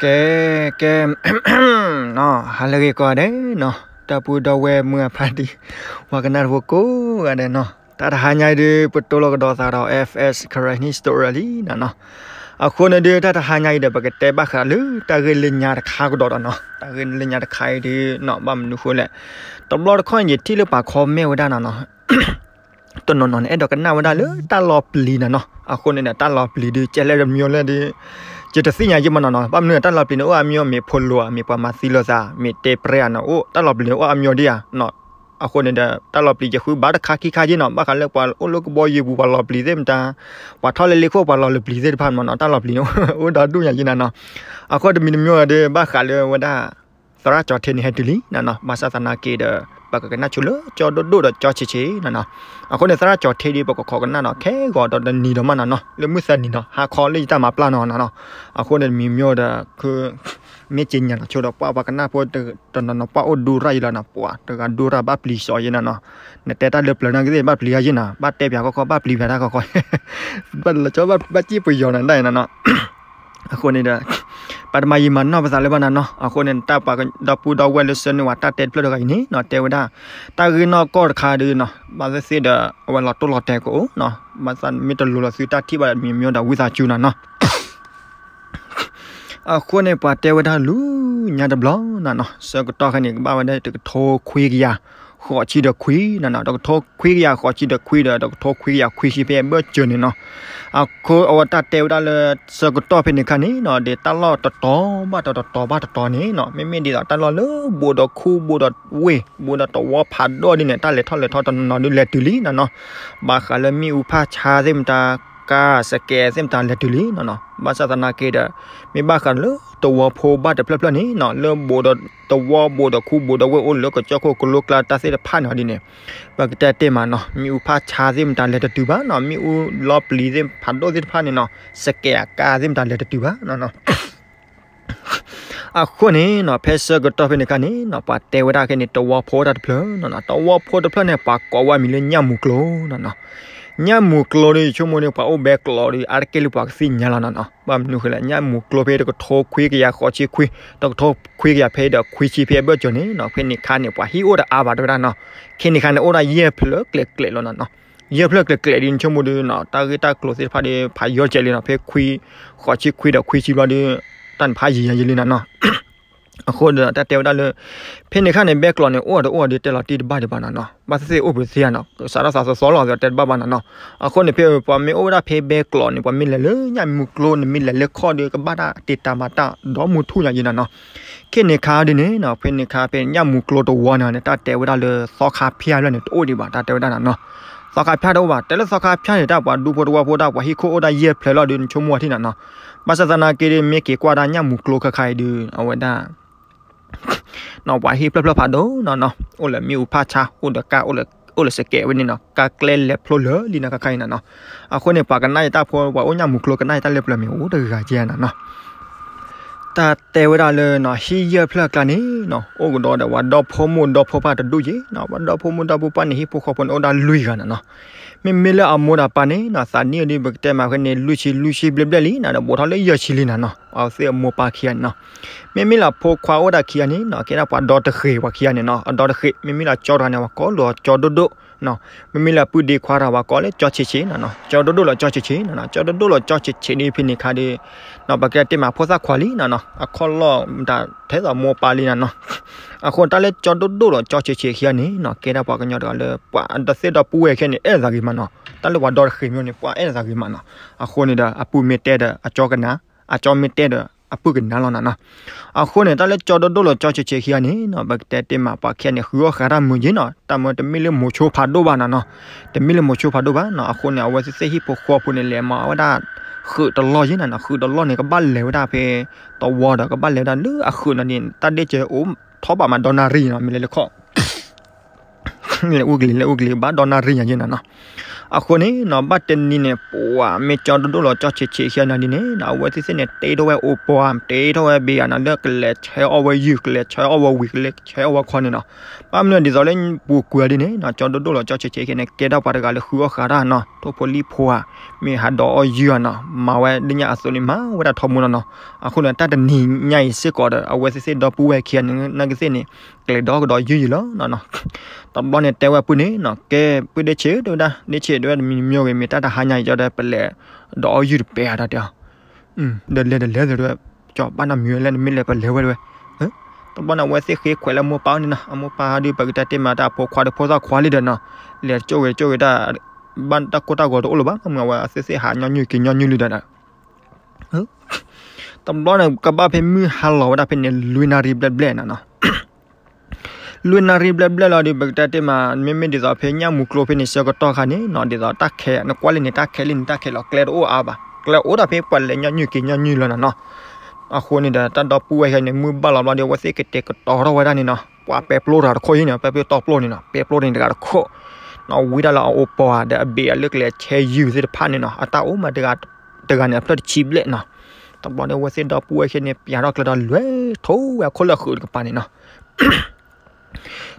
ကဲ ကဲ ဟါလၢအဂ့ၤကိးဂၤဒဲးနီၤ, ဒီပုၢ်ဒီဝဲၢ်မုၢ်အဖါတံၢ် ပှၤကနၣ်တဖိကိးဂၤဒဲးနီၤ, တၢ်တဟါညါအံၤဒုး ပတိၢ်လီၤကဒီးသးဒီး F S Karen History လံနီၤနီၤ. အဃိန့ၣ်ဒုး တၢ်တဟါညါအံၤဒီး ပကတဲဘၣ်ဃးလၢတၢ်ဂ့ၢ်လၢညါတခါကဒီးဒီးနီၤ, တၢ်ဂ့ၢ်လၢညါတခါအံၤဒုးနီၤ ဘၣ်မနုၤဃိလဲၣ်, တဘျီတခီၣ်န့ၣ် ယထံၣ်လၢပှၤ comment ဝဲဒၣ်နီၤနီၤ တနီၤနီၤန့ၣ် အဲၣ်ဒိးကနၣ်ဝဲဒၣ်လၢတၢ်လီၤပျံၤနီၤနီၤ. အဃိန့ၣ်ဒီး တၢ်လီၤပျံၤဒုး ကဲလဲၣ်တမံၤလဲၣ်ဒုး ယတသ့ၣ်ညါယံမးနီၤနီၤ. ဘၣ်မနုၤတၢ်လီၤပျံၤန့ၣ် အိၣ်အါမံၤ မ့ၢ်ဖိလိၤဧါ မ့ၢ်ပှၤမၤသံလိာ်သး မ့ၢ်တဲပြဲအါနီၤ, အိၣ်တၢ်လီၤပျံၤန့ၣ် အိၣ်အါမံၤဒံးဧါနီၤ. အဃိန့ၣ်ဒီး တၢ်လီၤပျံၤယဃုဘၣ်တခါခံခါယံနီၤ, ဘၣ်ဃးလၢပှၤအိၣ်လၢကဘီယူၤပူၤ ပှၤလီၤပျံၤသ့ၣ်မတၤ, ပှၤထီၣ်လၢလ့ခိၣ် ပှၤလီၤလၢပျံၤသ့ၣ်တဖၣ်မးနီၤ, တၢ်လီၤပျံၤန့ၣ် အိၣ်ဒီဒူၣ်ညါယံနီၤနီၤ. အဃိတမံၤတမံၤဒီး ဘၣ်ဃးလၢဝဲဒၣ် သရၣ်ကၠီၤထ့န့ၣ် ဟဲတုၤလံနီၤနီၤ, ဘၣ်ဆၣ်သနာ်က့ဒီး ပကကနၣ်ဆိလၢကၠီဒိၣ်ဒိၣ်ဒီးကၠီဆံးဆံးနီၤနီၤ. အဃိန့ၣ် သရၣ်ကၠီၤထ့ဒီး ပကခိးကနၣ်နီၤ ခဲဂီၤဒီးတနံၤဒီးမးနီၤနီၤ, လၢမုၢ်သၢနံၤနီၤ ဟါခီလၢယတၢ်မၤပျၢ်နီၤနီၤ. အဃိန့ၣ်တမံၤမံၤဒီး မ့ၢ်က့ညါလီၤဆိဒီး ပှၤပှၤကနၣ်ဖိတနီၤနီၤ ပှၤအိၣ်ဒူရၣ်ယံလီၤနီၤ, ပှၤတဂၤဒူရၣ်ဘၣ်ပျံၤစီၤယံနီၤနီၤ. နတဲတၢ်လၢပျၢၤနာ်က့သ့ၣ် ဘၣ်ပျံၤယံနီၤ, ဘၣ်တဲပၠးခီခီ ဘၣ်ပျံၤပၠးတၢ်ခီခီ ဘၣ်လီၤကၠီ ဘၣ်စံၣ်ပယီၤနၤဒၣ်အံၤနီၤနီၤ. အဃိန့ၣ်ဒီး ပတမၤယံာ်မၤနီၢ်ပသးလၢၤဘၣ်နီၤနီၤ. အဃိန့ၣ် တၢ်ပှၤဒီပုၢ်ဒီဝဲၢ်လၢဆှၢန့ၢ်ဝဲတၢ်တဲတဖျၢၣ်တဂၤအံၤန့ၣ်နီၤ တဲဝဲဒၣ် တၢ်ဂ့ၢ်နီၢ်ကီၢ်တခါဒုးနီၤ ဘၣ်သ့ၣ်သ့ၣ်ဒီး အဝဲလီၤတိၢ်လီၤတဲာ်ကအိၣ်နီၤ, ဘၣ်ဆၣ်မ့ၢ်တလိၤလီၤသုတၢ်ထံၣ်ဘၣ်ဒီး မံၤမံၤဒီးဝံသးစူၤနီၤနီၤ. အဃိန့ၣ် ပှၤတဲဝဲဒၣ်လူၤညါတဘျီနီၤနီၤ, ဆၢကတီၢ်ခဲန့ၣ် ကဘၣ်ဝဲဒၣ်တကထိခွံကယၤ ဃိးဆံဒီးခွံနီၤနီၤ, တကထိခွံကယၤဃိးဆံဒီးခွံဒီး တကထိခွံကယၤခွံဆံဖဲအဘၢၣ်စၢၤန့ၣ်နီၤ. အဃိအဝဲတၢ်တဲဝဲဒၣ်လၢ ဆၢကတီၢ်ဖဲန့ၣ်ခါန့ၣ်နီၤ ဒ်တၢ်လီၢ်တတီၤဘၣ်တတီၤဘၣ်တတီၤန့ၣ်နီၤ, မ့မ့ၢ်ဒ်သိးတၢ်လီၢ်လၢ ဘူးဒီးခူ ဘူးဒီးဝ့ၢ် ဘူးဒီးတဝီဖးဒိၣ်ဒ်န့ၣ် တၢ်လဲၤထီၣ်လဲၤထီတနီၤနီၤဒုးလဲၤတုၤလံနီၤနီၤ. ဘၣ်ဃးလၢမ့ၣ်အူဖးဆါသ့ၣ်မတၤ ကါစကဲးသ့ၣ်မတၤလဲၤတုၤလံနီၤနီၤ. ဘၣ်ဆၣ်သနာ်က့ဒီး မ့ၢ်ဘၣ်ဃးလၢတဝီဖိဘၣ်တဖျၢၣ်ဖျၢၣ်န့ၣ်နီၤ လၢဘူးဒီးတဝီ ဘူးဒီးခူ ဘူးဒီးဝ့ၢ်အိၣ်လၢကစၢၢ်ခိၣ်ကလိကျါတၢ်သ့ၣ်တဖၣ်န့ၣ်ဒ်န့ၣ် ပကတဲတ့ၢ်မးနီၤ မ့ၣ်အူဖးဆါသ့ၣ်မတၤလဲၤတတုၤဘၣ်နီၤ, မ့ၣ်အူလီၤပျံၤသ့ၣ်ဖးဒိၣ်သ့ၣ်တဖၣ်န့ၣ်နီၤ စကဲးအကါသ့ၣ်မတၤလဲၤတတုၤဘၣ်နီၤနီၤ. အဃိန့ၣ်နီၤ ဖဲဆၢကတီၢ်ဖဲန့ၣ်ခါန့ၣ်နီၤ ပှၤတဲဝဲဒၣ်ခဲန့ၣ် တဝီဖိတၢ်တဖျၢၣ်နီၤနီၤ, တဝီဖိတဖျၢၣ်န့ၣ် ပှၤကိးဝဲအမံၤလၢညၣ်မူၤကျိနီၤနီၤ. ညၣ်မူၤကျိဒီး ယဆိကမိၣ်န့ၣ် ပှၤအိၣ်ဘဲကျိးဒီး အါတက့ၢ်လၢပှၤကသ့ၣ်ညါလီၤနီၤနီၤ. ဘၣ်မနုၤဃိလဲၣ် ညၣ်မူၤကျိဖဲတကထိခွံကယၤဃိးဆံခွံ တကထိခွံကယၤဖဲဒီးခွံဆံဖဲအဘၢၣ်စၢၤန့ၣ်နီၤ ဖဲန့ၣ်ခါန့ၣ် ပှၤဟံၣ်အိၣ်တအါဘၣ်တဲဝဲဒၣ်နီၤ. ခဲန့ၣ်ခါန့ၣ် အိၣ်ဒၣ်ယဲၢ်ဖျၢၣ်ကျဲးကျဲးလီၤနီၤနီၤ. ယဲၢ်ဖျၢၣ်ကျဲးကျဲးဒီး နဆိကမိၣ်ဒီးနီၤ တၢ်ဂ့ၢ်တၢ်ကျိၤသ့ၣ်တဖၣ်ဒီး ဖးယီၤကဲးလံနီၤ ဖဲခွံ ဃိးဆံခွံဒီးခွံဆံဘျီဒီး တၢ်န့ၣ်ဖးယံာ်ယံာ်လံနီၤနီၤ. အဃိဒီး တၢ်တဲဝဲဒၣ်လၢ ဖဲန့ၣ်ခါန့ၣ် ဘဲကျိးန့ၣ် အိၣ်ဒီးအိၣ်ဒီး တဲလီၤတံၢ်တဘၣ်ဒံးဘၣ်နီၤနီၤ. ဘၣ်သ့ၣ်သ့ၣ်အိၣ်ပသ့ဧါနီၤ စးထီၣ်သးသီသီလီၤဒီး တဲတဘၣ်ဘၣ်နီၤနီၤ. အဃိန့ၣ် ဖဲပှၤမ့ၢ်အိၣ်ဝဲဒၣ်ဖဲဘဲကျိးန့ၣ် ပှၤမ့ၢ်လဲၤလၢညၣ်မူၤကျိန့ၣ် မ့ၢ်လဲၤလၢခီၣ်ဒီး ကဘၣ်တၢ်တ့တၢ်မၤတၢ်ဒီမုၢ်ထူၣ်ညါယံနီၤနီၤ. ခဲန့ၣ်ခါဒ်န့ၣ်နီၤ ဖဲန့ၣ်ခါဖဲညၣ်မူၤကျိတဝီန့ၣ်န့ၣ် တၢ်တဲဝဲဒၣ်လၢသီခါဖၠၣ်ဖျၢၣ်န့ၣ် တအိၣ်ဒံးဘၣ် တၢ်တဲဝဲဒၣ်နီၤနီၤ. သီခါဖၠၣ်တအိၣ်ဘၣ် တဲလၢသီခါဖၠၣ်န့ၣ် တၢ်ပှၤဒူဖိတဝီဖိတၢ်ပှၤဟံၣ်ခိၣ်အိၣ်ဒၣ်ယဲၢ်ဖျၢၣ်လီၤဒီး နဆိကမိၣ်ထံၣ်နီၤနီၤ. ဘၣ်ဆၣ်သနာ်က့ဒီး မ့ၢ်က့ၤကွၢ်ဒၣ်ညၣ်မူၤကျိခဲခါအံၤဒီး အဝဲဒၣ် ပှၤဟံၣ်ဖျၢၣ်ဖျၢၣ်ဖးဒိၣ်နီၤနီၤ အိၣ်လၢမ့ၣ်အူဖးဆါ အိၣ်ဒီးကါ အိၣ်လၢစကဲးဝဲန့ၣ်နီၤ ကါကျဲလဲၤဖျိလၢာ်လံနီၤ ခဲခါအံၤနီၤနီၤ. အဃိန့ၣ် ပှၤကနၣ်ယတၢ်ဖိ ပှၤအိၣ်ညၣ်မူၤကျိကနၣ်ယတၢ်လၢပျၢၤမ့ၢ်အိၣ်တဂၤကဲနီၤနီၤ. တၢ်တဲဝဲဒၣ်လၢနီၤ ဟံၣ်ယဲၢ်ဖျၢၣ်အကျါန့ၣ်နီၤ အိၣ်ကဒီးဒီးပှၤဒီဖိမိၢ်ဒီဖိပၢ်တဒူၣ်က့နီၤ ပှၤဒီဖိမိၢ်ဒီဖိပၢ်န့ၣ် ဟံၣ်ဖိဃီဖိန့ၣ် အိၣ်ဒၣ်လွံၢ်ဂၤနီၤနီၤ. မ့မ့ၢ်လၢအမိၢ်ဒီးပၢ်န့ၣ်နီၤ သးနံၣ်အီၤဒ်ပကတဲမးဖဲန့ၣ် လွံၢ်ဆံ လွံၢ်ဆံဘျဲၣ်ဘျဲၣ်လံနီၤ ဒီးဘူးထီၣ်လၢယဲၢ်ဆံလံနီၤနီၤ အဝဲသ့ၣ်အမိၢ်ပၢ်ခံဂၤန့ၣ်နီၤ. မ့မ့ၢ်လၢအဖိခွါအိၣ်ဒၣ်ခံဂၤန့ၣ်နီၤ ကဲဒၣ်ပှၤဒီတဃ့ၤပှၤခံဂၤန့ၣ်နီၤ အဒီတဃ့ၤ မ့မ့ၢ်လၢကၠီတဂၤန့ၣ် ပှၤကိးလၢကၠီဒိၣ်ဒိၣ်နီၤ မ့မ့ၢ်လၢပုၢ်ဒ့ခွါတဂၤ ပှၤကိးလၢကၠီဆံးဆံးနီၤနီၤ ကၠီဒိၣ်ဒိၣ်လီၤကၠီဆံးဆံးနီၤနီၤ ကၠီဒိၣ်ဒိၣ်လီၤကၠီဆံးဆံးဒ်ဖဲန့ၣ်ခါဒီး ပကတဲမးဖိသၣ်ခွါလံနီၤနီၤ အခီၣ်လီၢ်မတၤထဲသိးမိၢ်ပၢ်လံနီၤနီၤ. အဃိတၢ်လၢကၠီဒိၣ်ဒိၣ်လီၤကၠီဆံးဆံးခံဂၤန့ၣ်နီၤ ကဲဒၣ်ပှၤကညီတဂၤလၢ ပှၤတသ့ၣ်ဒီပုၢ်ဝဲၢ်ခဲန့ၣ် အဲၣ်လိာ်သးဂ့ၤမးနီၤ တၢ်လၢပှၤဒီတဃ့ၤမ့ၢ်န့ၣ် ပှၤအဲၣ်လိာ်သးဂ့ၤမးနီၤ. အဃိန့ၣ်ဒီး အပုၢ်မ့ၢ်တဲဒီးအကၠီကနၣ် အကၠီမ့ၢ်တဲဒီးအပုၢ်ကနၣ်လီၤနီၤနီၤ. အဃိန့ၣ် တၢ်လၢကၠီဒိၣ်ဒိၣ်လီၤကၠီဆံးဆံးခံဂၤန့ၣ်နီၤ ပကတဲတ့ၢ်မးပှၤခံဂၤန့ၣ် ဃုအီၣ်ဃာ်တၢ်မုာ်က့နီၤ တၢ်မုာ်တမ့ၢ်လၢမိၤဆိဖးဒိၣ်ဘၣ်နီၤနီၤ တမ့ၢ်လၢမိၤဆိဖးဒိၣ်ဘၣ်နီၤ. အဃိန့ၣ် အဝဲသ့ၣ်သ့ၣ်ဟံၣ်ဖိဃီဖိန့ၣ် လဲၤမၤဝဲဒၣ် ဃုာ်တလီၢ်ယ့နီၤနီၤ ဃုာ်တလီၢ်န့ၣ် ကဘၣ်လဲၤဝဲဒၣ်ဖဲ သဝီဒီး ကဘၣ်လဲၤဝဲဒၣ်လၢအဃုာ်နီၤန့ၣ် တၢ်ဒ့ၣ်စၢၤအိၣ်ထီၣ်ဘးမးဒီနၣ်ရံၣ်နီၤ မ့ၢ်လဲၤလၢခီၣ် လဲၤအူကလံၤ လဲၤအူကလံၤ ဘၣ်ဒီနၣ်ရံၣ်ညါယ့နီၤနီၤ. အဃိန့ၣ်နီၤ ဘၣ်တနံၤန့ၣ် ပှၤမ့ၢ်ကၠီဒိၣ်ဒိၣ်လီၤ ကၠီဆံးဆံးခံဂၤန့ၣ်ဒ်န့ၣ်နီၤ အဝဲသ့ၣ်သ့ၣ်န့ၣ် တ့ထီၣ်ဝဲအိၣ်ပှၤ တ့ထီၣ်ဝဲဘ့ၣ်ဂၤနီၤ လၢကလဲၤဆဲးအီၣ်ဝဲယုၢ် ကလဲၤဆဲးအီၣ်ဝဲဝံၤ ကလဲၤဆဲးအီၣ်ဝဲခီန့ၣ်နီၤ. ဘၣ်မနုၤဒ်သိးလၢပူၤကွံာ်ဒ်န့ၣ်နီၤ ကၠီဒိၣ်ဒိၣ်လီၤ ကၠီဆံးဆံးခံဂၤန့ၣ် ကဲထီၣ်ပှၤတဂၤလၢဃုအီၣ်ဃာ်တၢ်နီၤ ထိၣ်ဖိလံၣ်ဖိဧါ မ့ၢ်ဟးဒိးအီၣ်ယုၢ်ဧါနီၤ မၤဝဲဒ်ညါအသိးန့ၣ် မၤဝဲဒၣ်ထီဘိလီၤနီၤ. အဃိန့ၣ် တၢ်တနံၤညါအံၤစ့ၢ်ကီးဒီး အဝဲသ့ၣ်သ့ၣ်ဒီပုၢ်ဝဲၢ်ခံဂၤန့ၣ် နာ်က့သ့ၣ်န့ၣ် ကလဲၤဒိးကဒီးယုၢ်ယုၢ်လီၤနီၤ. တဘျီန့ၣ်တဲဝဲပုၢ်န့ၣ်နီၤ ကဲ ပုၢ်ဒ့ဆ့း တဲဝဲဒၣ် ဒ့ဆ့း တဲဝဲ တမံၤတမံၤဂ့ၤ မ့ၢ်တၢ်တဟါညါအံၤ ကၠီဒီးပလဲၤဒိးအီၣ်ယုၢ်တပဲဧါ တၢ်တဲအီၤ ဒီးလဲၤတလဲၤသ့တဲဝဲ ကၠီဘၣ်နီတမံၤဝဲလၢနမ့ၢ်လဲၤပလဲၤဝဲတဲဝဲ. တဘျီန့ၣ်အဝဲသ့ၣ်ဃ့ခွဲးလၢမိၢ်ပၢ်အီၤဒုနီၤ အမိၢ်ပၢ်ဒု ပကတဲတ့ၢ်မးတၢ်အဖိခွါဒီးဖိသၣ်ခွါလံဒီးနီၤ လဲၤတကၠိၣ်ဂ့ၤတကၠိၣ်ဂ့ၤတၢ် ဘၣ်တၢ်ကိၢ်တၢ်ဂီၤတအိၣ်လၢၤဘၣ် မ့ၢ်အဝဲသ့ၣ်သ့ၣ်ဟးညီနုၢ်က့ၤညီနုၢ်လံဒီး တဘျီန့ၣ် ကဘၣ်ဖဲမုၢ်ဟါလီၤဝဲဒၣ်ဖဲန့ၣ် လွံၢ်နၣ်ရံၣ်ဘျဲၣ်ဘျဲၣ်နီၤနီၤ လွံၢ်နၣ်ရံၣ်ဘျဲၣ်ဘျဲၣ်လီၤဒီး ပကတဲတ့ၢ်မး မ့မ့ၢ်ဒ်သိးဖဲညၣ်မူကျိဖဲန့ၣ် ဆၢကတီၢ်ခါန့ၣ်နီၤ ဒ်သိးတၢ်ခဲ နကွၢ်လံန့ၣ် တၢ်ခဲလံန့ၣ် တၢ်ခဲလီၤ ကျဲတအိၣ်အါဘၣ် ကျဲအိၣ်ဒၣ်ဖဲပှၤလဲၤညီနုၢ်က့ၤညီနုၢ်လီၤနီၤနီၤ. အဃိန့ၣ်ဒီး တၢ်ဒီပုၢ်ဝဲၢ်ခဲန့ၣ် မုၢ်ဘၣ်လီၤဘျီဒီး အဝဲသ့ၣ်ကတဲာ်ကတီၤထီၣ်ဝဲဒၣ်န့ၣ်နီၤ ပှၤပဲပျိတဂၤတခိၣ်အံၤန့ၣ် ပဲပျိတီပျိန့ၣ်နီၤ ပဲပျိန့ၣ်တဂၤတခိၣ်နီၤ ဝံတၢ်လၢအအိၣ်ပှၤဒီးအဘ့ၣ်အလၢကလဲၤဆဲးယုၢ်သ့ၣ်တဖၣ်န့ၣ်နီၤ အတၢ်အိၣ်မးတဂၤ တဂၤန့ၣ် အဖျၢၣ်တဆံဘျဲၣ်နီၤ. တဘျီန့ၣ် အဝဲသ့ၣ်ဒီပုၢ်ဝဲၢ်ခဲန့ၣ် ပျးထီၣ်ကျဲဒီးလဲၤထိးဝဲအခိၣ်လၢအဃုာ်တကပၤန့ၣ်နီၤ.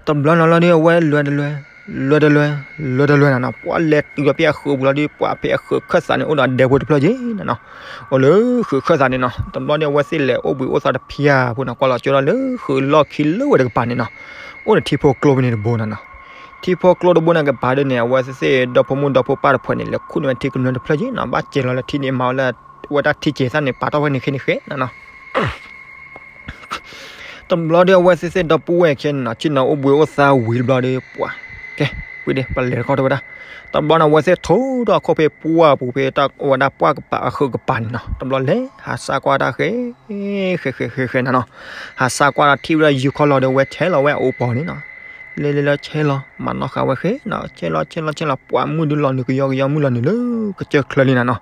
တဘျီန့ၣ်လီၤဒီး အဝဲလဲၤတလဲၤ လဲၤတလဲၤ လဲၤတလဲၤနီၤနီၤ ပှၤလဲၤတုၤဒီးဖဲအဃုာ်ပူၤလီၤဒီး ပှၤဖဲအဃုာ်ခၢၣ်သးန့ၣ် အိၣ်ဒီးဒဲဖိတဖျၢၣ်ယ့ၣ်နီၤနီၤ အိၣ်လၢဃုာ်ခၢၣ်သးန့ၣ်နီၤ. တဘျီန့ၣ် အဝဲသ့ၣ်လဲၤအိၣ်ဘှံးအိၣ်သါတဖျၢၣ်ဖိနီၤ ကွၢ်လီၤကၠိဒီးလၢဃုာ်လီၢ်ခံလၢဝဲတကပၤန့ၣ်နီၤ အိၣ်ဒီးထံဖိကျိဖဲန့ၣ်တဘိနီၤနီၤ. ထံဖိကျိတဘိန့ၣ်ကပၤဒ်န့ၣ် အဝဲသ့ၣ်သ့ၣ်ဒီဖိမိၢ်ဒီဖိပၢ်တဖၣ်န့ၣ် လဲၤခူၣ်န့ၢ်ဝဲထံကနၢတဖျၢၣ်ယ့ၣ်နီၤ ဘၣ်စဲၤလီၤလၢထံန့ၣ် မၤဝဲလၢ ဝဲတၢ်ထံကဲၤသၣ်န့ၣ် ပာ်ထီၣ်ဝဲန့ၣ်ခဲန့ၣ်ဃဲနီၤနီၤ. တဘျီဒီး အဝဲသ့ၣ်သ့ၣ်ဒီပုၢ်ဝဲၢ်ခဲန့ၣ်နီၤ ဆ့ၣ်နီၤအိၣ်ဘှံးအိၣ်သါဝံၤတဘျီဒီး ပှၤ ကဲ ပုၢ်ဒ့ ပလဲၤတခီတဲဝဲဒၣ်. တဘျီန့ၣ် အဝဲသ့ၣ်ထိးထီၣ်အခိၣ်ဖဲပှၢ်ပူၤဖဲတၢ်ဝဲဒၣ်ပှၢ်ကပၤအဃုာ်ကပၤန့ၣ်နီၤ တဘျီလဲၤ ဟးစၢ်ကွၢ်တၢ်ဃဲ ဃဲဃဲဃဲဃဲနီၤနီၤ. ဟးစၢ်ကွၢ်ဒီးထံၣ်ဝဲဒၣ်ယုၢ်ခီလီၤဒီး ဝဲဆဲးလီၤဝဲအအိၣ်ပှၤန့ၣ်နီၤ. လဲၤလဲၤလီၤဆဲးလီၤ မၤနီၣ်ဃာ်ဝဲဃဲနီၤ ဆဲးလီၤဆဲးလီၤဆဲးလီၤ ပှၤမုၢ်ဒုးလီၤနုာ်ကယီကယီ မုၢ်လီၤနုာ်လၢကစၢၢ်ချၢလံနီၤနီၤ.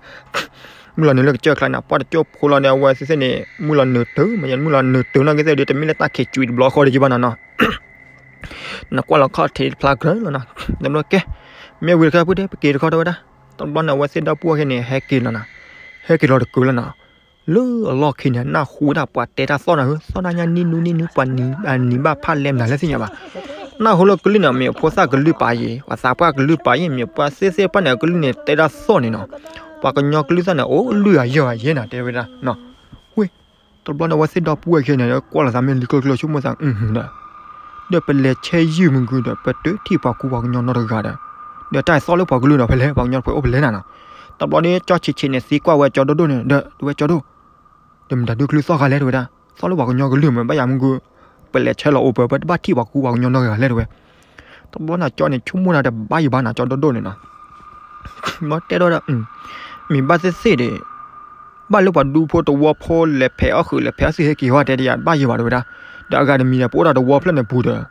မုၢ်လီၤနုာ်လၢကစၢၢ်ချၢန့ၣ် ပှၢ်တကၠိၢ်ဖိလီၤဒီး အဝဲသ့ၣ်သ့ၣ်န့ၣ် မုၢ်လီၤနုာ်တုၤ မ့ၢ်မုၢ်လီၤနုာ်တုၤနီၢ်ကီၢ်သ့ၣ်ဒီး တမ့ၢ်လၢတၢ်ခံးကွံာ်တဘျီဃီဒီးယဘၣ်နီၤနီၤ. နကွၢ်လီၤခီၣ်ထံးတဖျါကြၢးလီၤနီၤ. တဘျီကဲ မ့ၢ်ဝံၤတခါ ပုၢ်ဒ့ ပက့ၤတခီတဲဝဲဒၣ်. တဘျီန့ၣ် အဝဲသ့ၣ်ဒီပုၢ်ဝဲၢ်ခဲန့ၣ် ဟဲက့ၤလီၤနီၤ. ဟဲက့ၤလီၤတကုာ်လီၤနီၤ. လၢအလီၢ်ခံန့ၣ် နၢ်ဟူဝဲဒၣ်ပှၤတဲတၢ်သီၣ်နီၤဧၢ သီၣ်တၢ်ညါနံၣ်နူနံၣ်နူ ပှၤနံၤဘၣ်ဖးလဲၢ်မနုၤလဲၣ်သ့ၣ်ညါဘၣ်. နၢ်ဟူလၢကလုၢ်န့ၣ် မ့ၢ်အဖိသၣ်ကလုၢ်ပာ်ယ့ၣ် ပှၤသးပှၢ်ကလုၢ်ပာ်ယ့ၣ် မ့ၢ်ပှၤသ့ၣ်သ့ၣ်တဖၣ်န့ၣ် အကလုၢ်န့ၣ် တဲတၢ်သီၣ်န့ၣ်နီၤ. ပှၤကညီကလုၢ်သၣ်န့ၣ် အိၣ်လုၢ်အယၢၢ်အယဲၢ်နီၤ တဲဝဲဒၣ်. ဝ့ၢ် တဘျီန့ၣ် အဝဲသ့ၣ်ဒီပုၢ်ဝဲၢ်ခဲန့ၣ် ကွၢ်လီၤသးမ့ၢ်လံကျိကျိဆိကမိၣ်သး ဒီး ဒီးပလဲၤဆဲးယုၢ်မုၢ်ကုဒီး ပတုၤထံၣ်ပှၤကူပှၤကညီနီတဂၤဒီး ဒီးတၢ်အသီၣ်လၢပှၤကလုၢ်ဒီးဖဲလဲၣ် ပှၤကညီတဖၣ်အိၣ်ဖဲလဲၣ်နၤနီၤ. တဘျီန့ၣ် ကၠီဆံးဆံးန့ၣ် သံကွၢ်ဝဲကၠီဒိၣ်ဒိၣ်န့ၣ် ဒီး တဲဝဲကၠီဒိၣ် ဒီးမတၤဒုကလုၢ်သီၣ်ဃာ်လဲၣ်တဲဝဲဒၣ် သီၣ်လၢပှၤကညီကလုၢ်မ့ၢ်ဘၣ်ယၤမုၢ်ကု ပလဲၤဆဲးလီၤအိၣ်ပှၤ ပတဘၣ်ထံၣ်ပှၤကူပှၤကညီနီတဂၤလဲၣ်တဲဝဲ. တဘျီန့ၣ် ကၠီန့ၣ် ဆိကမိၣ်တၢ်တဘၣ်ယဘၣ်နၤ ကၠီဒိၣ်ဒိၣ်န့ၣ်နီၤ. ဘျီတဲဒီး မ့ၢ်ဘၣ်သ့ၣ်သ့ၣ်ဒီး ဘၣ်လၢပှၤဒူဖိတဝီဖိလဲၤဖဲးအီၣ်ဃုာ် လဲၤဖဲးအီၣ်စုဟဲက့ၤဟီတဲတယၤဘၣ်ယဘၣ်တဲဝဲဒၣ်. ဒီးအဂၤတမံၤဒီး ပအိၣ်ဒီးတဝီဖျၢၣ်န့ၣ်ပူၤဒီး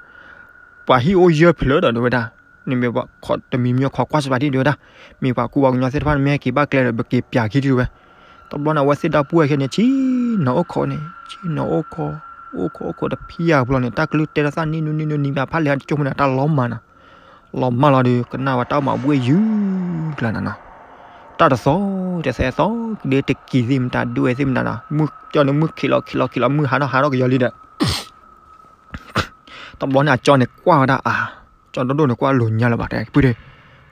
ပှၤဟံၣ်အိၣ်ယဲၢ်ဖျၢၣ်ဒီးတဲဝဲဒၣ်. နမ့ၢ်တမံၤမံၤခွါကွၢ်စပၤဒ်တဲဝဲဒၣ်. မ့ၢ်ပှၤကူပှၤကညီသ့ၣ်တဖၣ်န့ၣ် မ့ၢ်ဟဲက့ၤဘၣ်ကျဲဒီး ပက့ၤပျးခံဒ်တဲဝဲ. တဘျီန့ၣ် အဝဲသ့ၣ်ဒီပုၢ်ဝဲၢ်ခဲန့ၣ် ဆ့ၣ်နီၤအိၣ်ခိးန့ၣ် ဆ့ၣ်နီၤအိၣ်ခိး အိၣ်ခိးအိၣ်ခိးတဖံးယၤဘျီန့ၣ် တၢ်ကလုၢ်တဲတၢ်သၣ်နံၣ်နူနံၣ်နူနံၣ်ဘၣ်ဖးလဲၢ်ဟဲတကၠိၢ်မုၢ်နၤ တၢ်လီၤမၢ်နီၤ. လီၤမၢ်လီၤဒီး ကနၣ်ဝဲတၢ်အိၣ်မးဘှ့ၣ်ယုၢ်ကျါနၤနီၤ. တၢ်တသီၣ်တသဲသီၣ်ကဒ့တကံၤသ့ၣ်မတၤ ဒွဲၣ်သ့ၣ်မတၤနီၤ မုၢ်ကၠီန့ၣ် မုၢ်ခံးလီၤခံးလီၤခံးလီၤ မုၢ်ဟးထီၣ်ဟးထီၣ်ကယီလံဒီး တဘျီန့ၣ် အကၠီန့ၣ်ကွၢ်ဝဲဒၣ်အါ, ကၠီဒိၣ်ဒိၣ်န့ၣ် ကွၢ်လိာ်ညါလၢၤဘၣ်တဲ ပုၢ်ဒ့,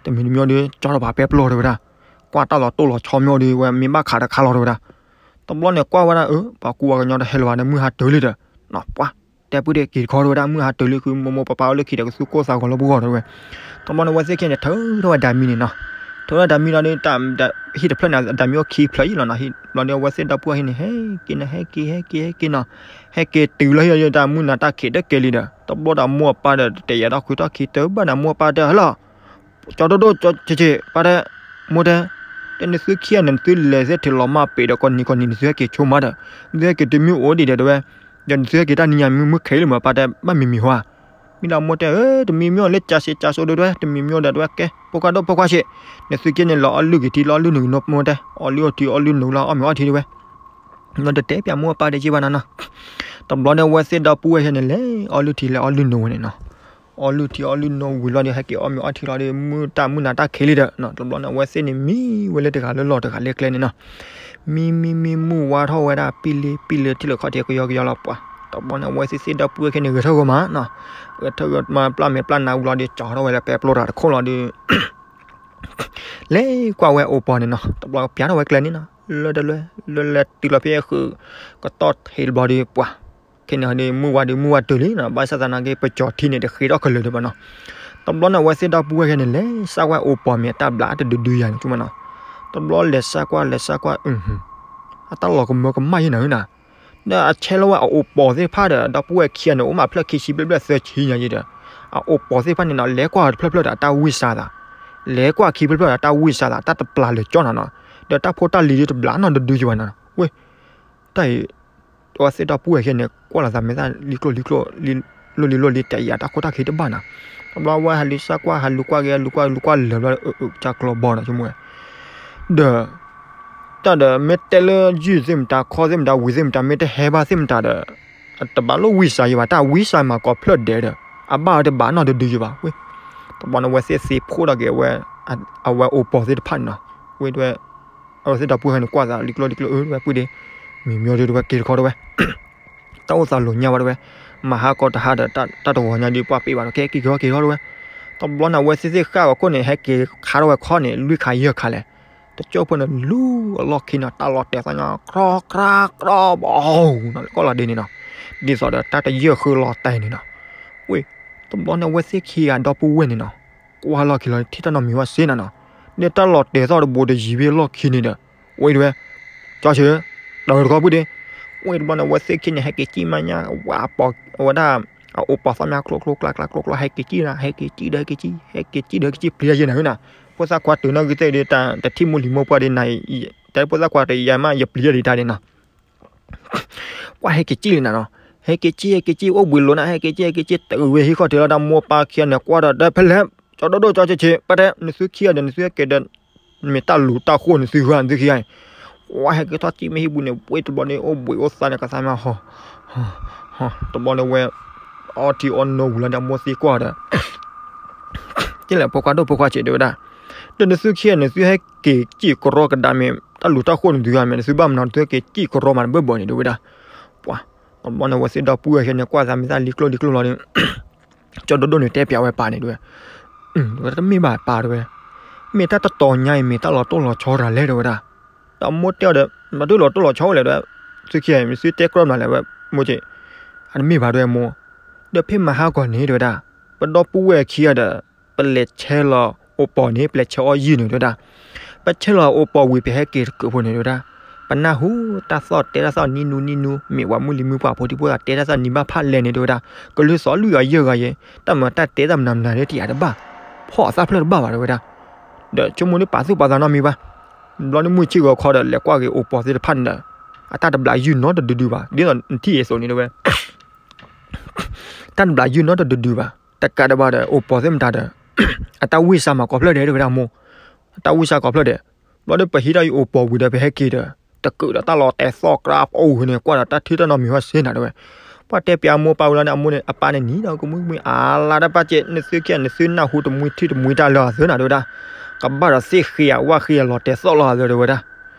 တမံၤတမံၤဒီး ကၠီထီၣ်ပာ်ပဲပျီတဲဝဲဒၣ်, ကွၢ်တၢ်လီၤတိၢ်လီၤဆီမ့ၢ်အိၣ်ဒီး ဝဲမ့ၢ်ဘၣ်ခးတခါလီၤတဲဝဲဒၣ်. တဘျီန့ၣ်ကွၢ်ဝဲဒၣ် အၢ ပှၤကူပှၤကညီတဟဲလၢၤဘၣ်ဒီး မုၢ်ဟါတုၤလံဒီး ပှၤ တဲပုၢ်ဒ့ က့ၤတခီတဲဝဲဒၣ် မုၢ်ဟါတုၤလံ ဃုမိၢ်မိၢ်ပၢ်ပၢ်အိၣ်လၢခံဒီး ကသူၣ်ကိၢ်သးဂီၤလၢပဂီၢ်တဲဝဲ. တဘျီန့ၣ် အဝဲသ့ၣ်ခံန့ၣ် ထုးထီၣ်ဝဲဒၤမံန့ၣ်နီၤ, ထုးထီၣ်ဒၤမံလီၤဒီး ဟံၣ်တဖျၢၣ်န့ၣ် အဒၤမံအိၣ်ခံဖျၢၣ်အံၤလီၤနီၤ. ဘျီဒီး အဝဲသ့ၣ်ဒီပုၢ်ဝဲၢ်ဟံၣ်န့ၣ် ဟဲက့ၤနီၤ ဟဲက့ၤ ဟဲက့ၤ ဟဲက့ၤနီၤ, ဟဲက့ၤတုၤလၢဟံၣ်ဒီး တၢ်မုၢ်နၤတၢ်ခံးတကဲလံဒီး တဘျီဒီးမိၢ်အပၢ်ဒီး တတဲယၤထီၣ်ခွံထီၣ်ခံ တဘၣ်နၤမိၢ်အပၢ်တဲ ဟဲလီၤ ကၠီဒိၣ်ဒိၣ် ကၠီဆံးဆံး ပၢ်တဲ, မိၢ်တဲ, တဲနသုခံဂၤန့ၣ် နသုလဲၤသ့ၣ်ထဲလီၤမၢ်ပ့ၤဒီး ကိးနံၤကိးနံၤ နသုဟဲက့ၤဆိမးဒီး နသုဟဲက့ၤတမ့ၢ်အိၣ်ဒံးဒီးတဲဝဲ, ဒီးနသုဟဲက့ၤတၢ်နံၤညါမုၢ်ခဲအံၤလၢမး ပၢ်တဲ ဘၣ်မံၤမံၤဟါ, မ့ၢ်လၢမိၢ်တဲ တမံၤမ့ၢ်အိၣ်လၢကၠီဆံးကၠီစိဒီးတဲဝဲ တမံၤမ့ၢ်အိၣ်ဒီးတဲဝဲ ကဲ ဖိခွါဒိၣ်ဖိခွါဆံး, နသုခံဂၤန့ၣ် လီၤအီၣ်လုၢ်ဂ့ၤထံ လီၤအီၣ်လုၢ်နုာ်ဂ့ၤနီၢ်မိၢ်တဲ အီၣ်လုၢ်အီထံ အီၣ်လုၢ်နုာ်လီၤ အီၣ်မ့ၤအီထံတဲဝဲ. ဒီးတတဲပၠးမိၢ်အပၢ်ဒံးက့ဘၣ်နၤနီၤ. တဘျီန့ၣ် အဝဲသ့ၣ်ဒီပုၢ်ဝဲၢ်ဟံၣ်န့ၣ် လဲၤအီၣ်လုၢ်ထံ လဲၤအီၣ်လုၢ်နုာ်ဝဲန့ၣ်နီၤ. အီလုၢ်ထံအီလုၢ်နိဝံၤလီၤဒီး ဟဲက့ၤအီၣ်မ့ၤအီထံလီၤဒီး မုၢ်တၢ်မုၢ်နၤတၢ်ခံးလံဒီး တဘျီန့ၣ် အဝဲသ့ၣ်န့ၣ်မံဝဲလၢတဂၤလၢလီၢ်တဂၤလၢကျဲန့ၣ်နီၤ. မံမံမံ မုၢ်ဝါထီၣ်ဝဲဒၣ်ပံလ့ပံလ့ ထံၣ်လၢခီၣ်ထံးကယီကယီလီၤပှၤ. တဘျီန့ၣ် အဝဲသ့ၣ်သ့ၣ်ဒီပုၢ်ဝဲၢ်ခံန့ၣ် ဂဲၤထၢၣ်ဂီၤမးနီၤ, ဂဲၤထၢၣ်ဂီၤမး ပျၢ်မဲာ်ပျၢ်နါဝံၤလီၤဒီး ကၠီထီၣ်ဝဲလၢပဲပျိတၢ်တခိၣ်လီၤဒီး လဲၤကွၢ်ဝဲအိၣ်ပီၤန့ၣ်နီၤ, တဘျီပျၢ်ထီၣ်ဝဲကျဲန့ၣ်နီၤ, လၢတလွဲ လၢလဲၤတုၤလီၤဖဲဃုာ်ကတီၢ်ထံးတဘျီဒီးပှၤ ခဲန့ၣ်ဒီး မုၢ်ဝါဒီးမုၢ်ဝါတုၤလံနီၤ, ဘၣ်ဆၣ်သနာ်က့ ပကၠီၤထံန့ၣ် တဃ့ထီၣ်ကလၢာ်ဒံးဘၣ်နီၤ. တဘျီန့ၣ် အဝဲသ့ၣ်ဒီပုၢ်ဝဲၢ်ခံန့ၣ် လဲၤစၢ်ကွၢ်အိၣ်ပီၤမ့ၢ်တၢ်ဘျးတဒုဒုယၤန့ၣ် ဆိကမိၣ်နီၤ. တဘျီလဲၤစၢ်ကွၢ် လဲၤစၢ်ကွၢ် အတၢ်လီၤကမၢကမၣ်ယဲၢ်နၤ ဒီးအဆဲးလီၤဝဲအအိၣ်ပီၤသ့ၣ်တဖၣ်ဒီး ဒီပုၢ်ဝဲၢ်ခံဂၤန့ၣ် အိၣ်မးဖျၢၣ်ခံဆံဘျဲၣ်ဘျဲၣ်သၢဆံညါယဲၢ်ဒီး အအိၣ်ပီၤသ့ၣ်တဖၣ်န့ၣ်နီၤ လဲၤကွၢ်တဖျၢၣ်ဖျၢၣ်ဒီးအတၢ်ဝံၢ်စါသး, လဲၤကွၢ်ခံဖျၢၣ်ဖျၢၣ်ဒီးအတၢ်ဝံၢ်စါသး တၢ်တပျၢ်လၢာ်ကၠီနၤနီၤ, ဒီးတၢ်ဖိတၢ်လံၤဒ်တဘျးနီတဒုယဲၢ်ဘၣ်နီၤ. ဝဲ တၢ်အံၤ အဝဲသ့ၣ်ဒီပုၢ်ဝဲၢ်ခံန့ၣ် ကွၢ်လီၤသးမ့ၢ်သၣ်လံကျိၣ်လံကျိၣ် လံလီၢ်လံလီၢ်လံ တၢ်အံၤတၢ်ခိၣ်တၢ်ခံတဘၣ်နီၤ. တဘျီဝဲဟးလူၤစၢ်ကွၢ် ဟးလူၤကွၢ်ဂ့ၤ ဟးလူၤကွၢ် လူၤကွၢ်လၢာ်ဘျီ အၢ အၢ ကၢ်ကျီဘီနီၤ ဆိကမိၣ်ဝဲ ဒီး တၢ်ဒီးမ့ၢ်တဲလၢယုၢ်သ့ၣ်မတၤ ခီသ့ၣ်မတၤ ဝံၤသ့ၣ်မတၤ မ့ၢ်တဟဲဘၣ်သ့ၣ်မတၤဒီး တဘၣ်လိၣ်ဝံၢ်စါယဲၢ်ဘၣ် တၢ်ဝံၢ်စါမၤကိးဖျၢၣ်ဒဲးဒီး အဘၣ်ဝဲတဘၣ်နီတဒုယဲၢ်ဘၣ်ဝဲ. တဘျီန့ၣ် အဝဲသ့ၣ်သ့ဖှိၣ်ထီၣ်က့ၤဝဲ အဝဲအိၣ်ပီၤသ့ၣ်တဖၣ်န့ၣ်နီၤ. ဝဲတဲဝဲ အဝဲသ့ၣ်ဒီပုၢ်ဝဲၢ်န့ၣ် ကွၢ်သးလံကျိၣ်လံကျိၣ်အၢ ဝဲပုၢ်ဒ့ မံၤမံၤဒုးတဝဲက့ၤတခီတဝဲ တၢ်အိၣ်သးလိာ်ညါဘၣ်တဝဲ မၤဟါကီတဟါဒီး တၢ်တဂီၤညါဒုး ပှၤပ့ၤဘၣ်ဒီး ကဲက့ၤက့ၤထီၣ်က့ၤထီၣ်တဝဲ. တဘျီန့ၣ် အဝဲသ့ၣ်သ့ၣ်ဃၣ်ဂီၤခိၣ်န့ၣ် ဟဲက့ၤခါထီၣ်ဝဲခီန့ၣ် လွံၢ်ခါယဲၢ်ခါလဲၣ်. တကၠိၢ်ဖိန့ၣ် လူၤအလီၢ်ခံန့ၣ် တၢ်လီၤတဲာ်သီၣ်ညါ ခြီခြီခြီဘီနီၤ လၢကီၢ်လီၤဒ့န့ၣ်နီၤ. ဒ်သိးဒီးတၢ်တယၢၢ်ဃုလီၤတဲာ်န့ၣ်နီၤ. ဝဲ တဘျီန့ၣ် အဝဲသ့ၣ်ခံဂၤဒီပုၢ်ဝဲၢ်န့ၣ်နီၤ ကွၢ်လီၢ်ခံလီၤ ထံၣ်တၢ်နီတမံၤဝဲစ့နၤနီၤ. ဒီးတၢ်လီၤတဲာ်သီၣ်တဘိတယံၤဖဲလီၢ်ခံန့ၣ်ဒီး ဝဲတဲဝဲ ကၠီဆၢ တၢ်ဝဲတခီပုၢ်ဒ့. ဝဲတဘျီန့ၣ် အဝဲသ့ၣ်ခံန့ၣ် ဟဲက့ၤစံၣ်မးညါ ဝဲအပီၤ အဝဲဒၣ် အအိၣ်ပီၤသီၣ်မးကျိကျိကျါကျါကျိကျိ ဟဲက့ၤစံၣ်နၤ ဟဲက့ၤစံၣ်ဒီးဟဲက့ၤစံၣ် ဟဲက့ၤစံၣ်ဒီးဟဲက့ၤစံၣ် ပျံၤယဲၢ်နၤဝဲနၤ. ဖိသၣ်ခွါတုၤနီၣ်ဂံၢ်သ့ၣ်ဒီး တၢ်တထံၣ်မူလံၤမိၢ်ပှၢ်ဒ်နၤ တဲဖိသၣ်ခွါတယံၤမး ယပျံၤယဲၢ်ဒံးတၢ်ဒ့နီၤ. ကွၢ်ဟဲက့ၤစံၣ်လံနၤနီၤ. ဟဲက့ၤစံၣ် ဟဲက့ၤစံၣ် အိၣ်ဘှံးလိာ်နၤ ဟဲက့ၤစံၣ် ဟဲက့ၤစံၣ် တုၤဝဲဟံၣ်ခီၣ်ထံးလီၤ ဒီးမိၢ်ပၢ်ခံဂၤန့ၣ် ကွၢ်ဒီး ဒီးဖဲလဲၣ် ကၠီဒိၣ်ဒိၣ်ကၠီဆံးဆံး ပၢ်တဲ နသုခံဂၤဒီး နသုဟဲက့ၤဒီး မ့ၢ်တၢ်လူၤတၢ်ဃိၣ်နသုဂၤ နသုခံဂၤန့ၣ် ကွၢ်ဟဲက့ၤထီၣ်စံၣ်မ့ၢ်ဟံၣ်ပူၤန့ၣ် ဝဲတဘျီန့ၣ် အိၣ်ဘှံးအိၣ်သါန့ၣ် ကသါမးဟီ တဘျီန့ၣ်ဝဲ အီထံအီနိဝံၤလီၤဒီး အမိၢ်သံကွၢ်ဒီး ကလဲၣ် ဖိခွါဒိၣ်ဖိခွါဆံး တဲဝဲဒၣ်, ဒီးနသုခံဂၤန့ၣ် နသုဟဲက့ၤစံၣ်ကရီကဒါမ့ၢ် တၢ်လူၤတၢ်ဃိၣ်နသုဂၤမ့ၢ် နသုဘၣ်မနုၤ နသုဟဲက့ၤစံၣ်ကရီမးတဘၢၣ်ဘၢၣ်န့ၣ် တဲဝဲဒၣ်. ပှၤ တဘျီန့ၣ် အဝဲသ့ၣ်ဒီပုၢ်ဝဲၢ်ခံဂၤန့ၣ် ကွၢ်သးမ့ၢ်သၣ်လံကျိၣ်လံကျိၣ်လီၤဒီး ကၠီဒိၣ်ဒိၣ်န့ၣ်တဲပျးဝဲပၢ်န့ၣ် တဲဝဲ, တမ့ၢ်ဘၣ်ပၢ်တဲဝဲ, မ့ၢ်တၢ်တတီၤညါအံၤ မ့ၢ်တၢ်လီၤတိၢ်လီၤဆီတဂၤလဲၣ် တဲဝဲဒၣ်. ဒီးမိၢ်တဲအီၤဒီး မ့ၢ်တၢ်လီၤတိၢ်လီၤဆီဝဲလဲၣ် တဲဝဲ, သုခံဂၤ မ့ၢ်သုတဲကြၢးမနုၤလဲၣ် ဝဲမိၢ်က့, အတမ့ၢ်ဘၣ်တဲဝဲမိၢ်, ဒီးဖဲမဟါကီၢ်န့ၣ် တဲဝဲဒၣ်, ပဒီပုၢ်ဝဲၢ်ခံဂၤဒီး ပလဲၤဆဲးလီၤအိၣ်ပီၤန့ၣ် ပလဲၤဆဲးအီၣ်ယုၢ်န့ၣ် တဲဝဲဒၣ်, ပဆဲးလီၤအိၣ်ပီၤဝံၤ ပဟဲက့ၤတကုးဖိန့ၣ် တဲဝဲဒၣ်, ပနၢ်ဟူတၢ်သီၣ်တဲတၢ်သီၣ်နံၤနူနံၤနူ မ့ၢ်ပှၤမုၢ်လံၤမုၢ်ပှၢ်ဖိဒံဖိသၣ်တဲတၢ်သီၣ်နံၤဘၣ်ဖးလဲၢ်န့ၣ် တဲဝဲဒၣ်, ကလုၢ်သီၣ်လွံၢ်ဂၤယဲၢ်ဂၤယဲၢ် တၢ်မၤတၢ်တဲတၢ်မနုၤမနုၤလၢတယာ်တဘၣ်, ဖီၣ်အသးဖျၢၣ်တဘၣ်ဘၣ် တဲဝဲဒၣ်. ဒီးဆိကမိၣ်ဒ်ပာ်သူၣ်ပာ်သးနီတမံၤဘၣ်. ဘျီန့ၣ်မုၢ်ဆ့ၣ်ဂီၤခီဒီး လဲၤကွၢ်က့ၤအိၣ်ပီၤသ့ၣ်တဖၣ်န့ၣ်ဒီး အတၢ်တဘျးယုၢ်နီတဒုဒုဘၣ်, ဒ်သိးနထံၣ်အသိးန့ၣ် တဲဝဲ တၢ်တဘျးယုၢ်နီတဒုဒုဘၣ်, တကးဒံးဘၣ်ဒီး အိၣ်ပီၤသ့ၣ်မတၤဒီး အတၢ်ဝံၢ်စါမၤကိးဖျၢၣ်ဒဲး တဲဝဲဒၣ်မိၢ်, အတၢ်ဝံၢ်စါကိးဖျၢၣ်ဒဲး. ဘျီဒီးပဟံးထီၣ်ယအိၣ်ပီၤဝံၤဒီး ပဟဲက့ၤဒီး တကုးဒီးတၢ်လီၤတဲာ်သီၣ်ကြၢးပအိၣ်ဝံၤန့ၣ် ကွၢ်ဒီးတၢ်ထံၣ်တၢ်နီတမံၤဝဲစ့နၤ တဲဝဲ. ပှၤတဲပျးမိၢ်ပၢ်ဝံၤလီၤန့ၣ် အမိၢ်န့ၣ် အပၢ်န့ၣ်နံၤဒီးကမှံကမှံ အါလါတၢ်ပၢ်က့ နသုခံဂၤ နသုနၢ်ဟူတမှံထံၣ်တမှံတၢ်လၢအသၢနၤ တဲဝဲဒၣ်, ကဘၣ်ဒီးသ့ၣ်ဃ့ဝၣ်ဃ့လီၤတဲာ်သီၣ်လီၤအသၢ တဲဝဲဒၣ်.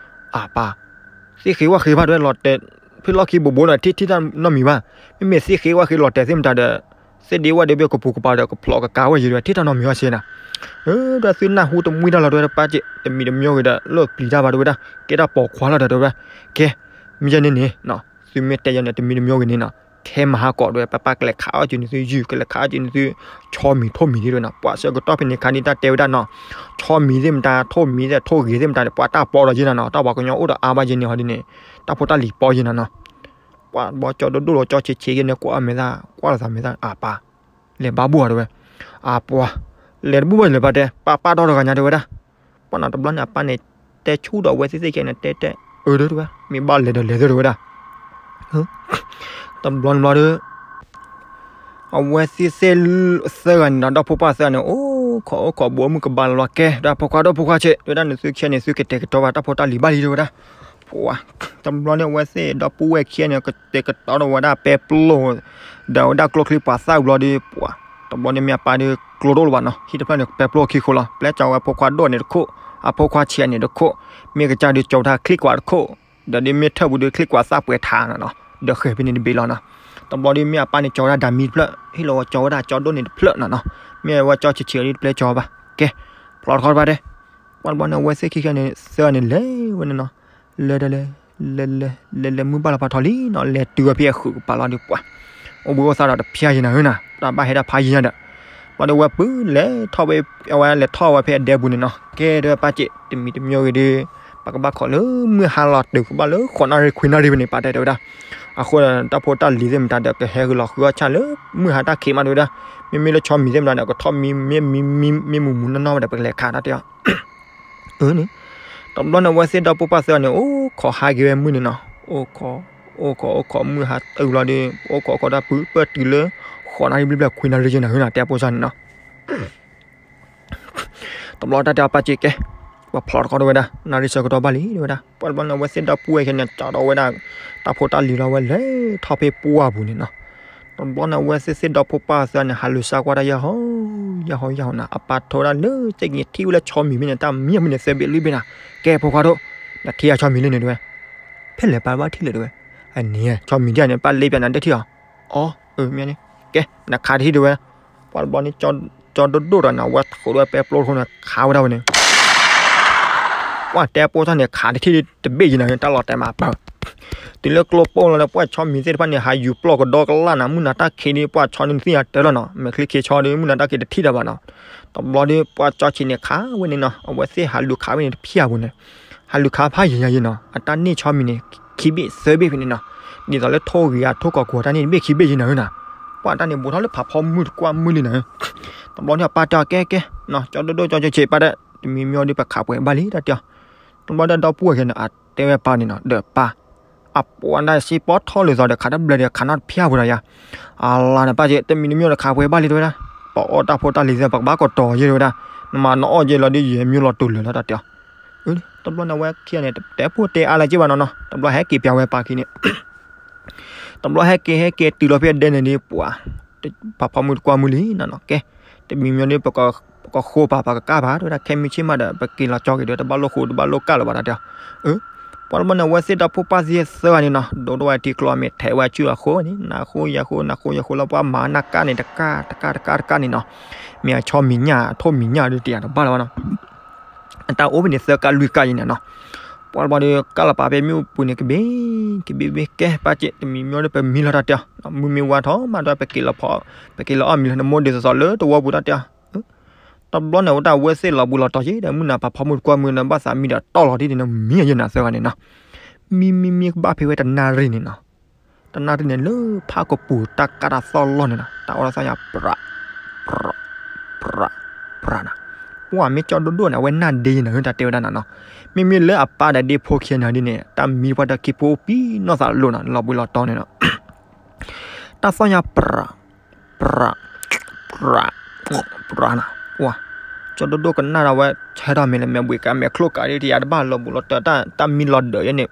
အပၢ် သ့ၣ်ဃ့ဝၣ်ဃ့ဘၣ် တဲဝဲ လီၤတဲာ် ဖဲလီၢ်ခံဘိးဘိဒီး ထံၣ်ထံၣ်တၢ်နီတမံၤဘၣ်. မ့မ့ၢ်သ့ၣ်ဃ့ဝၣ်ဃ့လီၤတဲာ်သ့ၣ်မတၤဒီး သ့ၣ်ဒ့ဝၣ်ဒ့ဘ့ၣ်ကပူၤကပၤဒီး ကဖျိးကကါဝဲယံၤဒီး ထံၣ်တၢ်နီတမံၤဘၣ်စ့နၤ. ဒီးသုနၢ်ဟူတမှံတၢ်လီၤ တဲဝဲဒၣ် ပၢ်က့ တမံၤတမံၤဂ့ၤဒီး လၢပျံၤတၢ်ဘၣ် တဲဝဲဒၣ်, ကဲတၢ်ပိာ်ခွါလီၤဒီး တဲဝဲဒၣ်. ကဲ မ့ၢ်ယဲန့ၣ်န့ၣ် သုမ့ၢ်တဲယဲန့ၣ် တမံၤတမံၤဂ့ၤန့ၣ်နီၤ, ထဲမဟါကီးတဲဝဲ ပၢ်ပၢ်ကလဲၤခးအီၣ်က့ၤနသုယုၢ် ကလဲၤခးအီၣ်က့ၤနသု ဆီမံၤထိၣ်မံၤဒ်တဲဝဲနီၤ. ပှၤဆၢကတီၢ်ဖဲန့ၣ်ခါန့ၣ် တၢ်တဲဝဲဒၣ်နီၤ, ဆီမံၤသ့ၣ်မတၤ ထိၣ်မံၤသ့ၣ် ထိၣ်ဂ့ၤသ့ၣ်မတၤဒီး ပှၤတၢ်ပီးလီၤယဲနၤနီၤ, တၢ်ပှၤကညီအိၣ်ဒီးအါဘၣ်ယဲန့ၣ်ဟီဒ်န့ၣ်, တၢ်ဖိတၢ်လံၤပီယဲနၤနီၤ. ပှၤဘီကၠီဒိၣ်ဒိၣ်လီၤကၠီဆံးဆံးယဲန့ၣ် ကွၢ်အမဲာ်သၣ် ကွၢ်လီၤသးမဲာ်သၣ် အပၢ် လဲၤဘါဘိၣ်ဧါတဲဝဲ, အပှၤ လဲၤတဘူၣ်ဘၣ်လဲၤဘၣ်တဲ ပၢ်ပၢ်ဒီတဂၤညါတဲဝဲဒၣ်. ပှၤနီၤတဘျီန့ၣ် အပၢ်န့ၣ် တဲဆူၣ်ဒီးအဝဲသ့ၣ်သ့ၣ်ခဲန့ၣ် တဲတဲ အၢ တဲဝဲ မ့ၢ်ဘၣ်လဲၤဒီးလဲၤသၢတဲဝဲဒၣ်. တဘျီတဘျီဒီး အဝဲသ့ၣ်သ့ၣ်သၢဂၤန့ၣ်ဒီး ဒီဖိပၢ်သၢဂၤန့ၣ် အိၣ်ခိးအိၣ်ခိးဘူးအမုၢ်ကဘၣ်လီၤကဲ ဒီးဖိခွါဒီးဖိခွါဆံး တဲဝဲဒၣ် နသုခံဂၤန့ၣ် သုကတဲာ်ကတီၤဘၣ်တၢ်ဖိတၢ်လံၤဘၣ်လံတဲဝဲဒၣ်. ပှၤ တဘျီန့ၣ် အဝဲသ့ၣ်ဒီပုၢ်ဝဲၢ်ခံဂၤန့ၣ် ကတဲာ်ကတီၤဒီးဝဲဒၣ်ပဲပျိၢ် ဒီးဝဲဒၣ်ကျိချံပှၤသၣ်ဘျီဒီး ပှၤ တဘျီန့ၣ်မ့ၢ်အပၢ်ဒီးကျိတအိၣ်လၢၤဘၣ်နီၤ, ဟံၣ်တဖျၢၣ်န့ၣ် ပဲပျိခံဃိလီၤ, ပျဲကၠီဝဲဖိခွါဒိၣ်န့ၣ်တခိၣ်, အဖိခွါဆံးန့ၣ်တခိၣ်, မ့ၢ်ကစၢ်ဒုးကၠီဝဲဒၣ်ချံကွၢ်တခိၣ်, ဒီးဒ်မ့ၢ်ထၢၣ်ပူၤဒီးချံကွၢ်သၣ်ပှဲၤထးနီၤနီၤ, ဒီးဃဲၤဖဲန့ၣ်တဘ့ၣ်လီၤနီၤ. တဘျီဒ်မ့ၢ်အပၢ်န့ၣ်ကၠီဝဲဒၣ်ဒၤမံတဖျၢၣ်, ဟ့ၣ်လီၤဝဲကၠီဝဲဒၣ်ကၠီဒိၣ်န့ၣ်တဖျၢၣ်နီၤနီၤ, မ့ၢ်ဝဲကၠီဆံးဆံးအံၤတပျဲကၠီဘၣ်, ကဲ, ဖျီတခီတဖၣ်တဲ ပှၤတဘျီန့ၣ် အဝဲသ့ၣ်ခံခဲန့ၣ် သၢဂၤန့ၣ်လဲၤဝဲန့ၣ်နီၤ, လဲၤဒီးလဲၤ, လဲၤလဲၤလဲၤလဲၤ မုၢ်ဘၣ်လီၤဖးထီလံနီၤ, လဲၤတုၤဝဲဖဲအဃုာ်ကပၤလီၤဒီးပှၤ, အိၣ်ဘှံးအိၣ်သါဒီးတဖျါယံၤနၤဧၢနီၤ, တၢ်ဘၣ်ဟဲဒၣ်ဖးယံၤနၤဒီး, ဘျီဒီးဝဲပုၢ်လဲၤထီၣ်ဝဲ, အဝဲလဲၤထီၣ်ဝဲဖဲအဒဲပူၤန့ၣ်နီၤ, ကဲတဲဝဲပၢ်စ့ၢ် တမံၤတမံၤဂ့ၤဒီး, ပကဘၣ်ခိးလၢမုၢ်ဟါလီၤတုၤကဘၣ်လၢဃိးနၣ်ရံၣ်ခွံနၣ်ရံၣ်ဖဲန့ၣ် ပၢ်တဲတဲဝဲဒၣ် အဃိဒီးတၢ်ဖိတၢ်လံၤသ့ၣ်မတၤဒီး ကဟဲဂုာ်လီၤဃုအီၣ်ဆၣ်လၢမုၢ်ဟါတၢ်ခံးမးတဲဝဲဒၣ်, မ့မ့ၢ်လၢဆီမံၤသ့ၣ်မတၤဒီး ကထီၣ်မံမံမံမံမံမူၤမူၤနီၢ်နီၢ်ဝဲဒီး ပကလဲၤခးတၢ်တဲအီၤ, အန့ၣ်, တဘျီန့ၣ် အဝဲသ့ၣ်ဒီဖိပၢ်သၢဂၤန့ၣ် အိၣ်ခိးဟးက့ၤဝဲမုၢ်န့ၣ်နီၤ, အိၣ်ခိး, အိၣ်ခိးအိၣ်ခိးမုၢ်ဟါတုၤလီၤဒီး အိၣ်ခိးခိးတၢ်ပုၢ်ပၢ်တုၤလၢ ဃိးနၣ်ရံၣ်ဘျဲၣ်ဘျဲၣ်ခွံနၣ်ရံၣ်ယဲၢ်နၤဧၢနီၤ တဲအဖိစၢ်န့ၣ်နီၤ တဘျီတၢ်တဲအီၤပၢ်စ့ၢ်ကဲ, ပှၤဖျီတခီတဲဝဲဒၣ် နၣ်ရံၣ်ဆၢကတီၢ်ဘၣ်လံတဲဝဲဒၣ်, ပှၤတဘျီန့ၣ် အဝဲသ့ၣ်ဒီပုၢ်ဝဲၢ်ခဲန့ၣ် ကၠီဒီးဝဲဒၣ် တၢ်ဖိတၢ်လံၤလီၤဝဲလဲၤထီၣ်ဖဲပှၢ်ပူၤန့ၣ်နီၤ, တဘျီန့ၣ် အဝဲသ့ၣ်သ့ၣ်ဒီဖိပၢ်သၢဂၤန့ၣ် ဟးလူၤစါကွၢ်တၢ်ယဲၢ်ဟီ, ယဲၢ်ဟီယဲၢ်ဟီနီၤ, အပၢ်ထိဝဲဒၣ်လၢစ့ၢ်ကီးထံၣ်ဝဲလၢဆီမံၤဖဲန့ၣ် တၢ်မံအမုၢ်န့ၣ်သၢဘ့ၣ်လွံၢ်ဘ့ၣ်နီၤ, ကဲဖိခွါဒိၣ်, နထံၣ်အဆီမံၤလံန့ၣ်တဲဝဲ, ဖဲလဲၣ်ပၢ်ဘၣ်ထံၣ်လဲၣ်တဲဝဲ, အန့ၣ် ဆီမံၤဒ်န့ၣ် ပၢ်လ့ပၠးနၤတထံၣ်အီၤ, အီ, မ့ၢ်န့ၣ်, ကဲ နခးတထံၣ်တဲဝဲ, ပှၤတဘျီန့ၣ် ကၠီဒိၣ်ဒိၣ်ဒီးန့ၣ် အဝဲထိးဒီးပဲပျိတခိၣ်န့ၣ် ခးဝဲဒၣ်ဝဲန့ၣ် ပှၤတဲပိၢ်စၢ်န့ၣ် ခးတထံၣ်တဘ့ၣ်ယံၤနၤ တၢ်လီၤတဲာ်မးပၢၢ်, တုၤလၢကျိပိၢ်လီၤဒီး ပှၤဆီမံၤသ့ၣ်တဖၣ်န့ၣ် ဟးယူၤပျီၢ်ကဒီကလၢ်နၤ မုၢ်နၤတၢ်ခံးဒီး ပှၤဆီန့ၣ်သ့ၣ်ညါတၢ်လီၤနီၤ, မဲာ်ချံခ့ဆီဒီး မုၢ်နၤတၢ်ခံးတထံၣ်တၢ်ဘၣ်နီၤ, တဘျီဒီး ပှၤကၠီဆံးန့ၣ်ခးဝဲန့ၣ်နီၤ, အဝဲသ့ၣ်ဟးလူၤခးဝဲန့ၣ်တဖျၢၣ်ပူၤန့ၣ်, ဟးလူၤခးဖးယံၤညါယံၤနီၤ, အတၢ်န့ၢ်ဆီမံၤန့ၣ် ခံဘ့ၣ်သၢဘ့ၣ်ဖဲန့ၣ်နီၤ, ဒ်သိးလၢထိၣ်ဂ့ၤအထိၣ်ကီးကိၤတၢ်န့ၣ်တဘ့ၣ်ခံဘ့ၣ်ယံၤနၤဧၢနီၤ, ပှၤတၢ်န့ၣ် ဘူးထီၣ်လၢဖးဖီမုၢ်တကွၢ်မုၢ်လံနၤဧၢ, တဘျီန့ၣ် အပၢ်တဲအီၤ ကဲကဲ, ကၠီဒိၣ်ဒိၣ်ကၠီဆံးဆံး ပၢ်တဲ, တမံၤမံၤဒီး ပခးပှဲၤဘၣ်လံတၢ်တဲအီၤ, တဘျီဒီး ဒီပုၢ်ဝဲၢ်ခဲန့ၣ် အတဲဝဲပၢ်န့ၣ်နီၤ, ဒီးပၢ် အပှၤဒၣ်စ့ပီထီၣ်လၢသိးဒီး ခးတဘျဲၣ်ဒီး ခးနီတဖၠၢ်ပူၤဒီးယၤ, အလါန့ၣ် ပၢ်က့ တမံၤတမံၤဒီး ခးပှဲၤဘၣ်လံတဲဝဲဒၣ်, ပအီၣ်တၢ်ဖိတၢ်လံၤသ့ၣ် ပကဘၣ်ကတီၤယဲၢ်တဲဝဲဒၣ်, နမၤနအီၣ်ယဲၢ်လီၤဒီးယဲၢ်မံၤလီၤတိၤလၢာ်လီၤတၢ်တဲအီၤ, တဘျီန့ၣ် အဝဲခံဂၤန့ၣ် တတဲဖိတဲအါလၢၤက့ဘၣ်နီၤနီၤ, တဘျီဟဲက့ၤပၠးဝဲပၢ်ခံန့ၣ် တဘျီဟဲက့ၤဟဲက့ၤတုၤလီၤဖဲအဒဲန့ၣ်ဒီး ပှၤ ဖးဖီမုၢ်တကွၢ်မုၢ်လံနီၤနီၤ, ကဲ တမံၤမံၤဒီး ပကဃိပၢ် ပကကၢ်ပၢ်တဲဝဲဒၣ်, ခဲမုၢ်ဆ့ၣ်မးဒီး ပက့ၤလီၤကၠီက့ၤဒီး တဘၣ်လိၣ်ဃိတဘၣ်လိၣ်ကၢ်လၢၤဘၣ်တၢ်တဲအီၤ, ပှၤတဘျီန့ၣ် အဝဲသ့ၣ်ဒီဖိပၢ်သ့ၣ်သၢဂၤန့ၣ်နီၤ ဒိးဒိၣ်ဝဲထံကျိမ့ၢ်ထဲးဝဲဆူအဃိန့ၣ် နၤဃိယၤဃိ နၤဃိယၤဃိလၢပှၤမၤနၢ်ကၢ်န့ၣ် တကၢ်တကၢ်တကၢ်တကၢ်န့ၣ်နီၤ, မ့ၢ်အဆီမံၤညၣ် အထိၣ်မံၤညၣ်ဒီးတယၤတဘၣ်လၢၤဘၣ်နီၤ အတၢ်အိၣ်ဖဲန့ၣ်သၢကၢ်လွံၢ်ကၢ်ယံၤန့ၣ်နီၤ, ပှၤတဘျီဒီး ကၢ်လီၤပာ်ဖဲမ့ၣ်အူပူၤန့ၣ် ကဘ့ၣ် ကဘ့ၣ်ဘ့ၣ် ကဲ ပၢ်က့ တမံၤမံၤဒီး ပမံလီၤတၢ်တဲအီၤ, မုၢ်မ့ၢ်ဝါထီၣ်မးဒီး ပက့ၤလီၤဖီ ပက့ၤလီၤအီၣ်မံၤလီၤ နမိၢ်ဒုးသီသီလၢတဝီပူၤတၢ်တဲအီၤ, တဘျီန့ၣ် အဝဲဒၣ်ဝဲသ့ၣ်လီၤဘှံးလီၤတီၤက့ၤဒီး မုၢ်နၤဖးဖီမုၢ်တကွၢ်မုၢ်ဒီး ဘၣ်သးမံဒီးတီၢ်လီၤဒ်န့ၣ်နီၤ မံယဲၢ်နၤသၢဂၤန့ၣ်နီၤ, မံမံမံကဘၣ်ဖဲဝဲတနၣ်ရံၣ်န့ၣ်နီၤ တနၣ်ရံၣ်န့ၣ် လၢဖးကပူၤတၢ်ကၢ်တၢ်သီၣ်လီၢ်န့ၣ်နီၤ တၢ်အီၣ်တၢ်သီၣ်ညါ ပြး ပြး ပြးနၤ, ပှၤမ့ၢ်ကၠီဒိၣ်ဒိၣ်န့ၣ် အဝဲနၢ်ဒ့ယံၤနၤ တၢ်တဲဝဲဒၣ်နၤနီၤ, မ့မ့ၢ်လၢအပၢ်ဒီးဒ့ဖိခံဂၤန့ၣ်ဒ်န့ၣ် တၢ်မံပှၤတၢ်ခံဖိပံနီၢ်သးလိၤနီၤ လီၤဘှံးလီၤတီၤန့ၣ်နီၤ တၢ်သီၣ်ညါ ပြး ပြး ပြး ပြးနၤ, ပှၤ ကၠီဒိၣ်ဒိၣ်ကနၣ်ဒီးဝဲ ဆဲထီၣ်မ့ၢ်လၢမဲာ်ဘှံးကး မဲာ်ချိၣ်ကးဒ်တယၤတဘၣ် လီၤဘှံးလီၤတီၤ တၢ်မံလီၤဒၢးယဲၢ်န့ၣ်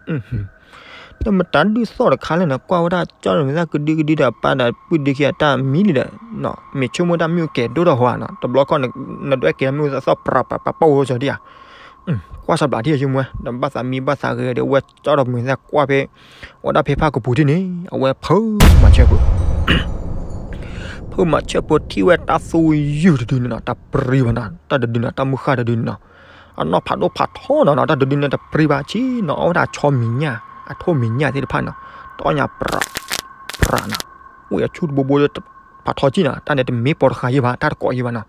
တမတၤဒုးသီၣ်တခါလၢနကွၢ်ဝဲဒၣ် ကၠီမ့ၢ်သၣ်ကဒုကဒုဒီး အပၢ်ဒီးပုၢ်ဒ့ခံဂၤတၢ်မံလံဒီး မ့ၢ်ဆိကမိၣ်တၢ်မ့ၣ်အူကဲၤဒိၣ်ထီၣ်ဟိဧါနီၤ တဘျီခီၣ် နဒွဲၣ်က့ၤတၢ်မ့ၣ်အူသၣ်သီၣ် ပြးပြးပြး ပၢ်အိၣ်ဝဲကၠီဒံဧါ ကွၢ်စီၤဘျးထံၣ်အယုၢ်မွဲ ဒီးဘၣ်သးမံဘၣ်သးဂ့ၤဒီး အဝဲကၠီဒီးမ့ၢ်သၣ်ကွၢ်ဖဲ ဝဲဒၣ်ဖဲဖးကပူၤထံၣ်န့ၣ် အဝဲဖုးမၤဆၢဖိ ဖုးမၤဆၢဖိထံၣ်ဝဲတၢ်သူယုၢ်တဒုန့ၣ်နီၤ တၢ်ပြံဘၣ်နီၤ တၢ်တဒုန့ၣ် တၢ်မုၢ်ဃၢ်တဒုန့ၣ်နီၤ အနီၢ်ဖးဒိၣ်ဖးထီနီၤ တၢ်တဒုန့ၣ်တပြံဘၣ်ဆံနီၤ အီၣ်ဝဲဒၣ်အဆီမံၤညၣ် အထိၣ်မံၤညၣ်သ့ၣ်တဖၣ်နီၤ တၢ်အီၣ်ညၣ်ပြး ပြးနီၤ ဝဲအဆူၣ်တဘိဘိ ဖးထီကံၢ်နီၤ တၢ်န့ၣ်တမ့ၢ်ပိာ်တဃာ်ယဲၢ်ဘၣ် တၢ်တကိးယဲၢ်ဘၣ်နီၤ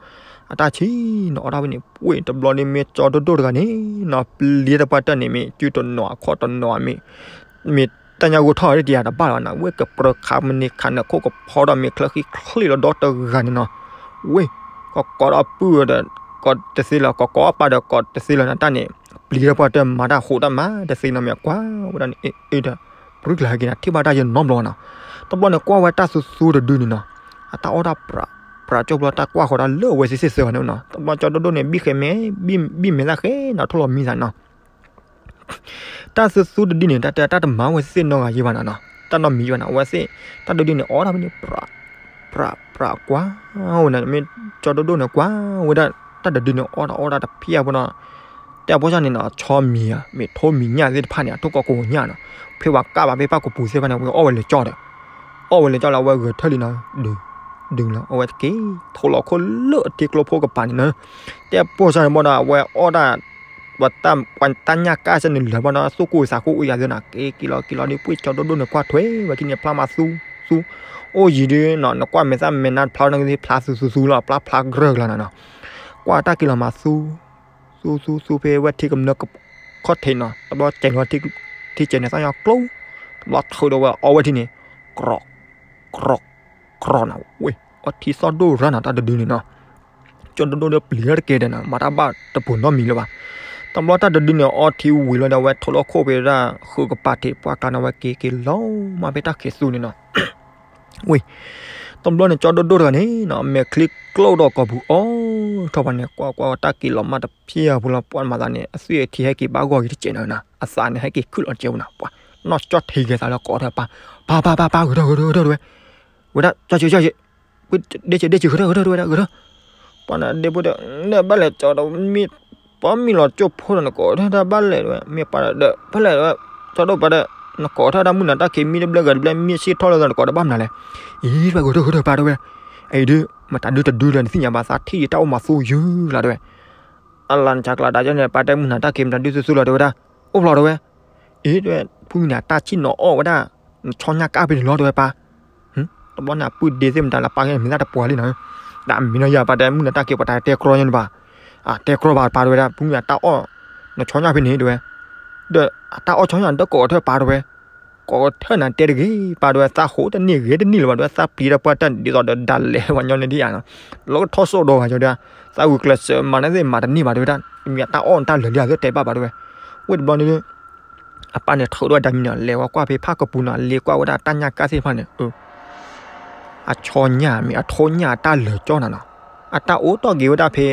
အတၢ်ဆံနီၤ အီၣ်ဒၣ်ဝဲန့ၣ် ဝဲတဘျီန့ၣ်မ့ၢ်ကၠီဒိၣ်ဒိၣ်တဂၤန့ၣ်နီၤ ပျံၤတပှၢ်တၢၢ်န့ၣ် မ့ၢ်စုတနီၤအခီၣ်တနီၤမ့ၢ် မ့ၢ်တၢ်ညါဂိၢ်ထီၣ်ဒ်တယၤတဘၣ်လၢၤဘၣ်နီၤ ဝဲကပြၢၤခးမန့ၢ်ခးနၢၤခိၣ်ကဖီဒီး မ့ၢ်ချၢဃံချ့လီၤဒီတဂၤန့ၣ်နီၤ ဝဲ ကကိးဒီးပုၢ်ဒီး ကိးတသ့လၢၤ ကကိးအပၢ်ဒီး ကိးတသ့လၢၤနၤ တၢ်န့ၣ် ပျံၤတပှၢ်တၢၢ်မၤတၢ်ဃိးတၢ်မၤတသ့နီၤ မ့ၢ်ကွၢ်ဝဲဒၣ်န့ၣ် အ့ၣ်ဒီး ပြံကျါဟဲက့ၤနၤ ထံၣ်ဘၣ်တၢ်ယနီတဘျီနီၤ တဘျီန့ၣ် ကွၢ်ဝဲတၢ်သူသူတဒုန့ၣ်နီၤ အတၢ်အီၣ်တၢ်ပြး ပြးကၠိဘျီ တၢ်ကွၢ်ဃီၤတၢ်လၢအဝဲသ့ၣ်သၢဂၤန့ၣ်နီၤ တဘျီကၠီဒိၣ်ဒိၣ်န့ၣ် ဘံၣ်ဃဲမဲ ဘံၣ်မဲာ်သၣ်ဃဲနီၤ ထိၣ်လီၤမံသးနီၤ တၢ်သူသူတဒုန့ၣ် တၢ်တဲတၢ်တမၤဝဲသ့ၣ်နီတဂၤယဲၢ်ဘၣ်နီၤ တၢ်နီတမံၤယဲၢ်ဘၣ်နီၤ အဝဲသ့ၣ် တၢ်ဒုဒုန့ၣ် အီၣ်ဒၣ်ဝဲန့ၣ် ပြး ပြးပြးကွၢ်ဝဲန့ၣ် မ့ၢ်ကၠီဒိၣ်ဒိၣ်န့ၣ် ကွၢ်ဝဲဒၣ်တၢ်တဒုန့ၣ် အီၣ်တၢ်အီၣ်တၢ်တဖျၢၣ်ဖိနီၤ, တဲအဖိစၢ်န့ၣ်နီၤ ဆီမံၤဧါ မ့ၢ်ထိမံၤညၣ်သ့ၣ်တဖၣ်န့ၣ် အထိၣ်ကီးကိးညၣ်နီၤ, ဖဲပှၤကၢ်ဘၣ်ဖဲပၢ်ကပူၤသ့ၣ်တဖၣ်န့ၣ် ဝဲအီၣ်ဝဲလဲၤကၠီဒီး အီၣ်ဝဲလဲၤကၠီလၢအဝဲဂဲၤထၢၣ်လံနီၤ, ဒုး ဒုးလီၤ အဝဲက့ၤထိးလီၤခိၣ်လၢအထံကျိဖိကပၤန့ၣ်နီၤ, တဲအဖိစၢ်န့ၣ်ဘၣ်ဒီး အဝဲအီၣ်တၢ် ပှၤတၢ်ညၣ်ကၢ်စၢ်န့ၣ်လၢာ်ဘၣ်နီၤ သူၣ်ကိၢ်သးကိၢ်အိၣ်ယၤသ့နီၤ, က့ၤက့ၤလီၤက့ၤလီၤဒီး ပှ့ၢ်ကၠီဒိၣ်ဒိၣ်န့ၣ် ကွၢ်ထွဲဝဲခံန့ၣ် ဖျါမးသူ သူ အိၣ်ယံၤဒုးနီၤ နကွၢ်မဲာ်သၣ်မဲာ်နါတဖျါနီၤ ဖျါသူသူသူလီၤ ဖျါဖျါကရၢၢ်ကလီၤနီၤနီၤ, ကွၢ်တၢ်က့ၤလီၤမးသူ သူသူသူဖဲဝဲထံကမျၢၢ်ခီၣ်ထံးနီၤ တဘျီကဲၤလီၤ ထံကဲၤန့ၣ်သၣ်ညီကျိ တဘျီထုးဒီးဝဲအီဝဲထံန့ၣ် ကြီၢ် ကြီၢ် ကြီၢ်နီၤ ဝ့ၢ် အီထံသီၣ်ဒိၣ်ရၢ်နီၤ တၢ်တဒုန့ၣ်နီၤ ကၠီဒိၣ်ဒိၣ်ဒီးပျံၤထီၣ်တကဲဒီးနီၤ မၤတၢ်ဘၣ်တပူၤနီတမံၤလၢၤဘၣ်. တဘျီတၢ်တဒုန့ၣ် အီထံဝံၤလီၤဒီး အဝဲထိးလီၤခိၣ်ဖဲဒၣ်ဃုကပၤထံး ပှၢ်ကျါန့ၣ် အဝဲက့ၤက့ၤလီၤမးဖဲတၢ်ခံးသူန့ၣ်နီၤ ဝ့ၢ် တဘျီန့ၣ် ကၠီဒိၣ်ဒိၣ်တဂၤန့ၣ်နီၤ အမဲာ်ချံကျိဒီးကိာ်ပူၤအီထီၣ်ပှၤန့ၣ် ကွၢ်ကွၢ်တၢ်က့ၤလီၤမးတဖျၢၣ်ဖိလီၤ ပှၢ်မၤသးန့ၣ် အသွံၣ်အထံဟဲက့ၤဘၣ်ဂီၢ်ဂ့ၤတစဲးနီၤ အသးန့ၣ်ဟဲက့ၤခုၣ်လီၤတစဲးပူၤနီၤ ပှၢ်နီၢ်ကၠီထံးက့ၤသးလၢကိးထီၣ်ပၢ် ပၢ်ပၢ်ပၢ်ပၢ် ဂဲၤထီၣ်ဂဲၤထီၣ်ဂဲၤထီၣ်တဝဲ ဝဲဒၣ် ကၠီကၠီကၠီ ဒ့ဆံးဒ့ဆံး ဂဲၤထီၣ်ဂဲၤထီၣ်တဝဲဒၣ် ဂဲၤထီၣ် ပှၤန့ၣ်ဒ့ဖိဒီး နဘၣ်လဲၤကၠီဒီးမ့ၢ် ပှၤမံလီၤကၠိဖိဒီး နကိးထီၣ်တၢ်ဘၣ်လဲၣ်တဝဲ မ့ၢ်ပၢ်ဒီး ဖဲလဲၣ်တဝဲ ကၠီဒိၣ်ပၢ်ဒီး နကိးထီၣ်တၢ်မုၢ်နၤတၢ်ခံးမံတဘျဲၣ်ဂၤတဘျဲၣ် မ့ၢ်ဆ့ၣ်ထီၣ်လၢသး နကိးတၢ်ဘၣ်မနုၤလဲၣ် အံၤ တဝဲဂဲၤထီၣ်ဂဲၤထီၣ်ပၢ်တဝဲ အံၤဒုး မတၤဒုတဒုလၢနသ့ၣ်ညါဘၣ်သးထံၣ်ယတၢ်အိၣ်မၤသူယုၢ်လီၤတဝဲ အလၤနဆးကျါဒါကၠီန့ၣ် ပၢ်တဲမုၢ်နၤတၢ်ခံးမတၤဒုသူသူလီၤတဝဲဒၣ် အိၣ်ဖျိးတဝဲ အံၤတဝဲ ဖုမုၢ်နၤတၢ်ဆံၣ်နီၤအီၣ်ဝဲဒၣ် နဆီညၣ်ကၢ်ဖဲန့ၣ်လီၤတဝဲပၢ် တဘျီန့ၣ် အပုၢ်ဒ့သ့ၣ်မတၤလၢပၢ်ဂ့ၢ်မ့ၢ်သၣ်တပှၤလံနီၤ တၢ်မံၤနီၤယၤ ပၢ်တဲမုၢ်နၤတၢ်ခံးပှၤတၢ်တဲကြီညီန့ၣ်ဘၣ် တဲကြီဘၣ်ပၢ်တဝဲဒၣ် ဖုမုၢ်နၤတၢ်အီၣ် နဆီညၣ်ဖဲန့ၣ်တဝဲ ဒီးအတၢ်အီၣ်ဆီညၣ်ဒီးကိးထီၣ်ပၢ်တဝဲ ကိးထီၣ်နၤတဲတဂ့ၤ ပၢ်တဝဲ သးဟိးတန့ၢ်ဂ့ၤတန့ၢ်လၢၤဘၣ်တဝဲ သးပျံၤတၢ်ပှၢ်တၢ်ဒ်သိးဒီးဒၣ်လဲာ်ပှၤညီန့ၣ်ဒ်ယၤနီၤ လီၤကထီၣ်စိၣ်ဒီးဂၤကၠီဒီး သးဂုာ်ကျဲးစၢးမၤန့ၢ်သ့ၣ်မၤတန့ၢ်ဘၣ်တဝဲဒၣ် မ့ၢ်အတၢ်အီၣ်နတၢ်လၢာ်လံဧါ သ့တဲဘၣ်ပၢ်တဝဲ ဝ့ၢ်တဘျီန့ၣ် အပၢ်န့ၣ်ထုးထီၣ်ဝဲဒၣ်မံၤနီၤ လဲၤဝဲကွၢ်ဖဲဖၣ်ကပူၤနီၤ လဲၤကွၢ်ဝဲဒၣ်တၢ်ညၣ်ကၢ်သ့ၣ်တဖၣ်န့ၣ် အဆီညၣ်မ့ၢ်အထိညၣ်အတၢ်လၢာ်ကၠီနီၤနီၤ အတၢ်အိးထီၣ်က့ၤဝဲဒၣ်ဖဲ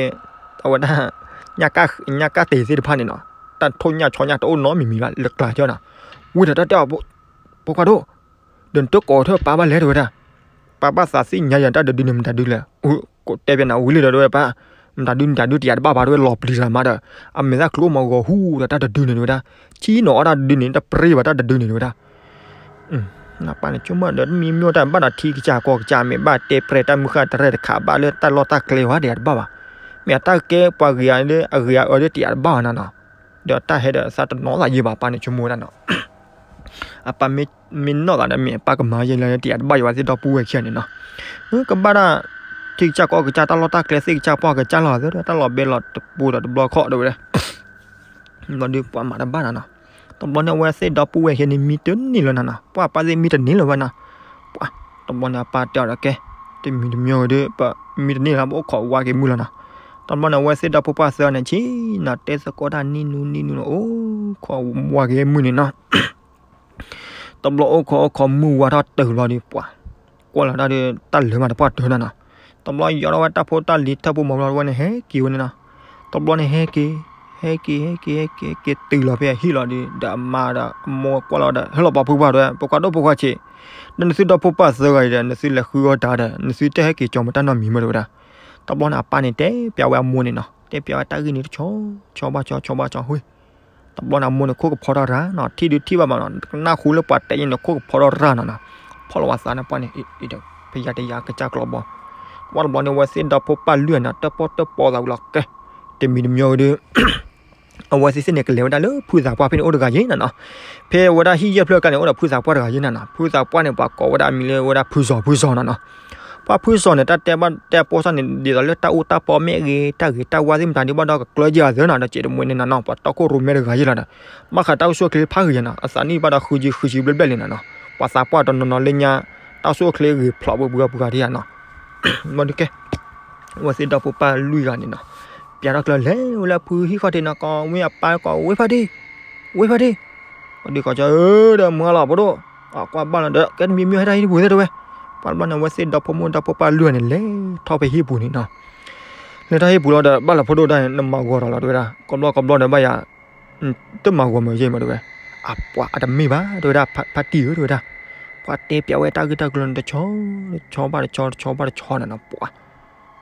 အဝဲဒၣ် ညၣ်ကၢ်သ့ၣ်သ့ၣ်တဖၣ်န့ၣ်နီၤ တၢ်ထိညၣ်ဆီညၣ်တအိၣ်နီတမံၤမံၤဘၣ် လၢကျါကၠီနီၤ ဝံၤဒီးတၢ်တဲအီၤ ဖိခွါဒိၣ် ဒီးနတကိးထီၣ်ပၢ်ဘၣ်လဲၣ်တဝဲဒၣ် ပၢ်ဘၣ်သးသ့ၣ်ညါယၤတၢ်တဒုန့ၣ် မတၤဒုလဲၣ် တဲပျးနၤဝံၤလံဒီးတဝဲပၢ် မတၤဒုမတၤဒုတယာ်တဘၣ်ဘၣ်တဝဲလီၤပျံၤတၢ်မးဒီး အမဲာ်သၣ်ကျိမးဂီၤဟူဒီးတၢ်တဒုန့ၣ်တဝဲဒၣ် ထံနီၤအီၣ်တၢ်တဒုန့ၣ် တပြ့ဘၣ်တၢ်တဒုန့ၣ်တဝဲဒၣ် နပၢ်န့ၣ်ဆိကမိၣ်ဒီး မ့ၢ်မ့ၢ်တၢ်ဘၣ်ဒီးထံကစၢ်ကီၢ်ကစၢ် မ့ၢ်ဘၣ်တဲပြဲၤတၢ်မုၢ်ဃၢ်တရဲၣ်တခါဘၣ်လၢတၢ်လီၢ်တၢ်ကျဲဝဲဒၣ်တဘၣ်ဘၣ် မ့ၢ်အတၢ်ကဲပှၤဂ့ၤအါဒီး အဂ့ၤအအၢဒီးတယာ်တဘၣ်ဘၣ်နီၤနီၤ ဒီးတၢ်ဟဲဒီးသးတနီသးယံာ်ဘၣ် ပၢ်န့ၣ်ဆိကမိၣ်ဝဲဒၣ်နီၤ အပၢ်မ့ၢ်နီၢ်သးဒီး မ့ၢ်အပၢ်ကမၤယဲလၢတယာ်တဘၣ်ယံၤဝဲသ့ၣ်ဒီပုၢ်ဝဲၢ်ခံဂၤန့ၣ်နီၤ ကဘၣ်ဒၣ် ထံကစၢ်ကီၢ်ကစၢ် တၢ်လီၢ်တၢ်ကျဲသ့ၣ်ကစၢ်ပှၢ်ကစၢ်လီၤ တၢ်လီၤဘဲလီၤတပူၤဒီးတဘျီခီၣ်ဒီးဝဲဒၣ် ဘျီဒုးပှၤမၤတဘၣ်နီၤနီၤ တဘျီန့ၣ်အဝဲသ့ၣ်ဒီပုၢ်ဝဲၢ်ခံဂၤန့ၣ် မံတန့ၢ်လၢၤနီၤနီၤ ပှၢ်ပၢ်သ့ၣ်မံတန့ၢ်လၢၤဝဲနီၤ ပှၢ် တဘျီန့ၣ်အပၢ်တဲအီၤဒီးကဲ တမံၤတမံၤဒီး ပမံတန့ၢ်လၢၤ ပအိၣ်ခိးဝါက့ၤမုၢ်လီၤနီၤ တဘျီန့ၣ် အဝဲသ့ၣ်ဒီဖိပၢ်သၢဂၤန့ၣ် ဆ့ၣ်နီၤတဲသကိးတၢ်နံၣ်နူနံၣ်နူနီၤ အိၣ်ခိးဝါက့ၤမုၢ်န့ၣ်နီၤ တဘျီအိၣ်ခိးအိၣ်ခိးမုၢ်ဝါထီၣ်တုၤလီၤဒီး ပှၢ် ကွၢ်လီၤတၢ်ဒီး တၢ်လၢာ်မးတပှၢ်တၢၢ်နီၤနီၤ တဘျီယီၤထီၣ်ဝဲတၢ်ဖိတၢ်လံၤထၢၣ်ဖိမၤဘျီဝဲန့ၣ် ဟဲက့ၤဝဲန့ၣ်နီၤ တဘျီန့ၣ်ဟဲက့ၤ ဟဲက့ၤ ဟဲက့ၤ ဟဲက့ၤ ဟဲက့ၤတုၤလီၤဖဲအဟံၣ်လီၤဒီး ဒီးအမါဒီးအမိၢ်ကွၢ်လီၤဒီး ဟဲလီၤပှၤဖိခွါတဝဲ ဖိခွါဒိၣ်ဖိခွါဆံး ဒီးနသုဒီဖိပၢ်သၢဂၤအံၤဒီး နသုလဲၤဃုအီၣ်တၢ်ဒီး နသုတဟဲက့ၤကၠီၤမတၢ်နီတမံၤမ့ၢ်တဝဲဒၣ် တဘျီန့ၣ် အပၢ်န့ၣ်တဲပျးဝဲအမိၢ်န့ၣ်နီၤ တဲပျးဝဲတၢ်ဂ့ၢ်န့ၣ်တဆီ ဆီဘၣ်ဆီ ဆီဘၣ်ဆီ ဟူ တဘျီန့ၣ် အမိၢ်န့ၣ် ခိၣ်ကဖီထီၣ်ရၣ်နီၤ ထံၣ်ဒုးထံၣ်ဘၣ်မးနီၤ ကနၣ်ဃူလၢပှၤတဲယဲန့ၣ် ခိၣ်ကဖီထီၣ်ရၣ်နီၤနီၤ ဖီၣ်လီၤဝဲသးန့ၣ် ပှၢ်န့ၣ် အံၤဒီး ဖယါတယါကစၢ်ကျီဘီ ပှၢ်တဘျီန့ၣ် အဝဲသ့ၣ်ဒီဖိပၢ်လွံၢ်ဂၤန့ၣ် တၢၣ်ပီၣ်တၢၣ်ပီသးဝံၤလီၤကဲ တမံၤတမံၤဝဲဒီး အဝဲသ့ၣ်သ့ၣ်န့ၣ် ကလဲၤဝဲဒၣ်လၢဖုသးပှၢ်ဖဲန့ၣ်အိၣ်တဂၤယဲနီၤနီၤ ဖဲဝဲဒၣ်ဟံၣ်ယဲၢ်ဖျၢၣ်ကျါန့ၣ် အိၣ်ဒီးဖုသးပှၢ်တဂၤယဲနီၤနီၤ ဖုသးပှၢ်န့ၣ် ပှၤကိးဝဲဒၣ်အမံၤလၢဝဲဒၣ်ဖုစီၤ ဖုစီၤနီၤနီၤ ပှၢ်ဖုစီၤန့ၣ် တၢ်တဲဘၣ်တဲအပိၢ်စၢ်န့ၣ် ဒ်သိးလၢတၢ်အူတၢ်ပီမ့ၢ်အဂ့ၤ တၢ်ဂ့ၤတၢ်ဝါသ့ၣ်မတၤဒုးဘၣ်ဒီးကကျၢၤက့ၤအီၤသ့နီၤ ဒီးစဲးတမှဲန့ၣ်နီၤနီၤ ပှၤတီခိၣ်ရိၣ်မဲတဂၤယဲလီၤဒီး ဘၣ်ဃးတၢ်အိၣ်ဆူၣ်အိၣ်ချ့ဖးဂ့ၤနီၤ အသးနံၣ်ဘၣ်ဒီးဃုဆံဃုဆံဘျဲၣ်ဘျဲၣ်လံနီၤနီၤ ပှၤသးပှၢ်တနီၤနီၤလၢညါတၢ်အိၣ်ဆူၣ်အိၣ်ချ့ဂ့ၤဖျိးဘှီဘှီပှၤတယၤနီၤ ဘၣ်ဒုးကဲ အဝဲသ့ၣ်ဒီဖိပၢ်လွံၢ်ဂၤန့ၣ်နီၤ ပျးထီၣ်ကျၢၤလဲၤဝဲလၢဖုဟံၣ်ခီၣ်ထံးနီၤ ကိးဝဲအပၢ်ကိးဝဲဖါတံၢ် ဝဲဖါတံၢ် ပှၤဒုးကိးကၠီဧၢ ဒီးမုၢ်ဟါလီၤဖိဒိၣ် အကွၢ်ဘၣ်လီၤဒီး ကဲတမံၤမံၤဟဲတၢ်ဟံၣ်တပူၤသ့ၣ်တဝဲ ပှၢ်တဘျီန့ၣ် အဝဲသ့ၣ်ဒီဖိမိၢ်ဒီဖိပၢ်လွံၢ်ဂၤန့ၣ် လဲၤထီၣ်ဖဲဟံၣ်ပူၤန့ၣ်နီၤ လဲၤထီၣ်ဟံၣ်ပူၤလီၤဒီး ဘၣ်လီၤဖိဒိၣ်တၢ်န့ၣ် နမၤဂီၤဒီးလီၤတဝဲဒၣ် ကဘျီကဘျီဒီးဘၣ်ယၤ တမၤဂီၤမးယဲမးတဝဲ အပှၤအတမ့ၢ်ဘၣ်တဝဲဒၣ် ဖါတံၢ်ဧၢတဝဲဒၣ် ပှၤတဲပျးဝဲတၢ်ဂ့ၢ်တၢ်ကျိၤန့ၣ် တဆီ တဆီဘၣ်တဆီ တဆီဘၣ်တဆီန့ၣ်နီၤ ပှၤ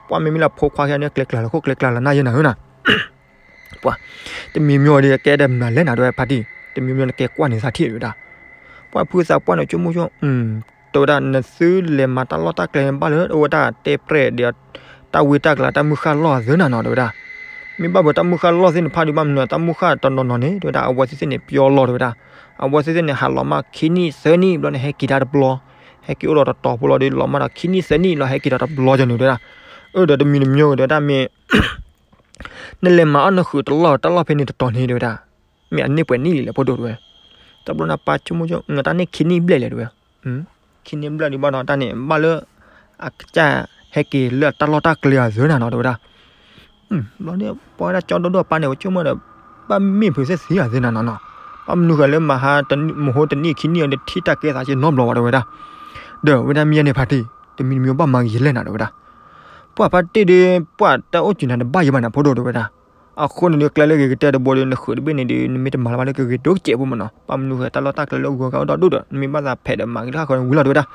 ပှၤမ့မ့ၢ်လၢဖိခွါခဲန့ၣ် ကျဲကျါလၢခိၣ်ကျဲကျါလၢနၢ်ယဲနၤဧၢနၤ ပှၤ တမံၤမံၤဒီးကဲဒီးမၤလဲၣ်နၤ တဲဝဲဖါတံၢ် တမံၤမံၤနကဲကွၢ်န့ၢ်သးထံၣ်ဝဲဒၣ် ပှၤဖုသးပှၢ်န့ၣ် ဆိကမိၣ်ဆိ တဲဝဲဒၣ် နသုလဲၤမၤတၢ်လီၢ်တၢ်ကျဲဘၣ်လၢ အိၣ်ဝဲဒၣ်တဲပြဲၢ်ဒီး တၢ်ဝ့တၢ်ကျါတၢ်မုၢ်ဃၢ်လီၢ်သ့ၣ်နၤနီၤ တဲဝဲဒၣ် မ့ၢ်ဘၣ်ဖဲတၢ်မုၢ်ဃၢ်လီၢ်သ့ၣ်န့ၣ် ဖါဒုးဘၣ်မနုၤ တၢ်မုၢ်ဃၢ်တနီၤနီၤန့ၣ် တဲဝဲဒၣ် အဝဲသ့ၣ်သ့ၣ်န့ၣ် ပျီလီၤ တဲဝဲဒၣ် အဝဲသ့ၣ်သ့ၣ်န့ၣ် ဟးလီၤမၢ်ခံနံၣ်သၢနံၣ်ဘျီန့ၣ် ဟဲက့ၤတၢ်တဘျီ ဟဲက့ၤအိၣ်ဒီးတတီၤဖိလီၤဒီး လီၤမၢ်ဒီးခံနံၣ်သၢနံၣ်လီၤ ဟဲက့ၤဒီးတဘျီကန့ၣ် တဲဝဲဒၣ် အၢ ဒီးတမံၤတမံၤ တဲဝဲဒၣ် မ့ၢ် နလဲၤမၤအီၣ်နဃုာ်တလီၢ် တၢ်လီၢ်ဖဲန့ၣ်တတီၤန့ၣ် တဲဝဲဒၣ် မ့ၢ်အန့ၢ်ပှဲၤနံၣ်လံလဲၣ် ဖိဒိၣ် တဲဝဲ တဘျီန့ၣ် ပၢ်ဆိကမိၣ်ဆိ တၢ်န့ၢ်ခံနံၣ်ဘျဲၣ်လဲၣ် တဲဝဲ ခံနံၣ်ဘျဲၣ်ဒံးဘၣ်ဒီး တၢ်န့ၣ် ဘၣ်လၢ အကစၢ်ဟဲက့ၤလၢတၢ်လီၢ်တၢ်ကျဲအသ့ၣ်နၤနီၤ တဲဝဲဒၣ် ဘျီန့ၣ် ပဝဲဒၣ်ကၠီဒိၣ်ဒိၣ်အပၢ်န့ၣ် ပဆိကမိၣ်ဒီး ဘၣ်မ့ၢ်ဖုးသ့ၣ်သ့ၣ်အသ့ၣ်နၤနီၤနီၤ ဘၣ်မနုၤဃိလၢမဟါ မဟိတနံၣ်ခံနံၣ်အံၤဒီး ထံၣ်တၢ်ကဲသးက့နီတဘျီဘၣ် တဲဝဲဒၣ် ဒီးဝဲဒၣ်မ့ၢ်ယဲန့ၣ်ဖါတံၢ် တမံၤတမံၤဘၣ်မၤဂ့ၤလဲၣ်နၤ တဲဝဲဒၣ် ပှၤဖါတံၢ်ဒီး ပှၤတၢ်အိၣ်စူၤနၤတဘၣ်ယဲဘၣ်န့ၣ် ဖိဒိၣ် တဲဝဲဒၣ် အဃိန့ၣ်ဒီး ကျဲလၢဂ့ၤကတၢၢ်တဘိဒီး နဃုာ်တဘ့ၣ်န့ၣ်ဒီး နမ့ၢ်တမၤလၢၤဘၣ်ဒီး ကဂ့ၤဒိၣ်ကဲးဖိမးနီၤ ဘၣ်မနုၤဃိ တၢ်လီၢ်တၢ်ကျဲလၢအဂုၤအဂၤအိၣ်ဒီဒူၣ်ဒီး နမ့ၢ်ဘၣ်သးဖဲးဒီးမၤဂ့ၤတခါဃီန့ၣ် ဝံၤလီၤ တဲဝဲဒၣ်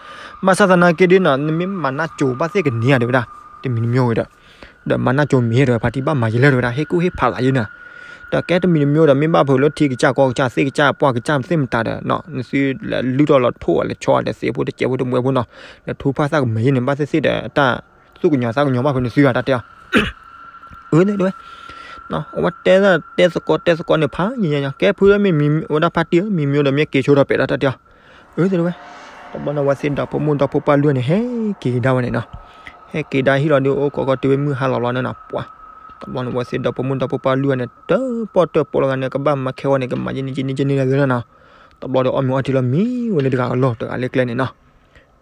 ဘၣ်ဆၣ်သနာ်က့ဒီးနီၤ နမ့ၢ်မၤနၢ်ကၠိၤဘၣ်သ့ၣ်ကန့ၢ်ဧါ တဲဝဲဒၣ် တမံၤတမံၤဝဲဒီး ဒီးမၤနၢ်ကၠိၤမ့ၢ် တဲဝဲ ဖါတံၢ်ဘၣ်မၤယဲလဲၣ် တဲဝဲဒၣ် ဟ့ၣ်ကူၣ်ဟ့ၣ်ဖးသးယဲန့ၣ် ဒီးကဲတမံၤတမံၤဒီး မ့ၢ်ဘၣ်ဖုးလၢထံကစၢ်ကီၢ်ကစၢ်သ့ၣ်ကစၢ်ပှၢ်ကစၢ်သ့ၣ်မတၤဒီးနီၤ နသုလဲၤလုၢ်ထီၣ်လီၤထိၣ်အီၤ လဲၤဆီအီၤ လဲၤသံးဖိတစဲးဖိတမှဲးဖိနီၤ လဲၤထူဖၣ်သၣ်ကမဲာ်ယဲန့ၣ် ဘၣ်သ့ၣ်သ့ၣ်ဒီးတၢ်သူၣ်ကညီၤသးကညီၤဘၣ်ဖဲန့ၣ်သုဂၤတၢ်တဲအီၤ အၢ တဲဝဲ အဝဲတဲသကိးတဲသကိးန့ၣ်ဖးယံာ်ယံာ် ကဲဖုလၢမ့ၢ်မံၤဝဲဒၣ်ဖါတံၢ်ဧၢ မံၤမံၤဒီးမ့ၢ်က့ၤဆိဒီးပဲာ်ဒီးတၢ်တဲအီၤ အၢ တဲဝဲ တဘျီန့ၣ် အဝဲသ့ၣ်ဒီဖိမိၢ်ဒီဖိပၢ်လွံၢ်ဂၤန့ၣ် ဟဲက့ၤကဒါဝဲန့ၣ်နီၤ ဟဲက့ၤဒါဟံၣ်လီၤဒီးအိၣ်ကိးကီးတုၤဝဲမုၢ်ဟါလီၤဘျီန့ၣ်နီၤ ပှၤ တဘျီန့ၣ် အဝဲသ့ၣ်ဒီဖိမိၢ်ဒီဖိပၢ်လွံၢ်ဂၤန့ၣ် တၢၣ်ပီၣ်တၢၣ်ပီလီၤဂၤန့ၣ် ကဘၣ်မၤခဲဝဲန့ၣ် ကမၤယဲန့ၣ်ယဲန့ၣ်ယဲန့ၣ်လီၤနီၤ တဘျီဒီးအီၣ်မ့ၤအီထံလီၤ မံဝဲလၢတဂၤအလီၢ်တဂၤလၢကျဲန့ၣ်နီၤ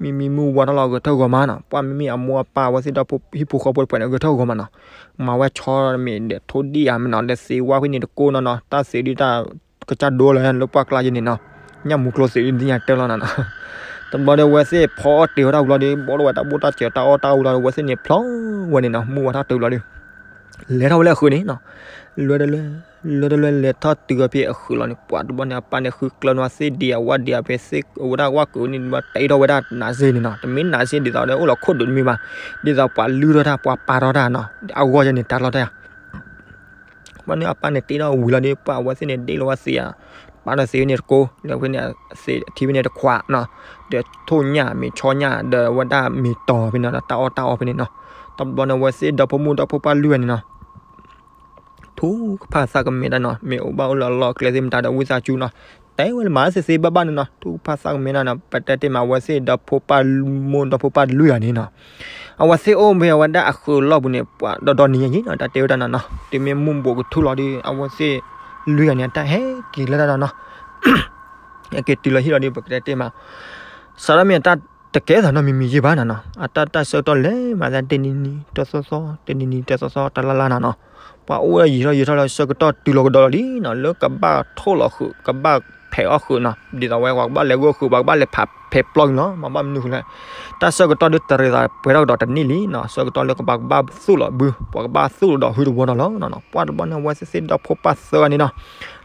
မံမံမုၢ်ဝါထီၣ်လီၤဂဲၤထၢၣ်ဂီၤမးနီၤ ပှၤမ့မ့ၢ်အမိၢ်အပၢ်အဝဲသ့ၣ်ဒီဖိဟံၣ်ဖိဃီဖိတဖၣ်န့ၣ် ဂဲၤထၢၣ်ဂီၤမးနီၤ မၤဝဲဆီမ့ၢ်ဒီးထိၣ်ဒံၣ်ဧါမ့ၢ်နီၤ ဒီးသ့ဝါဖဲန့ၣ်တကိးနီၤနီၤ တၢ်သ့ဒုးတၢ်ကစၢ်ဒိလီၤလၢပှၢ်ကျါယဲန့ၣ်နီၤ ညၣ်မူကျိသ့ဒုးသ့ၣ်ညါတၢ်လီၤနီၤနီၤ တဘျီဒီးအဝဲသ့ၣ်ဖီအီၣ်တ့ၢ်ဝဲဒၣ်ဝံၤလီၤဒီး ဘီထီၣ်ဝဲတၢ်ဘိၣ်တၢ်စၢၤတၢ်အီၣ်တၢ်အီဝံၤလီၤဒီး အဝဲသ့ၣ်န့ၣ်ဖျီဝဲန့ၣ်နီၤ မုၢ်ဝါထီၣ်တုၤလီၤဒီး လဲၤထီၣ်ဝဲလၢအဃုာ်န့ၣ်နီၤ လဲၤတလၢ လဲၤတလၢလဲၤထီၣ်တုၤအီၤဖဲအဃုာ်လီၤန့ၣ် ပှၤတဘျီန့ၣ် အပၢ်န့ၣ်ဃုကျၢၤန့ၢ်ဝဲသ့ၣ်ဒံးအဝဲဒံးအဖဲသ့ၣ် အဝဲဒၣ်ဝၣ်ကုာ်န့ၣ် တ့ထီၣ်ဝဲဒၣ်နးစ့န့ၣ်နီၤ တမ့ၢ်နးစ့ဒ်သိးဒီးအိၣ်လီၤခိၣ်ဒုးတမ့ၢ်ဘၣ် ဒ်သိးပှၤလုၢ်ထီၣ်တၢ် ပှၤပာ်ထီၣ်တၢ်နီၤ အဂီၢ်ယဲန့ၣ်တၢ်လီၢ်တၢ်ယၤ ဘၣ်န့ၣ်အပၢ်န့ၣ်တ့ထီၣ်ဝံၤလီၤဒီး ပှၤအဝဲသ့ၣ်န့ၣ်ဒ့လီၤဝဲသ့ၣ်ဧါ ပာ်ထီၣ်သ့ၣ်ဖဲန့ၣ်တကိး လၢဖဲန့ၣ် သ့ၣ်ထံဖဲန့ၣ်တခွးနီၤ ဒီးထိၣ်ညၣ်မ့ၢ်ဆီညၣ် ဒီးဝဲဒၣ်မ့ၢ်တီၤဖဲန့ၣ်ဒီးတၢ်အီၣ်တၢ်အီဖဲန့ၣ်နီၤ တဘျီန့ၣ် အဝဲသ့ၣ်ဒီဖိမိၢ်ဒီဖိပၢ်လွံၢ်ဂၤန့ၣ်နီၤ ထူကဖၣ်သးကမဲာ်တၢ်နီၤ မ့ၢ်အိၣ်ဘၣ်အိၣ်လၢအလီၢ်အကျဲသ့ၣ်မတၤဒီးဝံသးစူၤနီၤ တဲဝဲလၢမၤသ့သ့ဘၣ်ဘၣ်န့ၣ်နီၤ ထူကဖၣ်သးကမဲာ်တၢ်နီၤ ပတဲတ့ၢ်မး အဝဲသ့ၣ်ဒီဖိပၢ်မိၢ်ဒီဖိပၢ်လွံၢ်ဂၤန့ၣ်နီၤ အဝဲသ့ၣ်အိၣ်ဖဲအဝဲဒၣ်အဃုာ်လီၢ်ပူၤန့ၣ် ပှၤဒီဒီနံၤညါယံၤနီၤ တၢ်တဲဝဲဒၣ်နီၤနီၤ တုၤမ့ၢ်မုၢ်ဘူးကထူၣ်လီၤဒီး အဝဲသ့ၣ်လွံၢ်ဂၤန့ၣ် အတၢ်ဟဲက့ၤလၢတၢ်နီၤနီၤ ဟဲက့ၤတုၤလီၤဟံၣ်လီၤဒီး ပကတဲတ့ၢ်မး စးထီၣ်မ့ၢ်အတၢ်တကဲသးနီတမံၤမံၤယံၤဘၣ်နီၤနီၤ အတၢ်တၢ်ဆၢကတီၢ်လဲၤမးသးတနံၤနံၤ တသီသီ တနံၤနံၤတသီသီ တလါလါနီၤနီၤ ပှၤအိၣ်ဝဲယံာ်ထီၣ်ယံာ်ထီၣ်လၢဆၢကတီၢ်တုၤလီၤကဒီးလီၤလံနီၤ လၢကဘၣ်ထိၣ်လီၤဃုာ် ကဘၣ်ဖဲးအီၣ်ဃုာ်နီၤ ဒ်သိးဝဲ ပှၤကဘၣ်လဲၤဂီၢ်ဃုာ် ပှၤကဘၣ်လဲၤဖးဖဲးပျီက့ၤလီၤ မ့ၢ်ဘၣ်မနုၤဃိလဲၣ် တၢ်ဆၢကတီၢ်ဒုးတရံးသးပှဲၤထီၣ်ကဒီးတနံၣ်လံနီၤ ဆၢကတီၢ်လၢပှၤကဘၣ်သူၣ်လီၤဘု ပှၤကဘၣ်သူၣ်လီၤဒီးဟုတဝီနီၤလီၤနီၤနီၤ ပှၤတဘျီန့ၣ် အဝဲသ့ၣ်သ့ၣ်ဒီဖိပၢ်သၢဂၤန့ၣ်နီၤ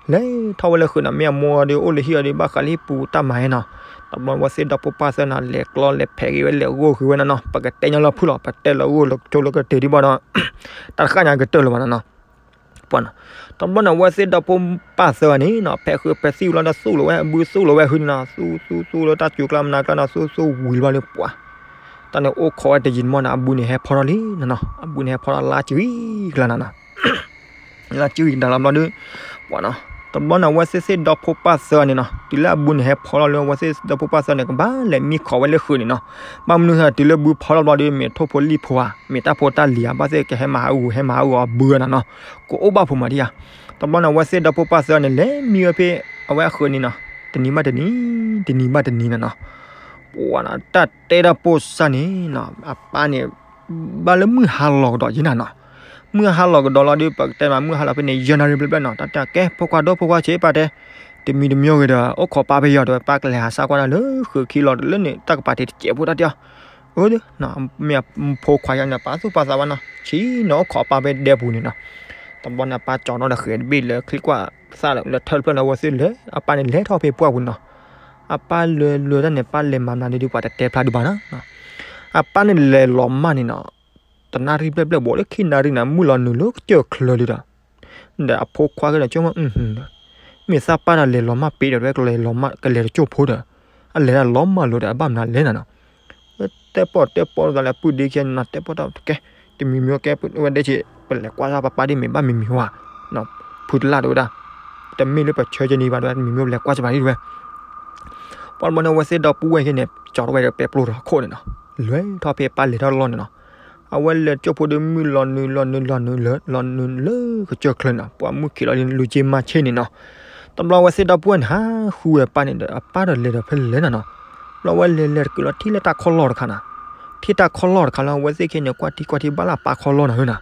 လဲၤထီၣ်ဝဲလၢဃုာ်နီၤ မ့ၢ်အမိၢ်ဒီးအိၣ်လၢဟံၣ်အီၤဒီး ဘၣ်ဃးလၢဟံၣ်ပူၤတၢ်မၤဟဲနီၤ တဘျီအဝဲသ့ၣ်ဒီဖိပၢ်သၢဂၤန့ၣ် လဲၤကျီလဲၤဖဲးက့ၤဝဲ လဲၤဂီၢ်ဃုာ်ဝဲနီၤနီၤ ပကတဲညီလီၤဖုၣ်လီၤ ပတဲလီၤဂီၢ်လၢကထိလၢကတ့ၤဒံးဘၣ်ဒီး တၢ်တဃၣ်ညါကတၢၢ်လၢၤဘၣ်နီၤနီၤ ပှၤနီၤ တဘျီန့ၣ် အဝဲသ့ၣ်ဒီဖိပၢ်သၢဂၤန့ၣ်နီၤ ဖဲးဃုာ်ဖဲးသံဝံၤလီၤဒီးသူၣ်လီၤဝဲ အဘုသူၣ်လီၤဝဲဟုန့ၣ်နီၤ သူၣ်သူၣ်သူၣ်လၢ တၢ်စူၤကျါမနၤကျါနီၤ သူၣ်သူၣ်ဝံၤလီၤဘျီဒီး ပှၤ တၢ်န့ၣ်အိၣ်ခိးဝဲတယံာ်မီၢ်န့ၣ် အဘုန့ၣ်ဟဲဖီထီၣ်လံနီၤနီၤ အဘုန့ၣ်ဟဲဖီထီၣ်လါစံကလါနီၤနီၤ လါစံကလါဘျီဒီး ပှၤနီၤ တဘျီန့ၣ် အဝဲသ့ၣ်သ့ၣ်ဒီဖိပၢ်သၢဂၤန့ၣ်နီၤ တုၤလၢအဘုန့ၣ်ဟဲဖီထီၣ်လၢ အဝဲသ့ၣ်ဒီဖိပၢ်သၢဂၤန့ၣ် ကဘၣ်လဲၤမံခိးဝဲလၢဃုာ်န့ၣ်နီၤ ဘၣ်မနုၤဃိ တုၤလၢဘုဖီထီၣ်ဘျီဒီး မ့ၢ်ထိၣ်ဖိလံၣ်ဖိဧါ မ့ၢ်တၢ်ဖိတၢ်လံၤဧါ ဘၣ်သ့ၣ်ကဟဲမၤဟးဂီၤ ဟဲမၤဟးဂီၤအဘုနီၤနီၤ ကအိၣ်ဘၣ်ဖိမးဒံးဧါ တဘျီန့ၣ် အဝဲသ့ၣ်ဒီဖိပၢ်သၢဂၤန့ၣ် လဲၤမံဝဲဖဲ အဝဲအဃုာ်န့ၣ်နီၤ တနံၤဘၣ်တနံၤ တနံၤဘၣ်တနံၤနီၤနီၤ ပှၤနီၤ တၢ်တဲတၢ်ပိာ်စၢ်န့ၣ်နီၤ အပၢ်န့ၣ် ဘၣ်လၢမုၢ်ဟါလီၤကဒီးယဲနီၤနီၤ မုၢ်ဟါလီၤကဒီးလီၤဒီး ပကတဲမး မုၢ်ဟါလီၤဖဲန့ၣ် ယဲၢ်နၣ်ရံၣ်ဘျဲၣ်ဘျဲၣ်နီၤ တၢ်တဲ ကဲ ဖိခွါဒိၣ်ဖိခွါဆံး ပၢ်တဲ တမံၤတမံၤဂ့ၤဒီး အိၣ်ခိးပၢ်ဖဲယီၤ တဲဝဲ ပၢ်ကလဲၤဟးစၢ်ကွၢ်တၢ်လၢဃုာ်ခံလီၤ လၢန့ၣ် တၢ်ကပၤတ့ၢ်တစဲးဖိတၢ်တဲအီၤ အၢ မ့ၢ်အဖိခွါယါန့ၣ် ပာ်သူၣ်ပာ်သးဘၣ်နီၤ ဆံးန့ၣ်အိၣ်ခိးပၢ်ဖဲဒဲပူၤန့ၣ်နီၤ တဘျီန့ၣ် အပၢ်ကၠီၤထီၣ်ဒီးဃဲၤတဘ့ၣ်လၢချံကွၢ်သၣ်လၢထၢၣ်တဖျၢၣ်န့ၣ် အဝဲသ့ၣ်လဲၤ အပၢ်န့ၣ်လဲၤထီၣ်ဖဲပှၢ်ပူၤနီၤ အပၢ်လဲၤလဲၤတၢ်န့ၣ် ပၢ်လဲၤမၤမနုၤဒ်ဒ်ပှၤတတဲဖျါဒံးဘၣ်နီၤ. အပၢ်န့ၣ်လဲၤလီၤမၢ်န့ၣ်နီၤ, တနၣ်ရံၣ်ဘျဲၣ်ဘျဲၣ် ဘိးလၢခံနၣ်ရံၣ်န့ၣ် မုၢ်လီၤနုာ်လၢကစၢၢ်ချၢလံဒီး, ဒီးအဖိခွါကဒီး ကၠိမုၢ်, မ့ၢ်သးပၢ်ဒီးလဲၤလီၤမၢ်ပ့ၤဒီး ဝဲကလဲၤလီၤမၢ် ကလဲၤတကၠိၢ်ဖိဒီး, အလဲၤတၢ်လီၤမၢ်လိာ်ဒီး အဘၣ်မနုၤလဲၣ်နီၤနီၤ. တဲပီၣ်တဲပီၣ်သးလၢ ပုၢ်ဒ့ခဲနီၤ တဲပီၣ်တၢ်တကဲ, တမံၤမံၤကဲ ဝဲဒၣ်ဆ့ ပလဲၤကွၢ်စၢ်ပၢ်ပၢ်ဒ်မ့ၢ်ဘၣ်မံၤမံၤဝဲ, ဖုတလၢ်တဝဲဒၣ်, တမ့ၢ်လၢပဆၢကဲန့ၣ်ဘၣ်တဝဲ တမံၤမံၤပလဲၤကွၢ်စၢ်ပၢ်ဒ်တဝဲ. ပှၤတဘျီန့ၣ် အဝဲသ့ၣ်ဒီပုၢ်ဝဲၢ်ခဲန့ၣ် ကၠီထီၣ်ဝဲဒီးပဲပျိဒီးခိၣ်န့ၣ်နီၤ, လဲၤထီၣ်ဖဲပၢ်လဲၤထီၣ်လီၢ်န့ၣ်နီၤ. အဝဲလဲၤကၠိၢ်ဖိဒီး မုၢ်လီၤနုာ်လီၤနုာ်လီၤနုာ်လၢ လီၤနုာ်လၢကစၢၢ်ချၢန့ၣ်နီၤ, ပှၤမုၢ်ခံးလီၤလံ လူၤက့မၤဆ့ၣ်န့ၣ်နီၤ. တဘျီအဝဲသ့ၣ်ဒီပုၢ်ဝဲၢ်န့ၣ် ဟးဃုဝဲပၢ်န့ၣ်ဒီး အပၢ်ဒီးလဲၤဒီးဖဲလဲၣ်နီၤနီၤ. တဘျီအဝဲလဲၤလဲၤတကုာ်လီၤ ထံၣ်လၢတၢ်ခီၣ်လီၢ်တခါနီၤ, ထံၣ်တၢ်ခီၣ်လီၢ်တခါလီၤ အဝဲသ့ၣ်ခဲန့ၣ် ကွၢ်ထံကွၢ်ထံ ဘၣ်လၢအပၢ်ခီၣ်လီၢ်နီၤဟၢနီၤ.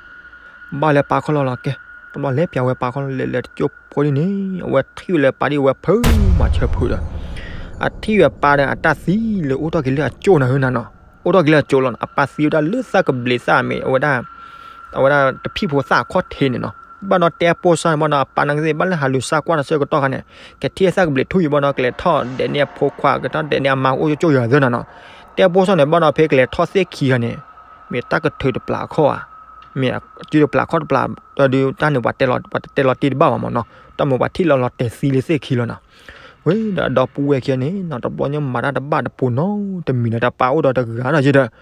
ဘၣ်လၢပၢ်ခီၣ်လီၢ်လီၤကဲ, တဘျီလဲၤပၠးဝဲပၢ်ခီၣ်လီၢ် လဲၤလဲၤတကၠိၢ်ဖိဒ်န့ၣ် အဝဲထံၣ်ဝဲလၢပၢ်ဒ်အဝဲဖုမၤဆၢဖုဒီး, အထံၣ်ဝဲပၢ်ဒီးအတၢ်သံလၢအိၣ်ထီၣ်က့ၤလၢအကၠိၢ်နီၤဟၢနီၤနီၤ, အိၣ်ထီၣ်က့ၤလၢအကၠိၢ်လီၤနီၤ. အပၢ်သံဝဲဒၣ်လၢသၣ်ကဘျံးသၣ်မ့ၢ် အဝဲဒၣ်, အဝဲဒၣ်တဖံၣ်ဖိသၣ်အခီၣ်ထံးန့ၣ်နီၤ. ဘၣ်ဒီးတဲအဖိစီၤန့ၣ် ဘၣ်ဒီးအပၢ်နာ်က့သ့ၣ် ဘၣ်လၢဟးလူၤစၢ်ကွၢ်တၢ်ဆၢကတီၢ်ခါန့ၣ် ကထံၣ်သၣ်ကဘျံးထူၣ်ယံၤဘၣ်ဒီး ကလဲၤထီၣ်ဒဲးန့ၢ်အဖိခွါ ကထီၣ်ဒဲးန့ၢ်အမါအိၣ်ကၠိၢ်ယၤသၢနီၤနီၤ. တဲအဖိစီၤန့ၣ် ဘၣ်ဒီးဖဲကလဲၤထီၣ်သ့ၣ်ခံဂၤန့ၣ် မ့ၢ်တၢ်ကထုးတပျၢ်အခီၣ်ဧါ, မ့ၢ်အစုတပျၢ်ခီၣ်တပျၢ်, ဒီးဒုးတၢ်န့ၣ် ပှၤတဲလီၤ ပှၤတတဲလီၤတ့ၢ်တဘၣ်ဘၣ်မ့ၢ်နီၤ, တၢ်မ့ၢ်ပှၤထံၣ်လီၤလီၤတဲာ်သံလၢသ့ၣ်ခံလီၤနီၤ. ဝဲဒီးဒီပုၢ်ဝဲၢ်ခံဂၤန့ၣ်နီၤ တဘျီညါမၤတၢ်တဘၣ်တပိၤနီတမံၤဒီး တၢ်ပၢ်အိၣ်ဒီးတဂၤဒီးယဲဒီး, ဒီ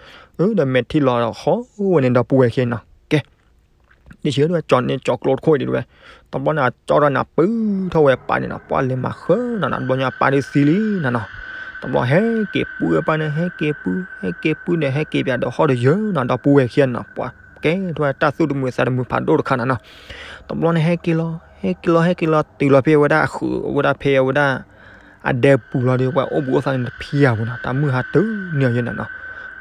းမဲာ်ထံလီၤဒီးဟီဝဲန့ၣ် ဒီပုၢ်ဝဲၢ်ခံဂၤနီၤ. ကဲ ဒ်ဆၢဝဲကၠီန့ၣ်ကၠီကျိတခိၣ်ဒ်ဝဲ, တဘျီန့ၣ် အကၠီဒီးန့ၣ် ပုၢ်ထီၣ်ဝဲပၢ်န့ၣ်နီၤ, ပှၢ်လဲၤမၤဃၢနီၤနီၤ, တဘျီညါအပၢ်ဒုးသံလံနီၤနီၤ. တဘျီဟဲက့ၤပုၢ်ဝဲပၢ်န့ၣ် ဟဲက့ၤပုၢ် ဟဲက့ၤပုၢ်န့ၣ် ဟဲက့ၤပၠးဒီးဟီၣ်ဒီးယၢၤနီၤ ဒီပုၢ်ဝဲၢ်ခံဂၤနီၤ, ပှၤကဲထီၣ်ဝဲတၢ်သူၣ်တမုာ်သးတမုာ်ဖးဒိၣ်တခါနီၤနီၤ. တဘျီန့ၣ် ဟဲက့ၤလီၤ ဟဲက့ၤလီၤ ဟဲက့ၤလီၤ တုၤလီၤဖဲအဝဲဒၣ်အဃုာ် အဝဲဒၣ်ဖဲအဝဲဒၣ် အဒဲပူၤလီၤဒီး ပှၤအိၣ်ဘှံးအိၣ်သါန့ၣ်တဖံးဧါပူၤနီၤ, တၢ်မုၢ်ဟါတုၤန့ၢ်ယဲနီၤနီၤ.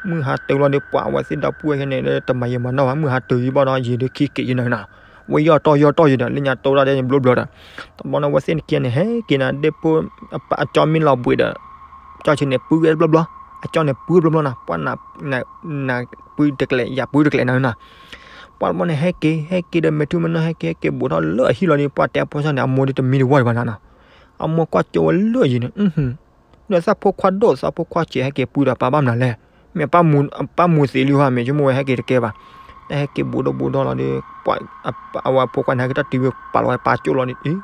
မုၢ်ဟါတုၤလီၤဒီး ပှၤအဝဲသ့ၣ်ဒီပုၢ်ဝဲၢ်ခံဂၤန့ၣ် တမၤယံာ်မၤနီၢ်ဘၣ်, မုၢ်ဟါတုၤယံၤဘၣ်ဒီး ယံာ်ဒီးခံက့ၤယဲနီၤနီၤ. ဝဲယီၢ်တီၢ်ယီၢ်တီၢ်ယဲဒီး လၢညါတိၢ်တၢ်ဒဲးန့ၣ်ဘျီဘျီဒီး တဘျီန့ၣ် အဝဲသ့ၣ်န့ၣ်ခံဂၤန့ၣ် ဟဲက့ၤနၤဒဲဖိ အကၠီမ့ၢ်လီၤဘှံးဒီး ကၠီဆံးန့ၣ် ပုၢ်ဝဲတဘျီဘျီ, အကၠီန့ၣ် ပုၢ်တဘျီဘျီနီၤ, ပှၤနၤ ပုၢ်တကျဲး ယၤပုၢ်တကျဲးနီၤနီၤ. ပှၤတဘျီန့ၣ် ဟဲက့ၤ ဟဲက့ၤဒီး မဲာ်ထူမဲာ်နီၢ် ဟဲက့ၤ ဟဲက့ၤဘူးထီၣ်လၢအဟံၣ်လီၤဒီး ပှၤတဲအဖိစီၤန့ၣ် အမိၢ်ဒ်တမံတဝီၢ်ဒံးဘၣ်နီၤနီၤ. အမိၢ်ကွၢ်ကၠိဝဲလၢအယံၤန့ၣ် ဒီးသးဖိခွါဒိၣ် သးဖိခွါဆံး ဟဲက့ၤပုၢ်ဒီးပၢ်ဘၣ်မနုၤလဲၣ်, မ့ၢ်ပၢ်မူသံးလံဟီ မ့ၢ်ဆိကမိၣ်ဝဲဟဲက့ၤတကဲဘၣ်. တၢ်ဟဲက့ၤဘူးဒီးဘူးဒီးလီၤဒီး ပှၤ အဝဲဖိခွါန့ၣ် ဟဲက့ၤတၢ်တုၤဝဲပာ်လီၤဝဲပၢ်ကၠိလီၤဒီး အ့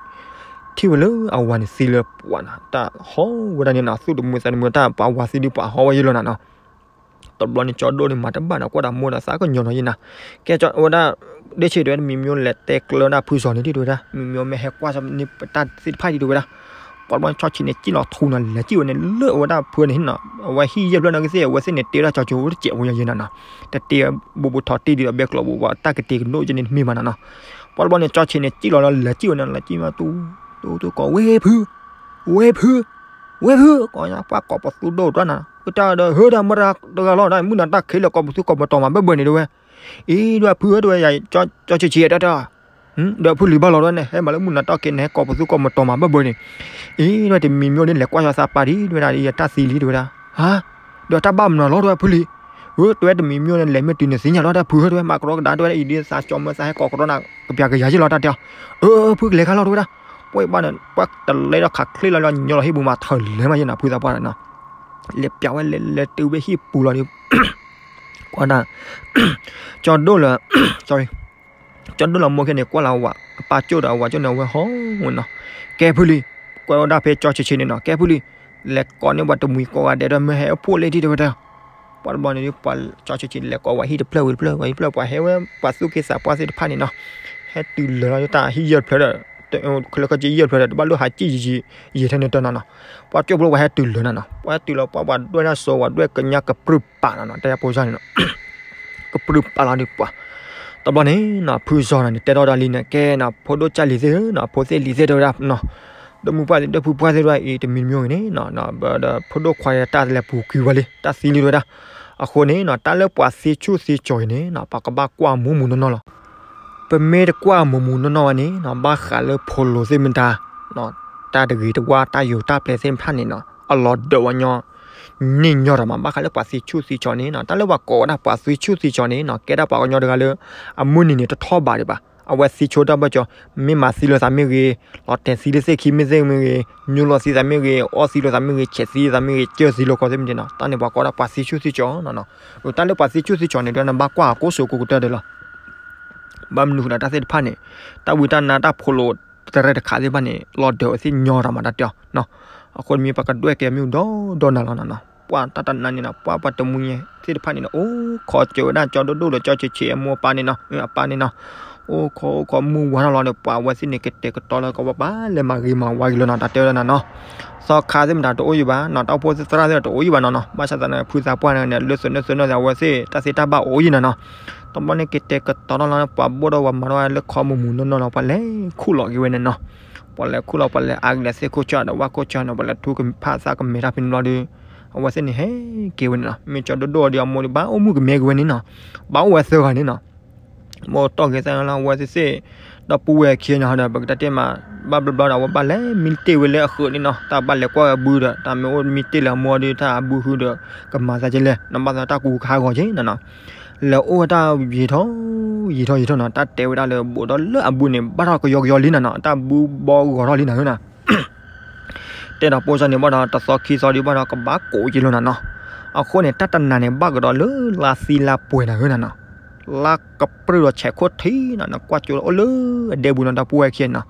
ထံၣ်ဝဲလၢအဝၤန့ၣ်သံလၢပှၤနီၤ, တၢ်ဟီဝဲဒၣ်န့ၣ်နီၤ, သူၣ်တမုာ်သးတမုာ်တၢ် ပှၤဝၤသံဒီးပှၤဟီဝဲယဲလီၤနီၤနီၤ. တဘျီန့ၣ် ကၠီဒိၣ်န့ၣ် မၤတဘၣ်နီၤ, ကွၢ်ဒီးမိၢ်ဒီးသးကညီၤနီၤယဲနီၤ. ကဲ ကၠီဝဲဒၣ် ဒ့ဆံးတဲဝဲ တမံၤမံၤလဲၤတဲကျၢၤဒၣ်ဖုစီၤန့ၣ်ဒ်တဲဝဲဒၣ်, မံၤမံၤမ့ၢ်ဟဲကွၢ်န့ၣ် ပတၢ်သ့ၣ်တဖၣ်ဒ်တဲဝဲဒၣ်. ပှၤတဘျီန့ၣ် ကၠီဆံးန့ၣ် စံၣ်လီၤထူနီၤ လဲၤစံၣ်ဝဲန့ၣ်လၢအဝဲဒၣ်ဖုန့ၣ်နီၤ, အဝဲဟံၣ်ယဲၢ်ဖျၢၣ်နာ်က့သ့ၣ် အဝဲသ့ၣ်န့ၣ် တ့ဝဲဒၣ်ကၠီကၠိတစဲးဖိယဲနီၤနီၤ. တတ့ဘူးဘူးထီၣ်တ့ၢ်ဒီးအဘဲကျိးဘူး ပှၤတၢ်ကတ့ကဒိၣ်ကဲန့ၣ်တမ့ၢ်ဘၣ်နီၤနီၤ. ပှၤတဘျီန့ၣ် ကၠီဆံးန့ၣ် စံၣ်လီၤလီၤ လဲၤစံၣ်ဝဲန့ၣ် လဲၤစံၣ်မးတူ တူတူကိး ဝ့ၢ်ဖု ဝ့ၢ်ဖု ဝ့ၢ်ဖု ကိးညါ ပှၤကိးပသူဒိၣ်တၢ်နီၤ, ကတၢၢ်ဒီး ဟၢတၢ်မတၤတဂၤလီၤ တၢ်မုၢ်နၤတၢ်ခံးလၢ ကိးပသူကိးပတီၤမးဘၢဘၢန့ၣ်တဲဝဲ. အံၤ တဲဝဲ ဖုဧၢ တဲဝဲ ယၤ ကၠီဆံးဆံးတၢ်တၢ် ဒီးဖုလံၤဘၣ်လီၤတဲဝဲန့ၣ် ဟဲမၤလၢမုၢ်နၤတၢ်ခံးန့ၣ် ဟဲကိးပသူကိးပတီၤမးဘၢဘၢန့ၣ်. အံၤ တဲဝဲ တမံၤမံၤန့ၣ် လဲၤကွၢ်ယသးပၢ်ဒံး တဲဝဲဒၣ် ယတၢ်သံလံ တဲဝဲဒၣ်. ဟါ ဒီးတၢ်ဘၣ်မနုၤလီၤ တဲဝဲ ဖုလံၤ. အၢ တဲဝဲ တမံၤမံၤန့ၣ် လဲၤမ့ၢ်တုၤန့ၣ်သ့ၣ်ညါလီၤ တၢ်ဖုဧၢ တဲဝဲ မၤကရီကဒါ တဲဝဲ အံၤဒ်သးကၠီမၢသးဟဲကိးကရီနၤ ကပျၢ်ကယၤယ့ၢ်လီၤ တၢ်တဲအီၤ. အၢ ဖုကလဲၤခါလီၤ တဲဝဲဒၣ်. ပှၤဘၣ်န့ၣ် ပှၤတလဲဒီးခးချ့လီၤလီၤ ညီလီၤဟံၣ်ပူၤမး ထၢၣ်လဲၤမးယဲနီၤ ဖုသးပှၢ်နီၤ. လဲၤပျးဝဲ လဲၤလဲၤတုၤဝဲဟံၣ်ပူၤလီၤဒီး ကွၢ်ဒၣ် ကၠီဒိၣ်လၢ ကၠီဒိၣ်လၢမိၢ်ခဲန့ၣ် ကွၢ်လၢအဝၤ အပၢ်ကၠိဒီးအဝၤကၠိန့ၣ် အဝဲဟီဝဲနီၤ. ကဲဖုလံၤ ကွဲးဝဲဒၣ်ဖဲကၠီဆံးဆံးန့ၣ်နီၤ ကဲဖုလံၤ လဲၤကိးန့ၢ်ပှၤတမှံၤကိးဂၤဒဲးဒီး မ့ၢ်ဟဲအိၣ်ဖှိၣ်လံဒ်တဲဝဲဒၣ်. ပှၤတဘျီန့ၣ် ပှၤကၠီဆံးဆံးန့ၣ် လဲၤကိးဝဲဟံၣ်တဖျၢၣ်ဝံၤတဖျၢၣ် ဝံၤတဖျၢၣ် ပှၤဟဲဝဲ ပှၤသူၣ်က့သးပှၢ်သ့ၣ်တဖၣ်န့ၣ်နီၤ ဟဲတုၤလၢလီၤတၢ်ဟံၣ်ယဲၢ်ဖျၢၣ်ဒီး လၢခလၢခီၣ်ကၠ့ယဲၢ်ဖျၢၣ်ဒီး တဘၣ်လိၣ်ဟးကံၣ်ယံာ်ယံာ်ထဲန့ၣ်တနီၤနီၤ. ပှၤကၠိဖိလၢပှၤဟဲတုၤလၢနီၤနီၤ ပှၤဟဲတုၤလီၤ ပှၤဝၤဒွဲၣ်တၢ်စိၤ ဝၤဒွဲၣ်ကညါကပြုၢ်ပာ်လီၤနီၤ တၢ်ယါပိစၢ်န့ၣ်နီၤ ကပြုၢ်ပာ်လီၤဒီးပှၤ တဘျီန့ၣ်နီၤ ဖုစီၤနီၤန့ၣ် တဲထီၣ်တၢ်လံန့ၣ် ကဲနီၤ ဖိဒိၣ်ကၢ်လံၤသ့ၣ်ဧၢနီၤ ဖိသ့ၣ်လံၤသ့ၣ်တဲဝဲဒၣ်နီၤ ဒီမုၢ်ပှၢ်သ့ၣ် ဒီဖုပှၢ်သ့ၣ်တဖၣ်အံၤ တမံၤတမံၤအံၤန့ၣ်နီၤ ဒီးဖိဒိၣ်ခွါတၢ်လဲၤပူၤကွံာ်ဝဲလံ တၢ်သံလံတဲဝဲဒၣ်. အဃိန့ၣ်နီၤ တၢ်လၢပှၤသံဆူၣ်သံကၠီၤအံၤန့ၣ်နီၤ ပှၤကဘၣ်ကွၢ်မူမူနီၢ်နီၢ်လီၤ. ပမ့ၢ်တကွၢ်မူမူနီၢ်နီၢ်ဝဲန့ၣ်နီၤ ဘၣ်ဃးလၢဖိလိၤသ့ၣ်မတၤ တၢ်တဂ့ၤတဝါ တၢ်ယိၤတၢ်ပျဲသ့ၣ်တဖၣ်န့ၣ်နီၤ အလီၤဒၢးဝဲညီ န့ၢ်ညီတၢ်မး ဘၣ်ဃးလၢပှၤသံဆူၣ်သံကၠီၤန့ၣ်နီၤ တၢ်လၢပှၤကိးဝဲဒၣ်ပှၤသံဆူၣ်သံကၠီၤန့ၣ်နီၤ ကဲဒၣ်ပှၤကညီတဂၤလၢ အမုၢ်နံၤန့ၣ်တထီၣ်ဘးဒံးဘၣ် အဝဲသံဆိတၢ်ဘၢၣ်စၢၤ, မ့ၢ်မၤသံလိာ်သးမ့ၢ်ဂ့ၤ, လီၤတဲာ်သံလၢသ့ၣ်ခံမ့ၢ်သ့ၣ်မ့ၢ်ဂ့ၤ, ညိလီၤသံသးမ့ၢ်ဂ့ၤ, အီၣ်သံလိာ်သးမ့ၢ်ဂ့ၤ, ဆဲးသံသးမ့ၢ်ဂ့ၤ, ကၢၢ်သံလိာ်ကီသ့ၣ်မ့ၢ်ဂ့ၤနီၤ, တၢ်န့ၣ်ပှၤကိးဒၣ်ပှၤသံဆိသံဆိနီၤ. တၢ်လၢပှၤသံဆိသံဆိန့ၣ်ဒီး နဘၣ်ကွၢ်အကိးစိၤကိးကတၢၢ်ဒီးလီၤ. ဘၣ်မနုၤဃိဒီးတၢ်သ့ၣ်တဖၣ်န့ၣ်, တၢ်ဝံတၢ်နါတၢ်ဖိးလိာ်တရဲၣ်တခးသ့ၣ်တဖၣ်န့ၣ် လီၤဒၢးဝဲသ့ၣ်ညီရၤမးတၢ်တဲအီၤနီၤ. အဃိန့ၣ်မ့ၢ်ပှၤကဒွဲၣ်က့ၤမ့ၢ်ဒီဒီနၤလီၤနီၤနီၤ. ပှၤတၢ်တနါန့ၣ်နီၤ, ပှၤပှၤတမူညဲသ့ၣ်တဖၣ်န့ၣ်နီၤ, အိၣ်ခိးစၢၤဝဲဒၣ်ကၠီဒိၣ်ဒိၣ်ဒီးကၠီဆံးဆံးအမိၢ်အပၢ်န့ၣ်နီၤ, အပၢ်န့ၣ်နီၤ, အိၣ်ခိးအိၣ်ခိးမုၢ်ဝါထီၣ်လီၤဒီး ပှၤအဝဲသ့ၣ်န့ၣ် ကတဲာ်ကတီၤလၢကဝဲဘၣ်လဲၤမၤဂ့ၤမၤဝါက့ၤလီၤနီၤ, တၢ်တဲဝဲဒၣ်နီၤနီၤ. သီခါသ့ၣ်မတၤတအိၣ်ယံၤဘၣ်နီၤ, တၢ်အိၣ်ဖှိၣ်သရၣ်သ့ၣ်တအိၣ်ယံၤဘၣ်နီၤနီၤ, ဘၣ်ဆၣ်သနာ်က့ ဖုသးပှၢ်န့ၣ် လၢသုးနၢၣ်သုးနီၢ်သ့ၣ် အဝဲသ့ၣ်တၢ်သ့တၢ်ဘၣ်အိၣ်ယံၤနီၤနီၤ. တဘျီန့ၣ် ကတဲာ်ကတီၤထီၣ်လီၤ ပှၤဘိၣ်ဒီးပှၤမၤထီၣ်ဝဲလၢခီမုၢ်မုၢ်နီၢ်နီၢ်လီၤ, ပှၤလဲၤခူၣ်လီၤက့ၤဝဲန့ၣ်နီၤ. ပှၤလဲၤခူၣ်လီၤ ပှၤလဲၤအါကလဲၤသ့ၣ်ခိၣ်ဆၢဒီးဝၣ်ခိၣ်ဆၢနီၤ, ပှၤလဲၤထူကဖၣ်သးကမဲာ်တၢ်ဖဲန့ၣ်ဘျီဒီး အဝဲသ့ၣ်န့ၣ်ဟဲက့ၤဝဲန့ၣ်နီၤ. မ့ၢ်ကၠီဒိၣ်ဒိၣ်ဒီးအမိၢ်ဒီး ဘၣ်အိၣ်မုၣ်ကမဲက့ၤဝဲန့ၣ်နီၤ, ဘၣ်အိၣ်ဝဲသၢဂၤန့ၣ်နီၤ. မိၢ်တီၢ်က့ၤသးလီၤ အဝဲသ့ၣ်သ့ၣ် ဒီပုၢ်ဝဲၢ်ခံဂၤန့ၣ်ဒီး ပကတဲတ့ၢ်မး ဘၣ်ဘျီဘျီဒီး အဝဲဘၣ်လဲၤမံတ့ၢ်ဝဲလၢအဃၢၤန့ၣ်နီၤ, တၢ်ဘၣ်လဲၤကွၢ်ဝဲအဘုဒီး တၢ်မ့ၢ်အိၣ်မံတ့ၢ်လၢအမိၢ်ဒီး တၢ်အဘုဟုဒီး ကမၤသးကလဲၣ်, နဘၣ်သးတၢ်ကူကဟးဂီၤက့ၤနီၤနီၤ. လဲၤအိၣ်ဝဲတၢ်ယံာ်ထီၣ် ယံာ်ထီၣ်ယံာ်ထီၣ်နီၤ, တၢ်တဲဝဲဒၣ်လၢ ဘူးဒီးလၢအဘုန့ၣ် ဘၣ်ထီၣ်ကယီကယီလံနီၤနီၤ, တၢ်ဘုဘီဂီၤထီၣ်လံနီၤနီၤ. တဲဒီးပိစၢ်န့ၣ်ဘၣ်ဒီး တသီခံသီဒံးဘၣ်ဒီး ကဘၣ်ကိးက့ၤလိာ်နီၤနီၤ. အဃိန့ၣ် တၢ်တနၤန့ၣ် ဘၣ်ကဒီးလၢလါသံလါပှဲၤနီၤနီၤ, လါကပြၢၢ်ဒီးဆဲးခိၣ်ထံးနီၤ, နကွၢ်ကၠိအိၣ်လၢအဒဲပူၤနီၤ, ဒီပုၢ်ဝဲၢ်ခံဂၤနီၤ,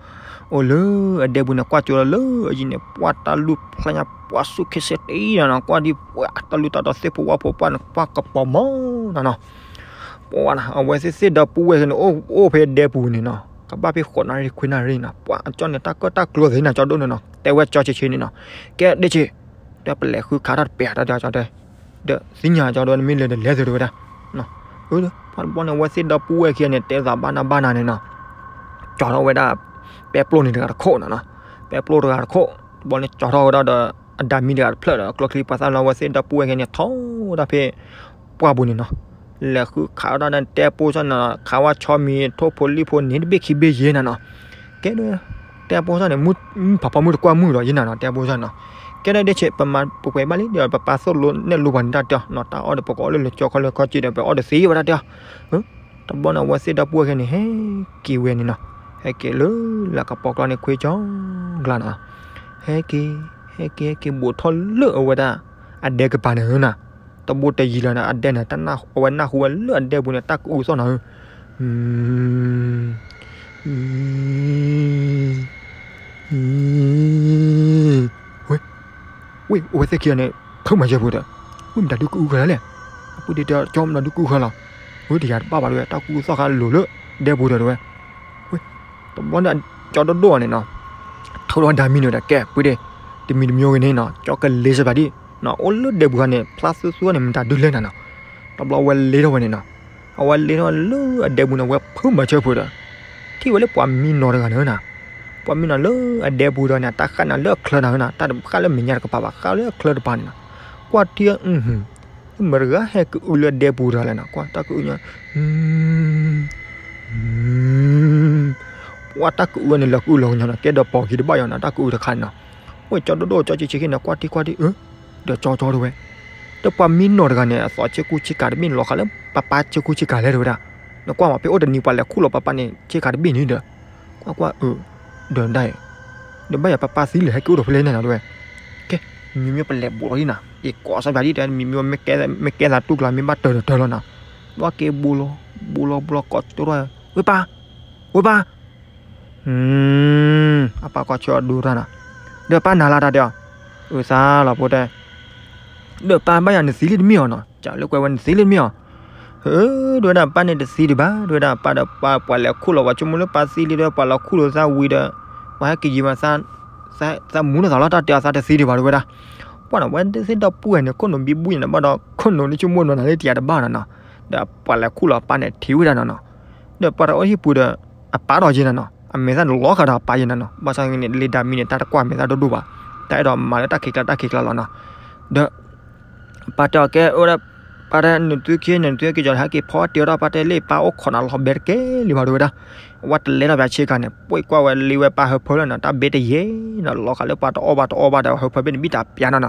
အိၣ်လၢအဒဲပူၤန့ၣ် ကွၢ်ကၠိလီၤလၢအယံၤန့ၣ် ပှၢ်တၢ်လူၢ်ဖျါညါ ပှၢ်ဆူၣ်ခ့စဲးတံနီၤနီၤ, ကွၢ်ဒ်ပှၢ်တၢ်လူၢ်တၢ်တီၤ သ့ၣ်ဖိဝၣ်ဖိပှၢ်န့ၣ် ပှၢ်ကပီၤမီနီၤနီၤ. ပှၢ်နီၤ အဝဲသ့ၣ်သ့ၣ်ဒီပုၢ်ဝဲၢ်န့ၣ် အိၣ်အိၣ်ဖဲဒဲပူၤန့ၣ်နီၤ, ကဘၣ်ဖဲဃိးနၣ်ရံၣ်ခွံနၣ်ရံၣ်နီၤ, ပှၢ်အကၠီန့ၣ် တၢ်ကၢၣ်တၢ်ကျီသ့ၣ်နီၤ ကၠီဒိၣ်န့ၣ်နီၤ, တဲဝဲကၠီဆံးဆံးန့ၣ်နီၤ, ကဲဒ့ဆံး, ဒီးပလဲၤဃုခးတၢ်တပဲာ်တၢ်ဒီးကၠီတဲ, ဒီးသ့ၣ်ညါကၠီဒီး နမ့ၢ်လဲၤဒီးလဲၤသုတဝဲဒၣ်. ပှၢ်တဘျီန့ၣ် အဝဲသ့ၣ်ဒီပုၢ်ဝဲၢ်ခံဂၤန့ၣ် တဲသးဘၣ်နၢ်ဘၣ်နၢ်န့ၣ်နီၤ, ကၠီထီၣ်ဝဲဒၣ် ပဲပျိၢ်န့ၣ်တဂၤတခိၣ်နီၤနီၤ, ပဲပျိၢ်တဂၤတခိၣ်, တဘျီန့ၣ်ကၠီထီၣ်ဝဲဒၣ်ဒီး အဒၤမံတဂၤတဖျၢၣ်ဒီး ကျိချံပှၤသၣ်လီၤ အဝဲသ့ၣ်ဒီပုၢ်ဝဲၢ်ခံဂၤန့ၣ် ထီၣ်ဝဲဒၣ်ဖဲ ပှၢ်ပူၤန့ၣ်နီၤ, လဲၤဃုခးဝဲဒၣ်ဒီး တဲပိစၢ်န့ၣ်နီၤ, ခးဝဲဆီမံၤ ထိၣ်ဖိလံၣ်ဖိန့ၣ် တဘ့ၣ်ခံဘ့ၣ်ယဲၢ်နီၤနီၤ, ကဲဒီး တဲပိစၢ်န့ၣ် မုၢ်ဖးဖီမုၢ်တကွၢ်မုၢ်ဒီးယဲၢ်နီၤနီၤ, တဲပိစၢ်နီၤ, ကဲဒီးဒ့ဆံး ပမၤပှဲၤဘၣ်လံဒီး ပပာ်သိၣ်လိနဲၣ်လိပှၤန့ၣ်တၢ်တဲအီၤနီၤ, တၢ်အီၣ်ဒီးပကအီၣ်လၢလၢကၠီခီလၢကၠီက့ဒီး ပအီၣ်ဒီးသ့ဝဲဒၣ်တဲအီၤ. တဘျီန့ၣ် အဝဲသ့ၣ်ဒီပုၢ်ဝဲၢ်ခံဂၤန့ၣ် ဟဲက့ၤဝဲန့ၣ်နီၤ, ဟဲက့ၤလၢလၢကပီၤကျီန့ၣ် ခွ့ကၠီကျါနီၤ, ဟဲက့ၤ ဟဲက့ၤ ဟဲက့ၤဘူးထီၣ်လၢအဝဲဒၣ် အဒဲကပၤန့ၣ်နီၤ, တဘိတယံၤလၢၤနီၤ, အဒဲန့ၣ် အဝဲနၢ်ဟူဝဲလၢအဒဲပူၤန့ၣ် တၢ်ကအုးသီၣ်နီၤ, ဝဲ ဝဲ အဝဲသ့ၣ်ခံဂၤန့ၣ် ဖုးမၤစၢၤပူၤဒီး, ဝဲမတၤဒုးကအုဃၢလီၤလဲၣ်, အပုၢ်ဒ့တဲ ကၠီမတၤဒုးကအုဃၢလီၤ, ဝဲတယၤတဘၣ်ဘၣ်တဝဲ တၢ်ကအုသီၣ်ဃာ်လိၤလၢဒဲပူၤဒီးတဝဲ, ဝဲ တဘျီန့ၣ် ကၠီဒိၣ်ဒိၣ်အီၤန့ၣ်နီၤ, ထိၣ်ထီၣ်ဒၤမံန့ၣ်ဒီး ကဲ ပုၢ်ဒ့, တမံၤတမံၤဂ့ၤန့ၣ်နီၤ ကၠီကလ့စၢၤပာ်ဒံး, အိၣ်လၢဒဲပူၤဃီန့ၣ် ဖျါသူသူန့ၣ် မတၤဒုးလဲၣ်နၤနီၤ, တဘျီဝဲလ့ထီၣ်ဝဲန့ၣ်နီၤ, အဝဲလ့ထီၣ်လၢအဒဲပူၤန့ၣ် ဝဲဖုးမၤစၢၤပူၤဒီး ထံၣ်ဝဲလၢပှၤမံနီၤတဂၤန့ၣ်နီၤ, ပှၤမံနီၤလၢအဒဲပူၤဒီးန့ၣ် တၢ်ဃၣ်န့ၣ်လၢအချၢတဂၤန့ၣ်, တၢ်တဃၣ်လၢမဲာ်ညါတကပၤဘၣ် ဃၣ်လၢအချၢတပၤန့ၣ်နီၤ, ကွၢ်ထံ မတၤတဂၤဟဲကအုလၢအဒဲပူၤတဂၤလဲၣ်နီၤ, ကွၢ်တၢ်ကအုညါ, ပှၤတၢ်ကအုန့ၣ် လၢကအုလီၤကညီနီၤ, ကဲဒီးပိာ်ခံတဘၣ်ယီၤနီၤ တၢ်ကအုတခါန့ၣ်နီၤ, ဝဲကၠီဒိၣ်ဒိၣ်ကၠီဆံးဆံးခံန့ၣ် ကွၢ်ထံကွၢ်ထံ ဒီးကၠီကၠီတဝဲ, ဒီးပှၤမံနီၤတဂၤန့ၣ် အသီဆ့ကူဆ့ကၤတဘ့ၣ်န့ၣ် လီၤဃာ်လၢပၢ်ပၢ်ဆ့ကူဆ့ကၤလဲၣ်တဝဲဒၣ်, နကွၢ်မး ဖဲအိၣ်တနံၤပှၤလဲၤခူၣ်လီၤပၢ်ပၢ်န့ၣ် ဆ့ကၤတဘ့ၣ်န့ၣ်ဒီး, ကွၢ်ကွၢ်အၢ, ဒီးဒၣ်အံၤ, ဒီးဘၣ်ယၤပၢ်ပၢ်သံလၢာ်ဟဲက့ၤအိၣ်ဒီးဖဲလဲၣ်န့ၣ်တဝဲ, ကဲ, မ့မ့ၢ်ပလဲၤဘူးလီၤဒ်နီၤ, ယကိးစၢ်ပၠးဒ်တဲ မ့မ့ၢ်မ့ၢ်ကဲသးတူၢ်ကျါ မ့ၢ်ဘၣ်တၢၤဒီးတၢၤလီၤနီၤ, ဘၣ်က့ၤဘူးလီၤ, ဘူးလီၤဘူးလီၤ ကိးကၠိထီၣ်, ဝဲပၢ်, ဝဲပၢ် အပၢ်ကွၢ်ဆၢအီၤဒိၣ်တၢ်နီၤ, ဒီးပၢ်နၤလၢတၢ်တဲအီၤ, အုသါလီၤဖိတဲ, ဒီးပၢ်ဘၣ်ယၤနသံလံတမ့ၢ်အီၤနီၤ, ကလၢကွဲဝဲနသံလံတမ့ၢ်အီၤ, ဒဝဲဒၣ်ပၢ်န့ၣ်တသံဒံးဘၣ်, ဒဝဲဒၣ်ပၢ်ဒီးပှၤလဲၤခူၣ်လီၤ ပှၤဆိကမိၣ်လၢပၢ်သံလံဒီး ပှၤလီၤခူၣ်လိာ်သးဝံၤဒီး, ပှၤဟဲက့ၤယံၤမး, သးမူလၢသးလီၤ တၢ်တဲအီၤသးတသံဒံးဘၣ်ဒဝဲဒၣ်, ပှၢ်နီၤ ဝဲသ့ၣ်ဒီပုၢ်ဝဲၢ်န့ၣ် ခိၣ်နူာ်ဘံဘူယံၤန့ၣ် ဘၣ်ဒီးခိၣ်နူာ်န့ၣ်ဆိကမိၣ်နီၤနၤလၢတယၤတဘၣ်နီၤနီၤ, ဒီးပှၤလဲၤခူၣ်လီၤပၢ်န့ၣ်ထံၣ်ဝဲဒၣ်နီၤနီၤ, ဒီးပှၤတအီၣ်ဟံၣ်ပူၤဒီး, အပၢ်ဒီးယဲနီၤနီၤ, အမဲာ်သၣ်န့ၣ်လီၤဃာ်ဒီးအပၢ်ယဲနီၤနီၤ, ဘၣ်ဆၣ်န့ၣ် လ့ဒါမံန့ၣ် တၢ်တကွၢ်မဲာ်သၣ်ဒိၣ်ဒိၣ်ဘၣ်, တၢ်အဲၣ်ဒိးမၤလၢတၢ်ခံးကျါတၢ်ခံးကျါလီၤနီၤ, ဒီး ပၢ်တဲအီၤကဲ, ပၢ်တဲနသုခံန့ၣ် နသုက့ၤကီၤန့ၣ် ဟဲက့ၤဖီအီၣ်တ့ၢ်အီၣ်တၢ်, ပၢ်တဲလၢပၢ်အိၣ်ခိးနၤလီၤဘဲတကဲလံဘၣ်ဒဝဲဒၣ်, ဝဲတလဲၤထီၣ်ပၠးဆ့ကၤန့ၣ် ပှ့ၢ်ကွၢ်ဝဲလံဝဲပၢ်ဟၢဖၢလၢနီၤ, တၢ်ဘဲတယဲနီၤ, လီၤဃာ်လၢပှၤတအီၣ်ဘၣ်တအီဘၣ်ဒီးဟၢဖၢဘ့ၣ်န့ၣ် ဘံၣ်တၢ်ပၠးနီၤနီၤ,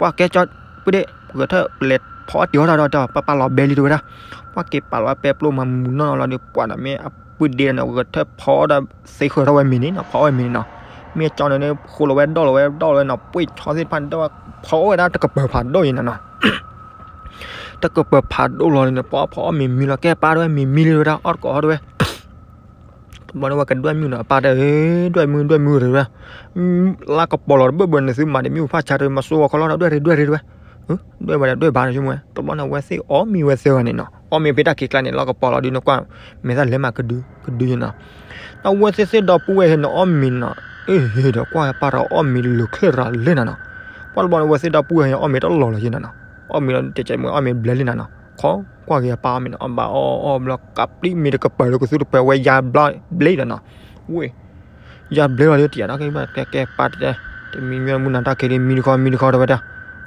ပှၢ်ကဲကၠီ, ပှ့ၤဒ့, ပဂဲၤထၢၣ်ပလဲၤဖီအီၣ်တ့ၢ်အီၣ်တၢ်ဒီးတဲအီၤ ပၢ်ပၢ်လီၤဘဲလံတဝဲဒၣ်, ပှၢ်က့ၤပာ်လီၤဝဲပဲပျိမၤမူနီၢ်နီၢ်လီၤဒီး ပှၢ်နီၤမ့ၢ် ပုၢ်ဒ့ဒီးန့ၣ် ဂဲၤထၢၣ်ဖီဒီး သ့ဃၢၤထီၣ်ဝဲမ့ၤန့ၣ်နီၤ, ဖီအီၣ်ဝဲမ့ၤန့ၣ်နီၤ. မ့ၢ်ကၠီန့ၣ် ဃိလီၤဝဲဒီၣ်လီၤဝဲဒီၣ်လီၤဝဲနီၤ, ပှ့ၤဆီသ့ၣ်တဖၣ်န့ၣ် ဒီၣ်ဝဲ ဖီအီၣ်ဝဲဒၣ်တကပၤဖးဒိၣ်အံၤနီၤနီၤ. တကပၤဖးဒိၣ်လီၤန့ၣ် ပှၤဖီအီၣ်မ့ၤမံလီၤ ကဲပၢ်တဝဲ မ့ၤမံလံတဝဲဒၣ် အီၣ်တကိးအီၣ်တဝဲ. တဘျီန့ၣ် ဝဲကဒွဲၣ်မုၣ်နီၤ အပၢ်တဲ ဒွဲၣ်မုၣ် ဒွဲၣ်မုၣ်တဝဲ လါကပီၤလီၤတဘၣ်ဘၣ်န့ၣ် သုမၤဒံးမ့ၣ်အူဖးဆါတဝဲ မၤစိဝဲခီလီၤ ဒွဲၣ်ရ့ ဒွဲၣ်ရ့တဝဲ. ဒွဲၣ်ဝဲဒၣ်ဒွဲၣ်ဘၣ်န့ၣ် ဆိကမိၣ်ဝဲ တဘျီန့ၣ် အဝဲသ့ၣ်အီၣ်မ့ၤဝဲသၢဂၤန့ၣ်နီၤ, အီၣ်မ့ၤဖဲတၢ်ခံးကျါန့ၣ် လါကပီၤလီၤဒုး နကွၢ် မဲာ်သၣ်လဲၤမးကဒု ကဒုယဲနီၤ. အဝဲသ့ၣ်သ့ၣ်ဒီပုၢ်ဝဲၢ်ဟဲန့ၣ် အီၣ်မ့ၤနီၤ, အ့ၣ်ဟ့ၣ်ဒီးကွၢ်ပၢ်တဂၤအီၣ်မ့ၤလၢာ်ချ့ရၤလဲၣ်နီၤနီၤ. ပှၤတဘျီန့ၣ် အဝဲသ့ၣ်ဒီပုၢ်ဝဲၢ်ဟဲန့ၣ် အီၣ်မ့ၤတလီၤလီၤယဲနီၤနီၤ, အီၣ်မ့ၤလီၤတစဲးမ့ၢ်အီၣ်မ့ၤဘျဲလံနီၤနီၤ, ခီကွၢ်က့ၤအပၢ်အီၣ်မ့ၤနီၤ အဘၣ်အီၣ်အီၣ်ဘျီ ကးပျံၤမ့ၤတကပၤလၢကသူတပၤဝဲယါဘျါဘျ့ဒီးနီၤ, ဝ့ၢ် ယါဘျ့လီၤဒုး တယၤနီၤ ကဲ ကဲပၢ်တဲ တမံၤမံၤမုၢ်နၤတၢ်ခံးလံ မံတခီ မံတခီတဝဲဒၣ်,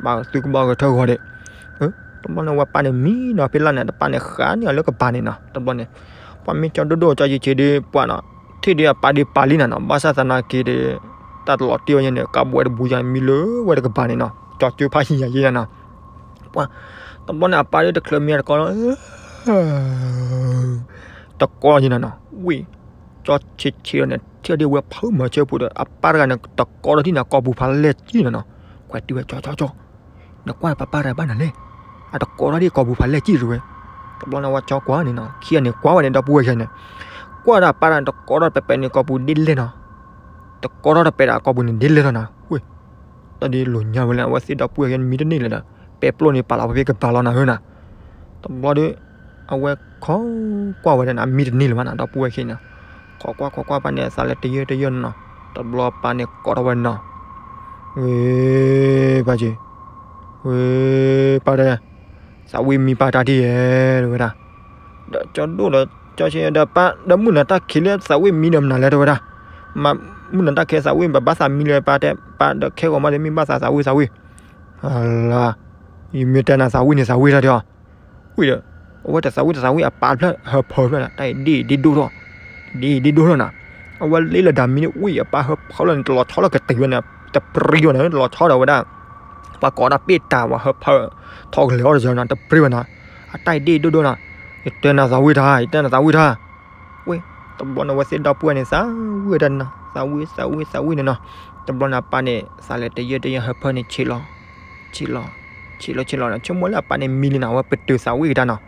ဘၣ်သုကဘၣ်ဂဲၤထၢၣ်ဂီၤဒံး. တဘျီန့ၣ် ဝဲပၢ်န့ၣ်မံနီၤ ဖဲလၢ်န့ၣ် တပၢ်န့ၣ်ဃးန့ၢ်အီၤလၢကပၤန့ၣ်နီၤ, တဘျီန့ၣ် ပှၤမ့ၢ်ကၠီဒိၣ်ဒိၣ်ကၠီဆံးဆံးဒုး ပှၤနီၤ ထံၣ်ဒုးအပၢ်ဒုးပာ်လံနီၤနီၤ, ဘၣ်ဆၣ်သနာ်က့ဒီး တၢ်တလီၤတံၢ်ဝဲယဲန့ၣ် ကးဘှဲတဘူးယါမံလၢဝဲတကပၤန့ၣ်နီၤ, ကၠီကၠိဖးယံၤယၤယဲနီၤနီၤ. ပှၤ တဘျီန့ၣ် အပၢ်ဒုးတချုးမံတကီလီၤ တကီယဲနီၤနီၤ, ဝ့ၢ် ကၠီဆံးဆံးဒီးန့ၣ် ထံၣ်ဒုးဝဲဖုမၤဆၢပူၤဒီး အပၢ်တဂၤန့ၣ် တကီထီၣ်ဒံးန့ၣ် ကိာ်ပူၤဖးလဲၢ်ကံၢ်နီၤနီၤ, ခွဲးတုၤဝဲ ကၠီ ကၠီ ကၠီ နကွၢ်ပၢ်ပၢ်တဂၤဘၣ်နၤလဲၣ်, အတကီထီၣ်ဒံးကိာ်ပူၤဖးလဲၢ်ကံၢ်တဝဲ. တဘျီန့ၣ် ဝဲကၠီကွၢ်န့ၣ်နီၤ ခံဂၤန့ၣ်ကွၢ်ဝဲန့ၣ် ဒီပုၢ်ဝဲၢ်ခံဂၤန့ၣ် ကွၢ်ဒီးအပၢ်တဂၤန့ၣ် တကီထီၣ်တပဲာ်ပဲာ်န့ၣ် ကိာ်ပူၤဒ်လဲၣ်နီၤ, တကီထီၣ်တပဲာ်ဒီးကိာ်ပူၤန့ၣ်ဒ်လဲၣ်လီၤနီၤ, ဝ့ၢ် တၢ်ဒ်လိာ်ညါဝဲလၢ အဝဲသ့ၣ်ဒီပုၢ်ဝဲၢ်ခံဂၤန့ၣ် မံတန့ၢ်လၢၤဒီး ပဲပျိၢ်န့ၣ်ပာ်လီၤဖဲကပၤလီၤနၤဧၢနီၤ. တဘျီဒီး အဝဲခိးကွၢ်ဝဲဒၣ်န့ၣ် အမံတန့ၢ်လၢၤဘၣ်နီၤ ဒီပုၢ်ဝဲၢ်ခံဂၤန့ၣ်, ခိးကွၢ်ခိးကွၢ်ပၢ်န့ၣ် သးလဲၤတယၢၢ်တယၢၢ်နီၤနီၤ, တဘျီပၢ်န့ၣ်ကိးထီၣ်ဝဲနီၤ, ဝ့ၢ် ပၢ်က့ၤ ဝ့ၢ် ပၢ်တဲ သးဝံၣ်မံပၢ်တၢ်ထံၣ်ယဲ တဲဝဲဒၣ်, ဒီးကၠီဒိၣ်ဒီး ကၠီဆံး ဒီးပၢ် ဒီးမုၢ်နၤတၢ်ခံးလၢသးဝံၣ်မံဒီးမနုၤလဲၣ် တဲဝဲဒၣ်, မုၢ်နၤတၢ်ခံးသးဝံၣ် ပဘၣ်သးမံလၢၤ ပၢ်တဲ ပၢ်ဒီးခဲဂီၤမးဒီးမ့ၢ်ဘၣ်သးသးဝံၣ်သးဝံၣ်, လၢ ယမ့ၢ်တဲနၤသးဝံၣ်န့ၣ်သးဝံၣ်တၢ်ဒီး ဝံၣ်ဒီး အဝဲတသးဝံၣ်တသးဝံၣ် အပၢ်ဖျၢၣ်ဟၢဖၢဖျၢၣ်န့ၣ် တၢ်အံၤဒ်အံၤဒ်ဒိၣ်ထီၣ်, ဒ်အံၤဒ်ဒိၣ်ထီၣ်နီၤ, အဝဲလ့လၢဒၣ်မံန့ၣ် ဝံၣ်အပၢ်ဟၢဖၢလီၤန့ၣ် တလီၤဆီလၢကတံၤဝဲန့ၣ် တပြံဝဲန့ၣ် တလီၤဆီဒီးဝဲဒၣ် ပှၤကိးဒၣ်ပ့ၢ်တၢ်ဝဲဟၢဖၢ ထီကလဲၤအီၣ်တယီၤနီၤ တပြံဝဲနီၤ, အတၢ်အံၤဒ်အံၤဒိၣ်ဒိၣ်နီၤ, ယတဲနၤသးဝံၣ်တၢ် ယတဲနၤသးဝံၣ်တၢ်, ဝံၣ် တဘျီန့ၣ် အဝဲသ့ၣ်ဒီပုၢ်ဝဲၢ်န့ၣ် သးဝံၣ်ဝဲဒၣ်နီၤ သးဝံၣ် သးဝံၣ် သးဝံၣ်န့ၣ်နီၤ, တဘျီန့ၣ် အပၢ်န့ၣ် သးလဲၤတယၢၢ်တယၢၢ်ဟၢဖၢန့ၣ် ဆံးလီၤ ဆံးလီၤ ဆံးလီၤဆံးလီၤနီၤ, ဆိကမိၣ်လၢအပၢ်န့ၣ်မံလံနီၤ အဝဲပတုာ်သးဝံၣ်ကဒါနီၤ,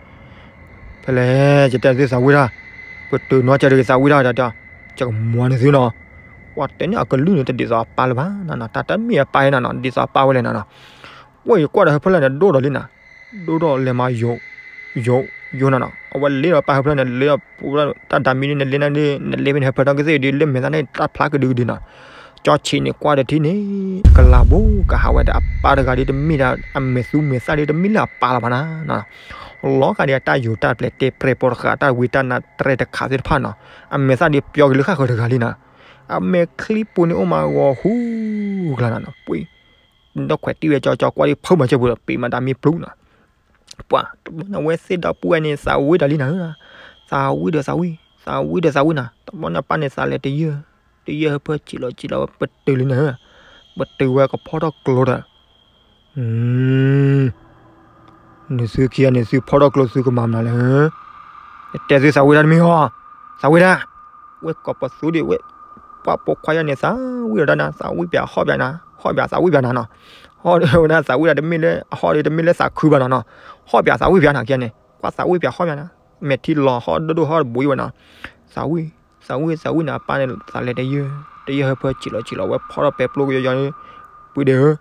ဖဲလဲၣ် ယတဲသုသးဝံၣ်တၢ်, ပတုာ်နီၤ ကၢ်ဒုးသးဝံၣ်တၢ်ဒီး ကမၤန့ၢ်သုနီၤ, ပှၤတဲန့ၣ်အကလုၢ်န့ၣ်တဒ်သိးအပၢ်လၢၤဘၣ်နီၤနီၤ, တၢ်တမ့ၢ်အပၢ်နီၤနီၤ ဒ်သိးအပၢ်ဝဲလဲၣ်နီၤနီၤ, ဝံၣ်ယကွၢ်ဒီးဟၢဖၢလၢန့ၣ် ဒိၣ်ဒီးလံနီၤ, ဒိၣ်ဒီးလဲၤမၤယိာ် ယိာ်ယိာ်နီၤနီၤ, အဝဲလ့ဒီးပၢ်ဟၢဖၢလၢန့ၣ် လ့ဒီး တၢ်ဒၣ်မံဒ်န့ၣ် လ့န့ၣ်ဒ် နလ့ဖဲန့ၣ် ဟၢဖၢထီၣ်ကသ့ၣ်ဒ် လၢမဲာ်သၣ်န့ၣ် တၢ်ဖျါကဒုကဒုနီၤ, ကၠီဆံးန့ၣ်ကွၢ်ဒီးထံၣ်န့ၣ် ကလၤဘိကဟးဝဲဒၣ်အပၢ်တဂၤဒ်တမ့ၢ်ဒၣ် အမဲာ်သူမဲာ်သၣ်ဒ်တမ့ၢ်လၢအပၢ်လၢၤဘၣ်နီၤ, လီၤဂာ်ဒ်အတၢ်ယိာ်တၢ်ပျဲၤတဲပြဲၤပိာ်တဃာ် တၢ်ဝံတၢ်နါတြဲၤတခးသ့ၣ်တဖၣ်နီၤ, အမဲာ်သၣ်ဒ်ပျီက့ၤလၢဃၣ်ဃၢၤတဂၤလံနီၤ, အမဲာ်ချံပူၤန့ၣ်အိၣ်မးဂီၤဟူကျါနီၤနီၤ, ပှ့ၤ ဒီးခွဲးတံၢ်ဝဲကၠီကၠီကွၢ်ဒ်ဖုမၤစၢၤပူၤဒီး ပ့ၤမၤတၢ်မ့ၢ်ပျူၤနီၤ ပှၤ တဘျီန့ၣ် အဝဲသ့ၣ်ဒီပုၢ်ဝဲၢ်န့ၣ် သးဝံၣ်တၢ်လံနၤဧၢ, သးဝံၣ်ဒီးသးဝံၣ်, သးဝံၣ်ဒီးသးဝံၣ်နၤ, တဘျီန့ၣ် အပၢ်န့ၣ် သးလဲၤတယၢၢ်, တယၢၢ်ဟၢဖၢဆံးလီၤဆံးလီၤဝဲ ပတုာ်လံနၤဧၢ, ပတုာ်ဝဲကဖီထီၣ်ကျိဒီး, နသုခံဂၤန့ၣ် သုဖီထီၣ်ကျိသုကမၤမနုၤလဲၣ်, ယတဲသုသးဝံၣ်တၢ်တမ့ၢ်ဧါ, သးဝံၣ်တၢ်, ဝဲကိးပသူဒံးဝဲ, ပှၤပိာ်ခွါယါန့ၣ် သးဝံၣ်ဒီးတၢ်နၤ သးဝံၣ်ပၠးဟီၣ်ပၠးနၤ, ဟီၣ်ပၠးသးဝံၣ်ပၠးနၤနီၤ, ဟီၣ်ဝဲဒၣ်သးဝံၣ်တၢ်တမ့ၢ်လၢ ဟီၣ်ဒ်တမ့ၢ်လၢသးခုဘၣ်နီၤနီၤ, ဟီၣ်ပၠးသးဝံၣ်ပၠးနၤခံဂၤန့ၣ် ကွၢ်သးဝံၣ်ပၠးဟီၣ်ပၠးနၤ, မဲာ်ထံလီၤဟီၣ်ဒိၣ်ဒိၣ်ဟီၣ်တဘူးယဝဲနီၤ, သးဝံၣ်, သးဝံၣ် သးဝံၣ်နၤ အပၢ်န့ၣ် သးလဲၤတယၢၢ်, တယၢၢ်ဟၢဖၢဆံးလီၤဆံးလီၤဝဲ ဖီထီၣ်ပဲပျိကယီယီန့ၣ်, ပှ့ၤဒဲးဧၢ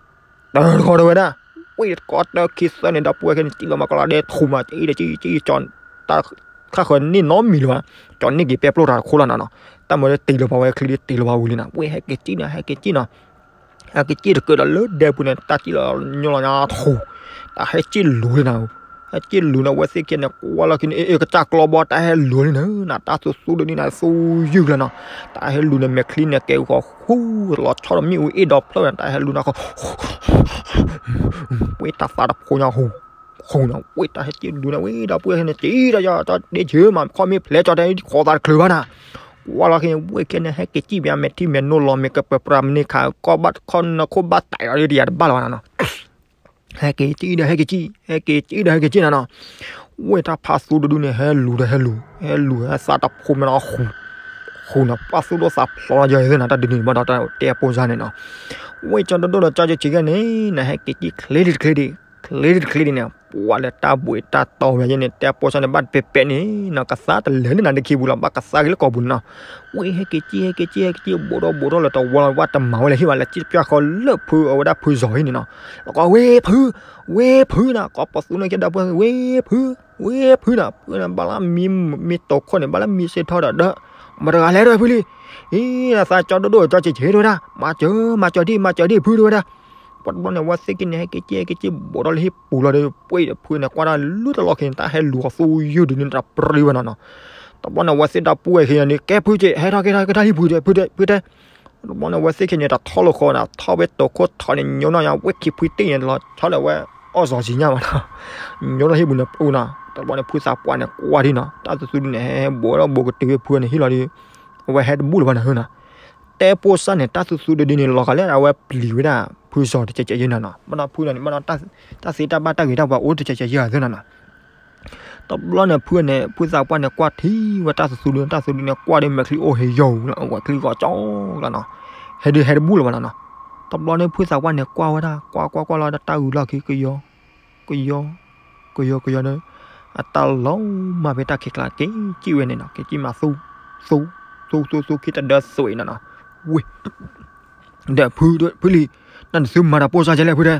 တၢ်တခီတဝဲဒၣ်, ဝဲတကီတၢခံသၢန့ၣ် ဒီပုၢ်ဝဲၢ်ခဲန့ၣ် စံၣ်လီၤမၤကီလီၤဒဲးထူၣ်မး ကၠံဒီးကၠံ ကၠံကၠီ, တၢ်ခါဃၢၤန့ၢ်နီတမံၤလၢၤဘၣ်, ကၠီန့ၢ်က့ၤပဲပျိတၢ်တခိၣ်လီၤနီၤနီၤ, တၢ်မၤလၢတ့ၢ်လီၤပှၤဝဲချံဒ်တ့ၢ်လီၤပှၤဝံၤလံနီၤ, ဝဲဟဲက့ၤစံၣ်နီၤ ဟဲက့ၤစံၣ်နီၤ, ဟဲက့ၤစံၣ်တကၢးဒီးလၢဒဲပူၤန့ၣ် တၢ်စံၣ်လီၤညီလီၤညါထူၣ်, တၢ်ဟဲစံၣ်လူၤလံနီၤ, ဟဲစံၣ်လူၤန့ၣ် အဝဲသ့ၣ်ခံဂၤန့ၣ် ကွၢ်လီၤခံန့ၣ် အ့ အ့ ကစၢ်ကျီဘီ တၢ်ဟဲလူၤလံနီၤ, နတၢ်သူသူဒီးန့ၣ်နၤ သူယုၢ်ကျါနီၤ, တၢ်ဟဲလူၤန့ၣ် မဲာ်ချံန့ၣ် ကဲဂီၤဃူ လီၤဆီဒီးမ့ၣ်အူအ့ၣ်ဒီဖျၢၣ်န့ၣ် တၢ်ဟဲလူၤန့ၣ် ဝဲတၢ်သးတဖိညါဟူ ဃူနီၤ, ဝဲတၢ်ဟဲစံၣ်လူၤန့ၣ် ဝဲဒီပုၢ်ဝဲၢ်ခဲန့ၣ် စံၣ်ဒီးယီၤ တၢ်ဒ့ဆၢမး ခီၣ်မ့ၢ်ဖျဲးကၠီတဲ ခိးသးတချုးဘၣ်နၤ, ကွၢ်လီၤခံန့ၣ် ဝဲခဲန့ၣ် ဟဲက့ၤစံၣ်ပၠး မဲာ်ထံမဲာ်နိလီၤ မ့ၢ်ကပၢၤပြၢၤမနုၤခါ ကီၢ်ဘၣ်ခီၣ်နၢခိၣ်ဘၣ်တၢ်အီၤဒ်တယၤတဘၣ်လၢၤဘၣ်နီၤနီၤ ဟဲက့ၤစံၣ်ဒီးဟဲက့ၤစံၣ် ဟဲက့ၤစံၣ်ဒီးဟဲက့ၤစံၣ်နီၤနီၤ, ဝ့ၢ်တၢ်ဖးသူတဒုန့ၣ် ဟဲလူၤဒီးဟဲလူၤ, ဟဲလူၤဟဲသးတဖိမ့ၢ်နီၤဃုာ်, ဃုာ်နီၤ ပှၢ်သူၣ်ဒိၣ်သးဖျိးလီၤယဲၢ်သ့ၣ်နီၤ တၢ်ဒုးန့ၣ်ဘၣ်ဒီးတဲပိၢ်စၢ်န့ၣ်နီၤ, ဝ့ၢ်ကၠီဒိၣ်ဒိၣ်ဒီးကၠီကဲးကဲးန့ၣ် နဟဲက့ၤကံၣ်ချ့ဒံးတချ့ဒံး, ချ့ဒံးတချ့ဒံးန့ၣ် ပှၤလၢတၢ်ဘှံးတၢ်တီဝဲယဲၢ်န့ၣ် တဲပိၢ်စၢ်န့ၣ် ဘၣ်တပဲာ်ပဲာ်န့ၣ်နီၤ ကသါတလဲၤလၢနၤတခံပူၤလီၤ ဘၣ်ကသါက့ၤလၢကီၢ်ပူၤန့ၣ်နီၤ, ဝ့ၢ်ဟဲက့ၤကံၣ် ဟဲက့ၤကံၣ် ဟဲက့ၤကံၣ် ဘူးဒီးဘူးဒီးလၢတဝီလီၤ ဘၣ်တမၤဝဲလၢဟံၣ်ဘၣ် လဲၤကံၣ်တပျၢ်ဃီလၢဖုအဝဲဒၣ်ဖုစီၤဟံၣ်န့ၣ်နီၤ, လီၤကီးဝ့ၢ်ဖု ဝ့ၢ်ဖုနီၤ ကီၢ်ပသူန့ၣ်ကဲဒၣ်ပှၤ ဝ့ၢ်ဖု ဝ့ၢ်ဖုနီၤ ဖုန့ၣ် ဘၣ်လၢမံ မံတိာ်ခိၣ်န့ၣ် ဘၣ်လၢမံစ့ထီဒီး ဒီး မတၤတဂၤလဲၣ်ဒီးဖုလံ, အံၤ သးကၠီဒိၣ်ဒိၣ်ကၠီကဲးကဲးတဲဝဲဒၣ် မၤစၢၤ မၤစၢၤဒံး မၤစၢၤဒံးဖုတဲဝဲဒၣ်, ပှၤတဘျီန့ၣ် အဝဲသ့ၣ်က့ၤန့ၣ် ဟဲက့ၤကံၣ် ဟဲက့ၤကံၣ် ဘူးဒီးလၢဟံၣ်ပူၤလီၤဒီး ပှ့ၤဒီးဖုန့ၣ် ကွၢ်တၢ်လူတလီၢ်ခံန့ၣ် တၢ်ဟဲလူၤအီၤသူယုၢ်ဒုးန့ၣ် တၢ်ပြံဝဲနီၤနီၤ, တဘျီန့ၣ် အဝဲသ့ၣ်ဒီပုၢ်ဝဲၢ်ခံဂၤန့ၣ် ကဲဖုက့ၤ ဟဲထီၣ်က့ၤထီၣ်က့ၤတၢ်ဟံၣ်ပူၤဒီး ဖုတဲ ဖုတဲ တဘျီန့ၣ် အဝဲသ့ၣ်ခံန့ၣ် တၢ်ထီၣ်လီၤဃီန့ၣ် ထီၣ်ဝဲတိာ်ခိၣ်ထီၣ်န့ၣ် ညိနီၢ်ညါ ဝဲခံဖှံတ့ၢ်န့ၣ်လီၤ ဆီလီၤဝဲအီၣ်စီၤစံညါဘၣ်နီၤ, ညိနီၢ်ဟံၣ်ပူၤန့ၣ်ပူၤနီၤ, တဘျီန့ၣ် ဖုသးပှၢ်န့ၣ် ကွၢ်ဒံးနီၤ တၢ်သူသူဒုးန့ၣ် ဟဲဘူးဒီးဘူးကတုၤဝဲဖုန့ၣ်ဟံၣ်လီၤဒီး အဝဲဟဲတဘူၣ်လၢၤဘၣ်န့ၣ်နီၤ, တဲပိၢ်စၢ်န့ၣ် တၢ်သူသူဒုးဒ်န့ၣ် လီၤဂာ်လၢအဝဲပျံၤဝဲဒၣ် ဖုစီၤတကဲးကဲးယဲၢ်နီၤနီၤ, ဘၣ်ဒီးဖုန့ၣ် ဘၣ်ဒီး တၢ်သ့တၢ်ဘၣ်တၢ်ဂ့ၤတၢ်ဝါအိၣ်တကဲးကဲးယဲၢ်သ့ၣ်နီၤနီၤ တဘျီန့ၣ် ဖုန့ၣ် ဖုသးပှၢ်န့ၣ် ကွၢ်ထံဝဲတၢ်သူသူဒုး တၢ်သူဒုးန့ၣ် ကွၢ်ဒီးမဲာ်ချံအိၣ်ဟ့ယီၤဝဲချံဂီၤကၠီလီၤနီၤ, ဟဲဒုးဟဲတဘူၣ်လၢၤဘၣ်နီၤနီၤ, တဘျီန့ၣ် ဖုသးပှၢ်န့ၣ် ကွၢ်ဝဲဒၣ် ကွၢ်ကွၢ်ကွၢ်လီၤဒီးတၢ်ဂုၤလီၢ်ခံကယီ ကယီ ကယီကယီဒီး အတၢ်လီၤမၢ်ဖဲတၢ်ခံးကျါ က့ၤကံၣ်ဝဲန့ၣ်နီၤ က့ၤကံၣ်မးသူ သူ သူ သူ သူ ခံတဒၢသွံးနီၤနီၤ, ဝ့ၢ် ဒီးဖု ဖုလံၤ တၢ်နသုမၤတၢ်ပိၢ်စၢ်ကဲလဲၣ်ဖုတဲ,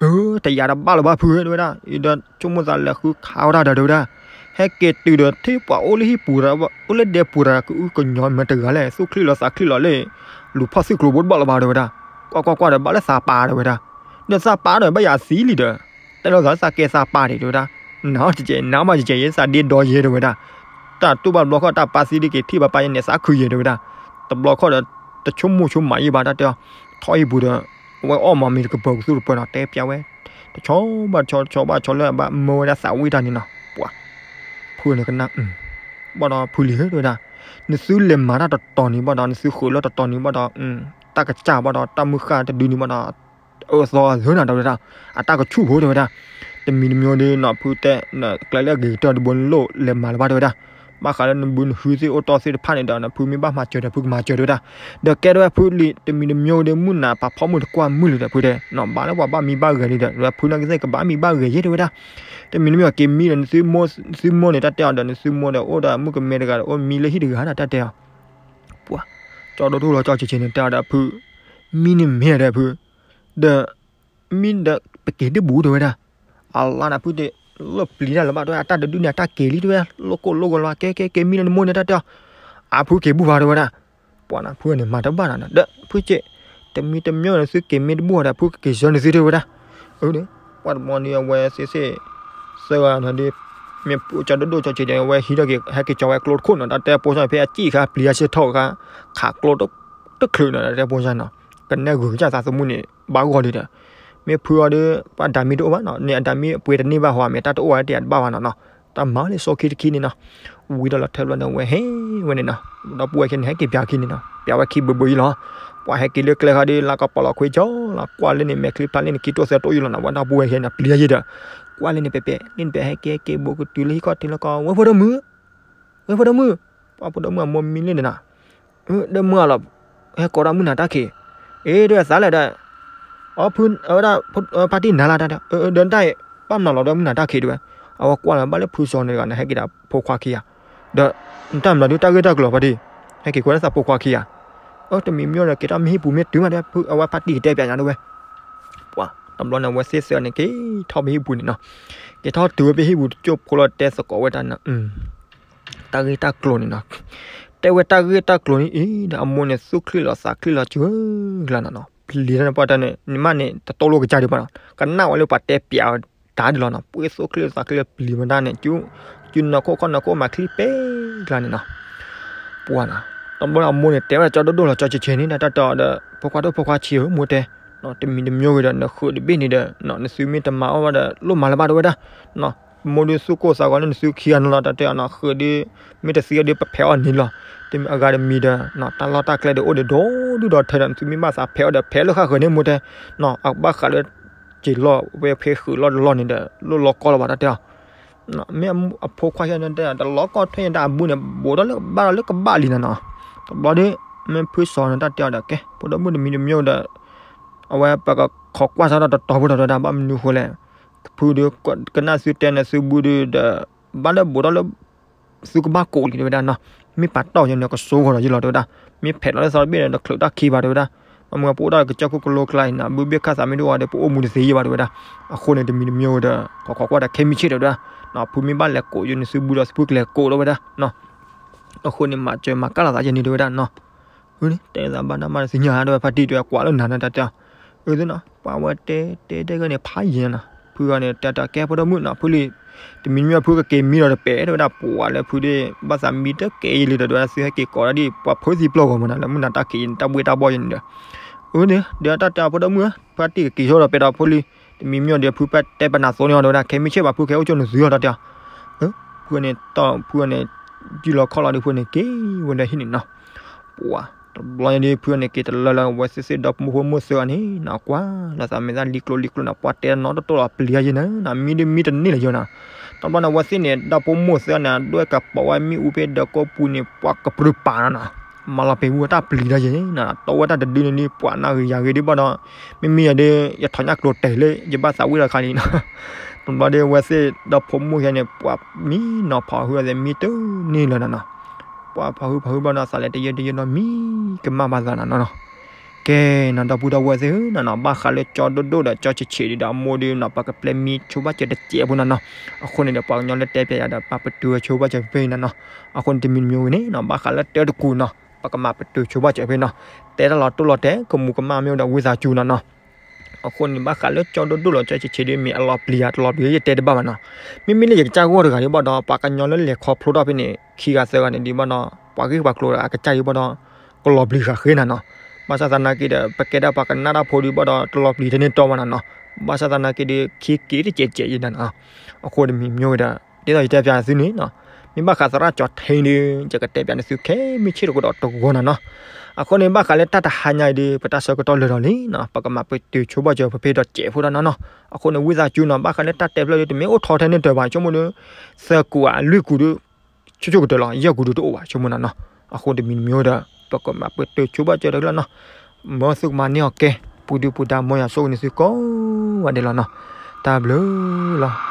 အၢ တယာ်တဘၣ်လၢၤဘၣ်ဖုတဲဝဲဒၣ်, အံၤဒီးဆိကမိၣ်သးလဲၤဃုခးဝဲဒၣ်ဒီးတဲဝဲဒၣ်, ဟဲက့ၤတုၤဒီးထံၣ်ပှၤအိၣ်လၢဟံၣ်ပူၤဒီး အိၣ်လၢဒဲပူၤဒီး ကအုကညီမ့ၢ်တဂၤလဲၣ် သူၣ်ချံၣ်လီၤသးချံၣ်လီၤလၢ လူၤဖီၣ်သုးကျိၤဘိတဘၣ်လၢၤဘၣ်တဲဝဲဒၣ်, ကွၢ်ကွၢ်ကွၢ်ဒီးဘၣ်လၢသးပာ်တဲဝဲဒၣ်, ဒီးသးပာ်ဒီးဘၣ်ယၤသံလံဒီး တဲလီၤသးသးကဲသးပာ်ဒံးတဲဝဲဒၣ်, နၤတကဲး နၤမးတကဲး ယဲသးဒ့ဒီယဲတဲဝဲဒၣ်, တၢ်တူၢ်ဘၣ်တဘျီခီၣ် တၢ်ပာ်သံဒ်က့ၤထံၣ်ဘၣ်ပာ်ယဲန့ၣ် သးခုယဲတဲဝဲဒၣ်, တဘျီခီၣ်ဒီး တဆိကမိၣ်ဆိကမးယံာ်ဘၣ်တၢ်တဲအီၤ, ထီၣ်ဟံၣ်ပူၤဒီး အဝဲအီၣ်မၤမ့ၤတကပၤကသူတပၤနီၤ တဲပျးဝဲ, တဆီဘၣ်တဆီ တဆီဘၣ်တဆီလၢအဘၣ်မၢဝဲဒၣ်သးဝံၣ်တၢ်န့ၣ်နီၤ, ပှၤ ဖုန့ၣ်ကနၣ်, ဘၣ်ဒီးဖုလံၤဧၢတဲဝဲဒၣ်, နသုလဲၤမၤတၢ်တတီၤန့ၣ်ဘၣ်ဒီး နသုဃုာ်လၢတတီၤန့ၣ်ဘၣ်ဒီး တၢ်ကစၢ်ဘၣ်ဒီး တၢ်မုၢ်ဃၢ်တဒုန့ၣ်ဘၣ်ဒီး အၢသီအသၢနီၤတဲဝဲဒၣ်, အတၢ်ကဆူၣ်ဖိတဲဝဲဒၣ်, တမံၤတမံၤဒီးနီၤ ဖုတဲ နကျဲလၢအဂ့ၤကတၢၢ်တဘိနလိၣ်လဲၤမၤလၢၤဘၣ်တဲဝဲဒၣ်, ဘၣ်ဃးလၢနဘုနဟုသ့ၣ်အိၣ်တီၢ်သ့ၣ်တဖၣ်န့ၣ်ဒီး နဖုမ့ၢ်ဘၣ်မၤစၢၤဒီး ဖုကမၤစၢၤတဲဝဲဒၣ်, ဒီးကဲတဲဝဲဖုလံၤ တမံၤတမံၤဒီးမုၢ်နၤပာ်ဖီမုၢ်တကွၢ်မုၢ်လံဒီးဖုတဲ, နီၤ ဘၣ်လၢပှၤဘၣ်မံဘၣ်ဂဲၤလံဒီး ဖုနာ်က့သ့ၣ်ကဘၣ်မံဘၣ်ဂဲၤယဲတဲဝဲဒၣ်, တမံၤတမံၤက့ၤမံဒီး နသုမိၢ်န့ၣ် တၢ်တဲအီၤဒီး နသုမိၢ်ဒီးအိၣ်ဒီးမုၣ်ကမဲတဂၤဒီး အိၣ်မံလၢဟံၣ်တဂၤဒီး တၢ်တဲအီၤ ပှၤ ကၠီဒိၣ်ဒိၣ်လီၤကၠီဆံးဆံးန့ၣ် တဲအီၤဒီးဖု, မံန့ၣ်မ့ၢ်ဒီးဖု, ဒီး မံဒီးပက့ၤဒ့ၣ်ဘူးတဲဝဲဒၣ်, အလါန့ၣ်ဖုတဲ လၢပျံၤတၢ်လၢၤဘၣ်တဲဝဲ အတၢ်တဒုန့ၣ် အတၢ်က့ၤလံတဲဝဲဒၣ် လိၣ်ကိၢ်လိၣ်ဂီၤလီၤ ကဲကဲက့ၤမံလၢနမိၢ်န့ၣ် တၢ်တဲအီၤ, အဖုက့ၤဘူးဘၣ်တဲဝဲဒၣ်, ပှၤန့ၣ်ဖုန့ၣ်မၤတဘၣ်နီၤ ဒီးဖုက့ၤ, တမံၤတမံၤဒီးသုက့ၤမ့ၢ်တဘူၣ်ဒီးဖုကက့ၤဆှၢန့ၢ်သုတဲဝဲဒၣ်, အၢ ပှၤတဘျီန့ၣ် အဝဲသ့ၣ်သ့ၣ် သၢဂၤန့ၣ်ဒီး မ့ၢ်ကၠီဒိၣ်ဒိၣ်ကၠီဆံးဆံးန့ၣ် အဝဲဟံးထီၣ်က့ၤ ဟဲက့ၤကၠီဝဲကျိတခိၣ်နီၤ တၢ်တဲပိၢ်စၢ်န့ၣ် ဖဲအစံၣ်ခါပျံၤအဆၢထီၣ်ခါ ခးကျိတချုးနီၤ တၢ်တဲပိၢ်စၢ်နီၤ, ကနဲၣ်ဂုာ်ကစၢ်သးသမူန့ၣ် ဘၣ်ဂီၢ်လံဒီး, မ့ၢ်ဖုအီၤဒီး ပှၤဒၤမံတအိၣ်ဘၣ်နီၤ န့ၣ်အဒၤမံအပှ့ၤတန့ၢ်ဘၣ်ဟီ မ့ၢ်တၢ်တအိၣ်ဝဲတ့ၢ်တဘၣ်ဘၣ်နီၤနီၤ, တၢ်မၤလၢစီခံတခံန့ၣ်နီၤ, ဝံၤဒီးလီၤထၢဘျီန့ၣ် အဝဲဟဲဝဲန့ၣ်နီၤ, ဒီပုၢ်ဝဲၢ်ခံန့ၣ် ဟဲက့ၤပျးခံန့ၣ်နီၤ ပျးဝဲခံဘၢဘၢအံၤလီၤ, ပှၤဟဲက့ၤလၢကျဲခါဒီး လၢကပီၤလီၤခွ့ကၠီလီၤ ကွၢ်လၢန့ၣ် မဲာ်ချံဖျါလၢန့ၣ် ခံတိၢ်သၢတိၢ်ယံၤလီၤနီၤ, ဝဲဒီပုၢ်ဝဲၢ်ခံန့ၣ် ပျံၤယဲဒီး, ကွၢ်လၢန့ၣ် ပဲာ်ပဲာ် လၢန့ၣ် ပဲာ်ဟဲက့ၤဟဲက့ၤ ဘူးကတုၤလၢဟံၣ်ခီၣ်ထံးလၢကီး ဝဲၢ်ဖိဒီမုၣ် ဝဲၢ်ဖိဒီမုၣ်, ပှၤဖိဒီမုၣ်အမိၢ်မံလၢန့ၣ်နီၤ, ဒီမုၢ်အလီၤ, ဟဲကိးဒၣ်မုၢ်နၤတၢ်ခံး, အ့ ဒီးသးလဲၣ်ဒီး, အီဖု အဝဲဒၣ် ဖါတံၢ်နၤလၢတၢ်ဒီး, ဒီးတၢ်အံၤ ဘၣ်မနုၤလီၤဒီးမုၢ်နၤတၢ်ခံးတဲဝဲ, အဝဲကွၢ်လၢၤဘၣ်လၢဖုစီၤန့ၣ်တဂၤန့ၣ် ဟဲက့ၤဒီးဖိခွါခံဂၤ, ဒီး နတၢ်မနုၤဒုးတၢ်ဂ့ၢ်တၢ်ကျိၤဖါတံၢ်, ဟဲက့ၤကွၢ်လၢသးဖိခွါခံဂၤ, အၢ တမံၤမံၤဒီးက့ၤတၢ်မ့ၢ်ဟံၣ်ပူၤမ့ၢ်တုၤမးဒီး ဖု အဝဲဖါတံၢ်ကတဲပျးညါတဲဝဲ ပှၤ တဘျီန့ၣ် အဝဲသ့ၣ်သၢဂၤန့ၣ် က့ၤထီၣ်ဖဲဟံၣ်ပူၤန့ၣ်နီၤ, က့ၤထီၣ်တုၤဝဲဖဲဟံၣ်ပူၤတကၠိၢ်ဖိလီၤ တဲသကိးဝဲတၢ်န့ၣ်, တၢ်ဂ့ၢ်တၢ်ကျိၤန့ၣ်နီၤ, တဲဝဲတၢ်ဂ့ၢ်တၢ်ကျိၤန့ၣ်အံၤဒီး အမိၢ်န့ၣ်သူၣ်ချံလီၤသးချံလီၤစှၤကျါနီၤနီၤ, ပျံၤတၢ်န့ၣ်ပှၤတၢ်န့ၣ် နမ့ၢ်န့ၣ် တတိၢ်လိာ်ကစၢ်ဒံးဘၣ်နီၤ, ကနၣ်ဝဲလၢပှၤတဲပျးတၢ်ဒ်လီၤနီၤ, ပှ့ၤသူၣ်ချံလီၤသးချံလီၤပျံၤမတၢ်န့ၣ် စုနၢ်ခိၣ်ခီၣ်နၢ်ခိၣ်မၤချံပှဲၤကျါန့ၣ်နီၤ ပှၤနီၤ, တဘျီအမိၢ်န့ၣ် တဲဝဲဒၣ်ကၠီဒိၣ်ဒိၣ်လီၤကၠီဆံးဆံးန့ၣ် တၢ်တဲအီၤဒီး ဖိခွါဒိၣ်ဖိခွါဆံးဧၢ မိၢ်တဲ, တမံၤတမံၤဂ့ၤဒီး နဃုာ်တဘ့ၣ်န့ၣ်ဒီး နသုမ့ၢ်တမၤအီၣ်ဘၣ်ဒီး လိၣ်မၤလၢၤဘၣ်တဲဝဲဒၣ်, မိၢ်ဒုးသူၣ်ကိၢ်သးဂီၤလၢနသုခံဂၤန့ၣ်လီၤ တၢ်တဲအီၤနီၤ, ဃုာ်ဒီး မ့ၢ်တသံဒီးပဖဲးအီၣ်န့ၣ်လီၤ, တမ့ၢ်အဂၤတမံၤဒီး တၢ်လီၢ်တၢ်ကျဲဒီးအိၣ်ဒီးဒီဒူၣ်ဒီထၢဒီး နသုမ့ၢ်ဘၣ်သးဖဲးအီၣ်ဒီးဖဲးလၢဃၣ်ဃၢၤန့ၣ် မိၢ်တဲ, အဘၣ်ဃးလၢ စ့ၤလီၢ်ဝဲဖဲဃုာ်လီၢ်တလီၢ်န့ၣ်ဒီး လိၣ်လီၤကီလီၤဘၣ်တၢ်တဲအီၤ, မ့ၢ်အဖိခွါဆၢန့ၣ်တဲ တလီၤကီၢ်ထွဲန့ၣ် တၢ်အဘူးန့ၣ် ဘူးထီၣ်လၢကဘၣ်ဒီးလၢကဘၣ်လံနၤနီၤ. တဘျီဒီး မ့ၢ်ဖုစီၤန့ၣ် တၢ်တဲအီၤဒီး ကဲ ဖိဒိၣ်မုၣ်တမံၤတမံၤဒီး အဝဲပကခိးကွၢ်စးထီၣ်တတီၤဖိဒီး တဲဝဲဒၣ် ဘၣ်မနုၤဃိလဲၣ်, ဖုဒီး ကနၣ်သုတဲန့ၣ် သုဘူးဒီး ဘၣ်လၢဘူးထီၣ်လၢ သုကဘၣ်ကိးလံ တဲဝဲဒၣ်နီၤ. မ့ၢ်ပာ်တီၢ်ယဲန့ၣ် ကစိကီၤဒီးယလီၤ တဲဝဲဒၣ်. မ့ၢ်ဖဲးလီၤလၢသီတဘ့ၣ်န့ၣ် တချုးတၢ်ခံဘၣ် တဲဝဲဒၣ်. မ့ၢ်မ့ၢ်ပအိၣ်ဒၣ်ကစၢၢ်ခိၣ်ကလိကျါအံၤနီၤ ဘုဘ့ၣ်ခၣ်သးမ့ၢ်တအိၣ်ဒီး ပအိၣ်မူတသ့ယဲဘၣ် တဲဝဲဒၣ်. အဃိန့ၣ် တမံၤတမံၤဝဲဒီး ခိးခိးကွၢ်ဒီး ခဲမုၢ်ဆ့ၣ် တဲဝဲဒၣ်, ဖုမ့ၢ်ဘၣ်လဲၤကိးယဲန့ၣ် သုဘူးဒီးသုဖုကလဲၤကိး တဲဝဲဒၣ်နီၤ. အဃိန့ၣ် မၤစၢၤမၤကၣ်လိာ်သးယဲန့ၣ် တဲဝဲဒၣ်နီၤ. တဲသးဘၣ်နၢ်မး တသ့ၣ်ညါ တဲဝဲ ဖါတံၢ်တဲ ကွၢ်လၢနၤန့ၣ် တၢ်တဲအီၤ. အၢ သ့ၣ်နီၤ ပှၤဝဲတဲတဲတဲဂ့ၤန့ၣ် ဖးယံာ်နၤနီၤ. ဖုဂၤန့ၣ် တဲတဲ ကဲ ဖိဒိၣ်မုၣ်နီၤ ဖုလံ တမံၤမံၤဖုကက့ၤမံဒီးတပဲာ် တဲဝဲဒၣ်. ပှၤလၢဖုဒၣ် ဘၣ်သးမံတကဲယံာ်လံဒီး တဲဝဲဒၣ် သုဟဲက့ၤကိးဒၣ်ဒ် ပှၤဖုသံပျီၢ်ဂီၤမးနၤ လၢမုၢ်နၤတၢ်ခံးယံာ်န့ၣ် တၢ်ဘှ့ၣ်တၢ်ဘှီၣ်ယဲန့ၣ်ဒီး. အၢ ဒီးတၢ်တဲအီၤ ဖိဒိၣ်မုၣ်ဧၢ ဖါတံၢ်ကက့ၤဆိဒီးပဲာ်ဒီး ဖိလံ တမံၤမံဒီး ဖုပတဲပနၢ်သိးန့ၢ်အီၤ တဲဝဲဒၣ်. ခဲမုၢ်ဆ့ၣ်ဘၣ် ဖုကဟဲအိၣ်ဆိနသုအီၤ တၢ်တဲအီၤ. ဖုန့ၣ်တီၢ် ဖုန့ၣ် ယုၢ်လီၤခီၣ်လီၤဒီး ဖုန့ၣ်က့ၤဝဲဒီးဟံၣ်န့ၣ်နီၤ. ပှၤ တဘျီညါဒီး ဖုန့ၣ်က့ၤတလၢလၢ ဝဲသ့ၣ်သ့ၣ်ဒီဖိမိၢ်သၢဂၤန့ၣ်နီၤ ကွၢ်လိာ်သးမဲာ်သၣ်လံကျိလံကျိနီၤ. ပှၤတဲနီတတိၢ်လီၤ ပျံၤတၢ်ယဲန့ၣ်နီၤ မံဒ်မံတန့ၢ်လၢၤယဲနီၤ. တဘျီန့ၣ် ဝဲသ့ၣ်န့ၣ် ဒီဖိမိၢ်သၢဂၤန့ၣ် ဒွဲၣ်ကပီၤဝဲမ့ၣ်အူဖဲဒီးကိးပူၤန့ၣ် ပှၤကပြုၢ်ပာ်နီၤနီၤ. မၤလီၤပံာ်ဝဲတၢ်ပျံၤတၢ်ယဲန့ၣ်နီၤ တီဝဲတၢ်တဒုန့ၣ်ဒီး ပှၤနၢ်ဂ့ၤယၤဂ့ၤဒ်ဘၣ်ဒီး မ့မ့ၢ်ယၤဒီး ယထီၣ်ညၣ်ကျိၤတဲာ်လၢ ယဘၣ်သးဝံၣ်ဒီးခါလံနီၤ. တဘျီဒီး ဝဲသ့ၣ်ဒီဖိမိၢ်ယဲန့ၣ် ပှၤမံနီၤ ဖီၣ်ဟုအသးမံတန့ၢ်လၢၤနီၤနီၤ. ပှၤဖီၣ်ဟုဖီၣ်ဟုဘျီဒီး သးလဲၤတယၢတယၢဒီး မံကမၣ်ဘၣ်သးနီၤနီၤနီၤ. ကဲနီၤ ဒီပုၢ်ဒီဝဲၢ်သ့ၣ်ဧၢနီၤနီၤ ဘၣ်ဃးလၢကၠီဒိၣ်ဒိၣ်ဒီးကၠီဆံးဆံးဒီး အမိၢ်ဒီးနီၤ ပကပျဲမံဆိဘၣ်စၢၤတစဲးဖိနီၤနီၤ. အဃိန့ၣ်ဒီး ပှၤကညီလၢတဲပျးယၤဒီး ပာ်ပတုာ်ဆိဘၣ်စၢၤဖဲအံၤနီၤနီၤ. အဃိန့ၣ် တမံၤတမံၤဝဲန့ၣ်နီၤ ဘၣ်ဃးလၢတၢ်တကူာ်နီၤ ပကမၤပတုာ်ဆိဘၣ်စၢၤဖဲနီၤ. တဲတၢ်လီၤတိၢ်လီၤတဲာ် ကမူၤကမၣ်မ့ၢ်ဝဲဒီး ဝံသးစူၤနီၤနီၤ. အဃိန့ၣ် ဘၣ်ဃးလၢကၠီဒိၣ်ဒိၣ်လီၤ ကၠီဆံးဆံးဒီး မ့ၢ်အလီၤပျံၤဧါ တလီၤပျံၤ ယတဲတဘၣ်ဘၣ်နီၤ. မ့မ့ၢ်လၢယကစၢ်ဂီၢ်တဂၤဒ်ဘၣ်ဒီး ပှၤကညီလၢလဲၤခီဖျိထီၣ်ဖဲန့ၣ် ခံဂၤသၢဂၤန့ၣ်ဒ်ဘၣ်ဒီး ပှၤဂ့ၢ်ပှၤကျိၤဒီးအကစၢ်ဒ်ဘၣ်ဒီး ကလီၤပျံၤဃာ်ဃ့နီၤနီၤ. ဘၣ်ဆၣ်သနာ်က့ဒီး ပကဲဒၣ်ပှၤကနၣ်တၢ်ဖိဒ်ဘၣ်ဒီး တလီၤပျံၤထဲန့ၣ်တီဘၣ်နီၤနီၤ. ဘၣ်ဆၣ်သနာ်က့ဒီး ခံက့ၤတစဲးစဲးယဲနီၤနီၤ. အဃိတမံၤမ့ၢ်ဝဲဒီး ဒ်သိးယတဲပျးသုန့ၣ်နီၤ မ့ၢ်ဘၣ်ဃးသရၣ်ကၠီထဲဒီး ယကတဲပျးန့ၢ်သုခဲမုၢ်ဆ့ၣ်တကဒီးတဂီၤနီၤနီၤ. အဃိန့ၣ် ဘၣ်ဃးလၢတၢ်တဟါညါအံၤဒီး ပတၢ်ဆၢကတီၢ်လၢာ်ဒီးလံနီၤ ပကမၤပတုာ်ဆိဘၣ်စၢၤဖဲဖဲဒီးစဲးဖိဒီးနီၤနီၤ. အဃိန့ၣ် ဝံသးစူၤနီၤ ဘၣ်ဃးလၢတၢ်တဲဖျၢၣ်ဒီး တမ့ၢ်အိၣ်ထီထဲန့ၣ်တၢၤဘၣ် ဆိကမိၣ်ဒီး သၢကူာ်ဧါ လွံၢ်ကူာ်ဒီး ဆိဆိကတၢၢ်လီၤ ယဲၢ်ကူာ်ဒီးတအိၣ်ဘၣ် ဆိကမိၣ်နီၤနီၤ. အဃိတမံၤတမံၤဝဲဒီး ပကမၤပတုာ်ဆိဘၣ်စၢၤတကလၢနီၤ. မ်သုကမၤန့ၢ်အီၤကဲ ပူၤဒုပူၤဒါ မ်ယွၤဆိၣ်ဂ့ၤန့ၢ်သုကိးဂၤဒဲးလီၤနီၤ. တၢ်ဘျုးလီၤ.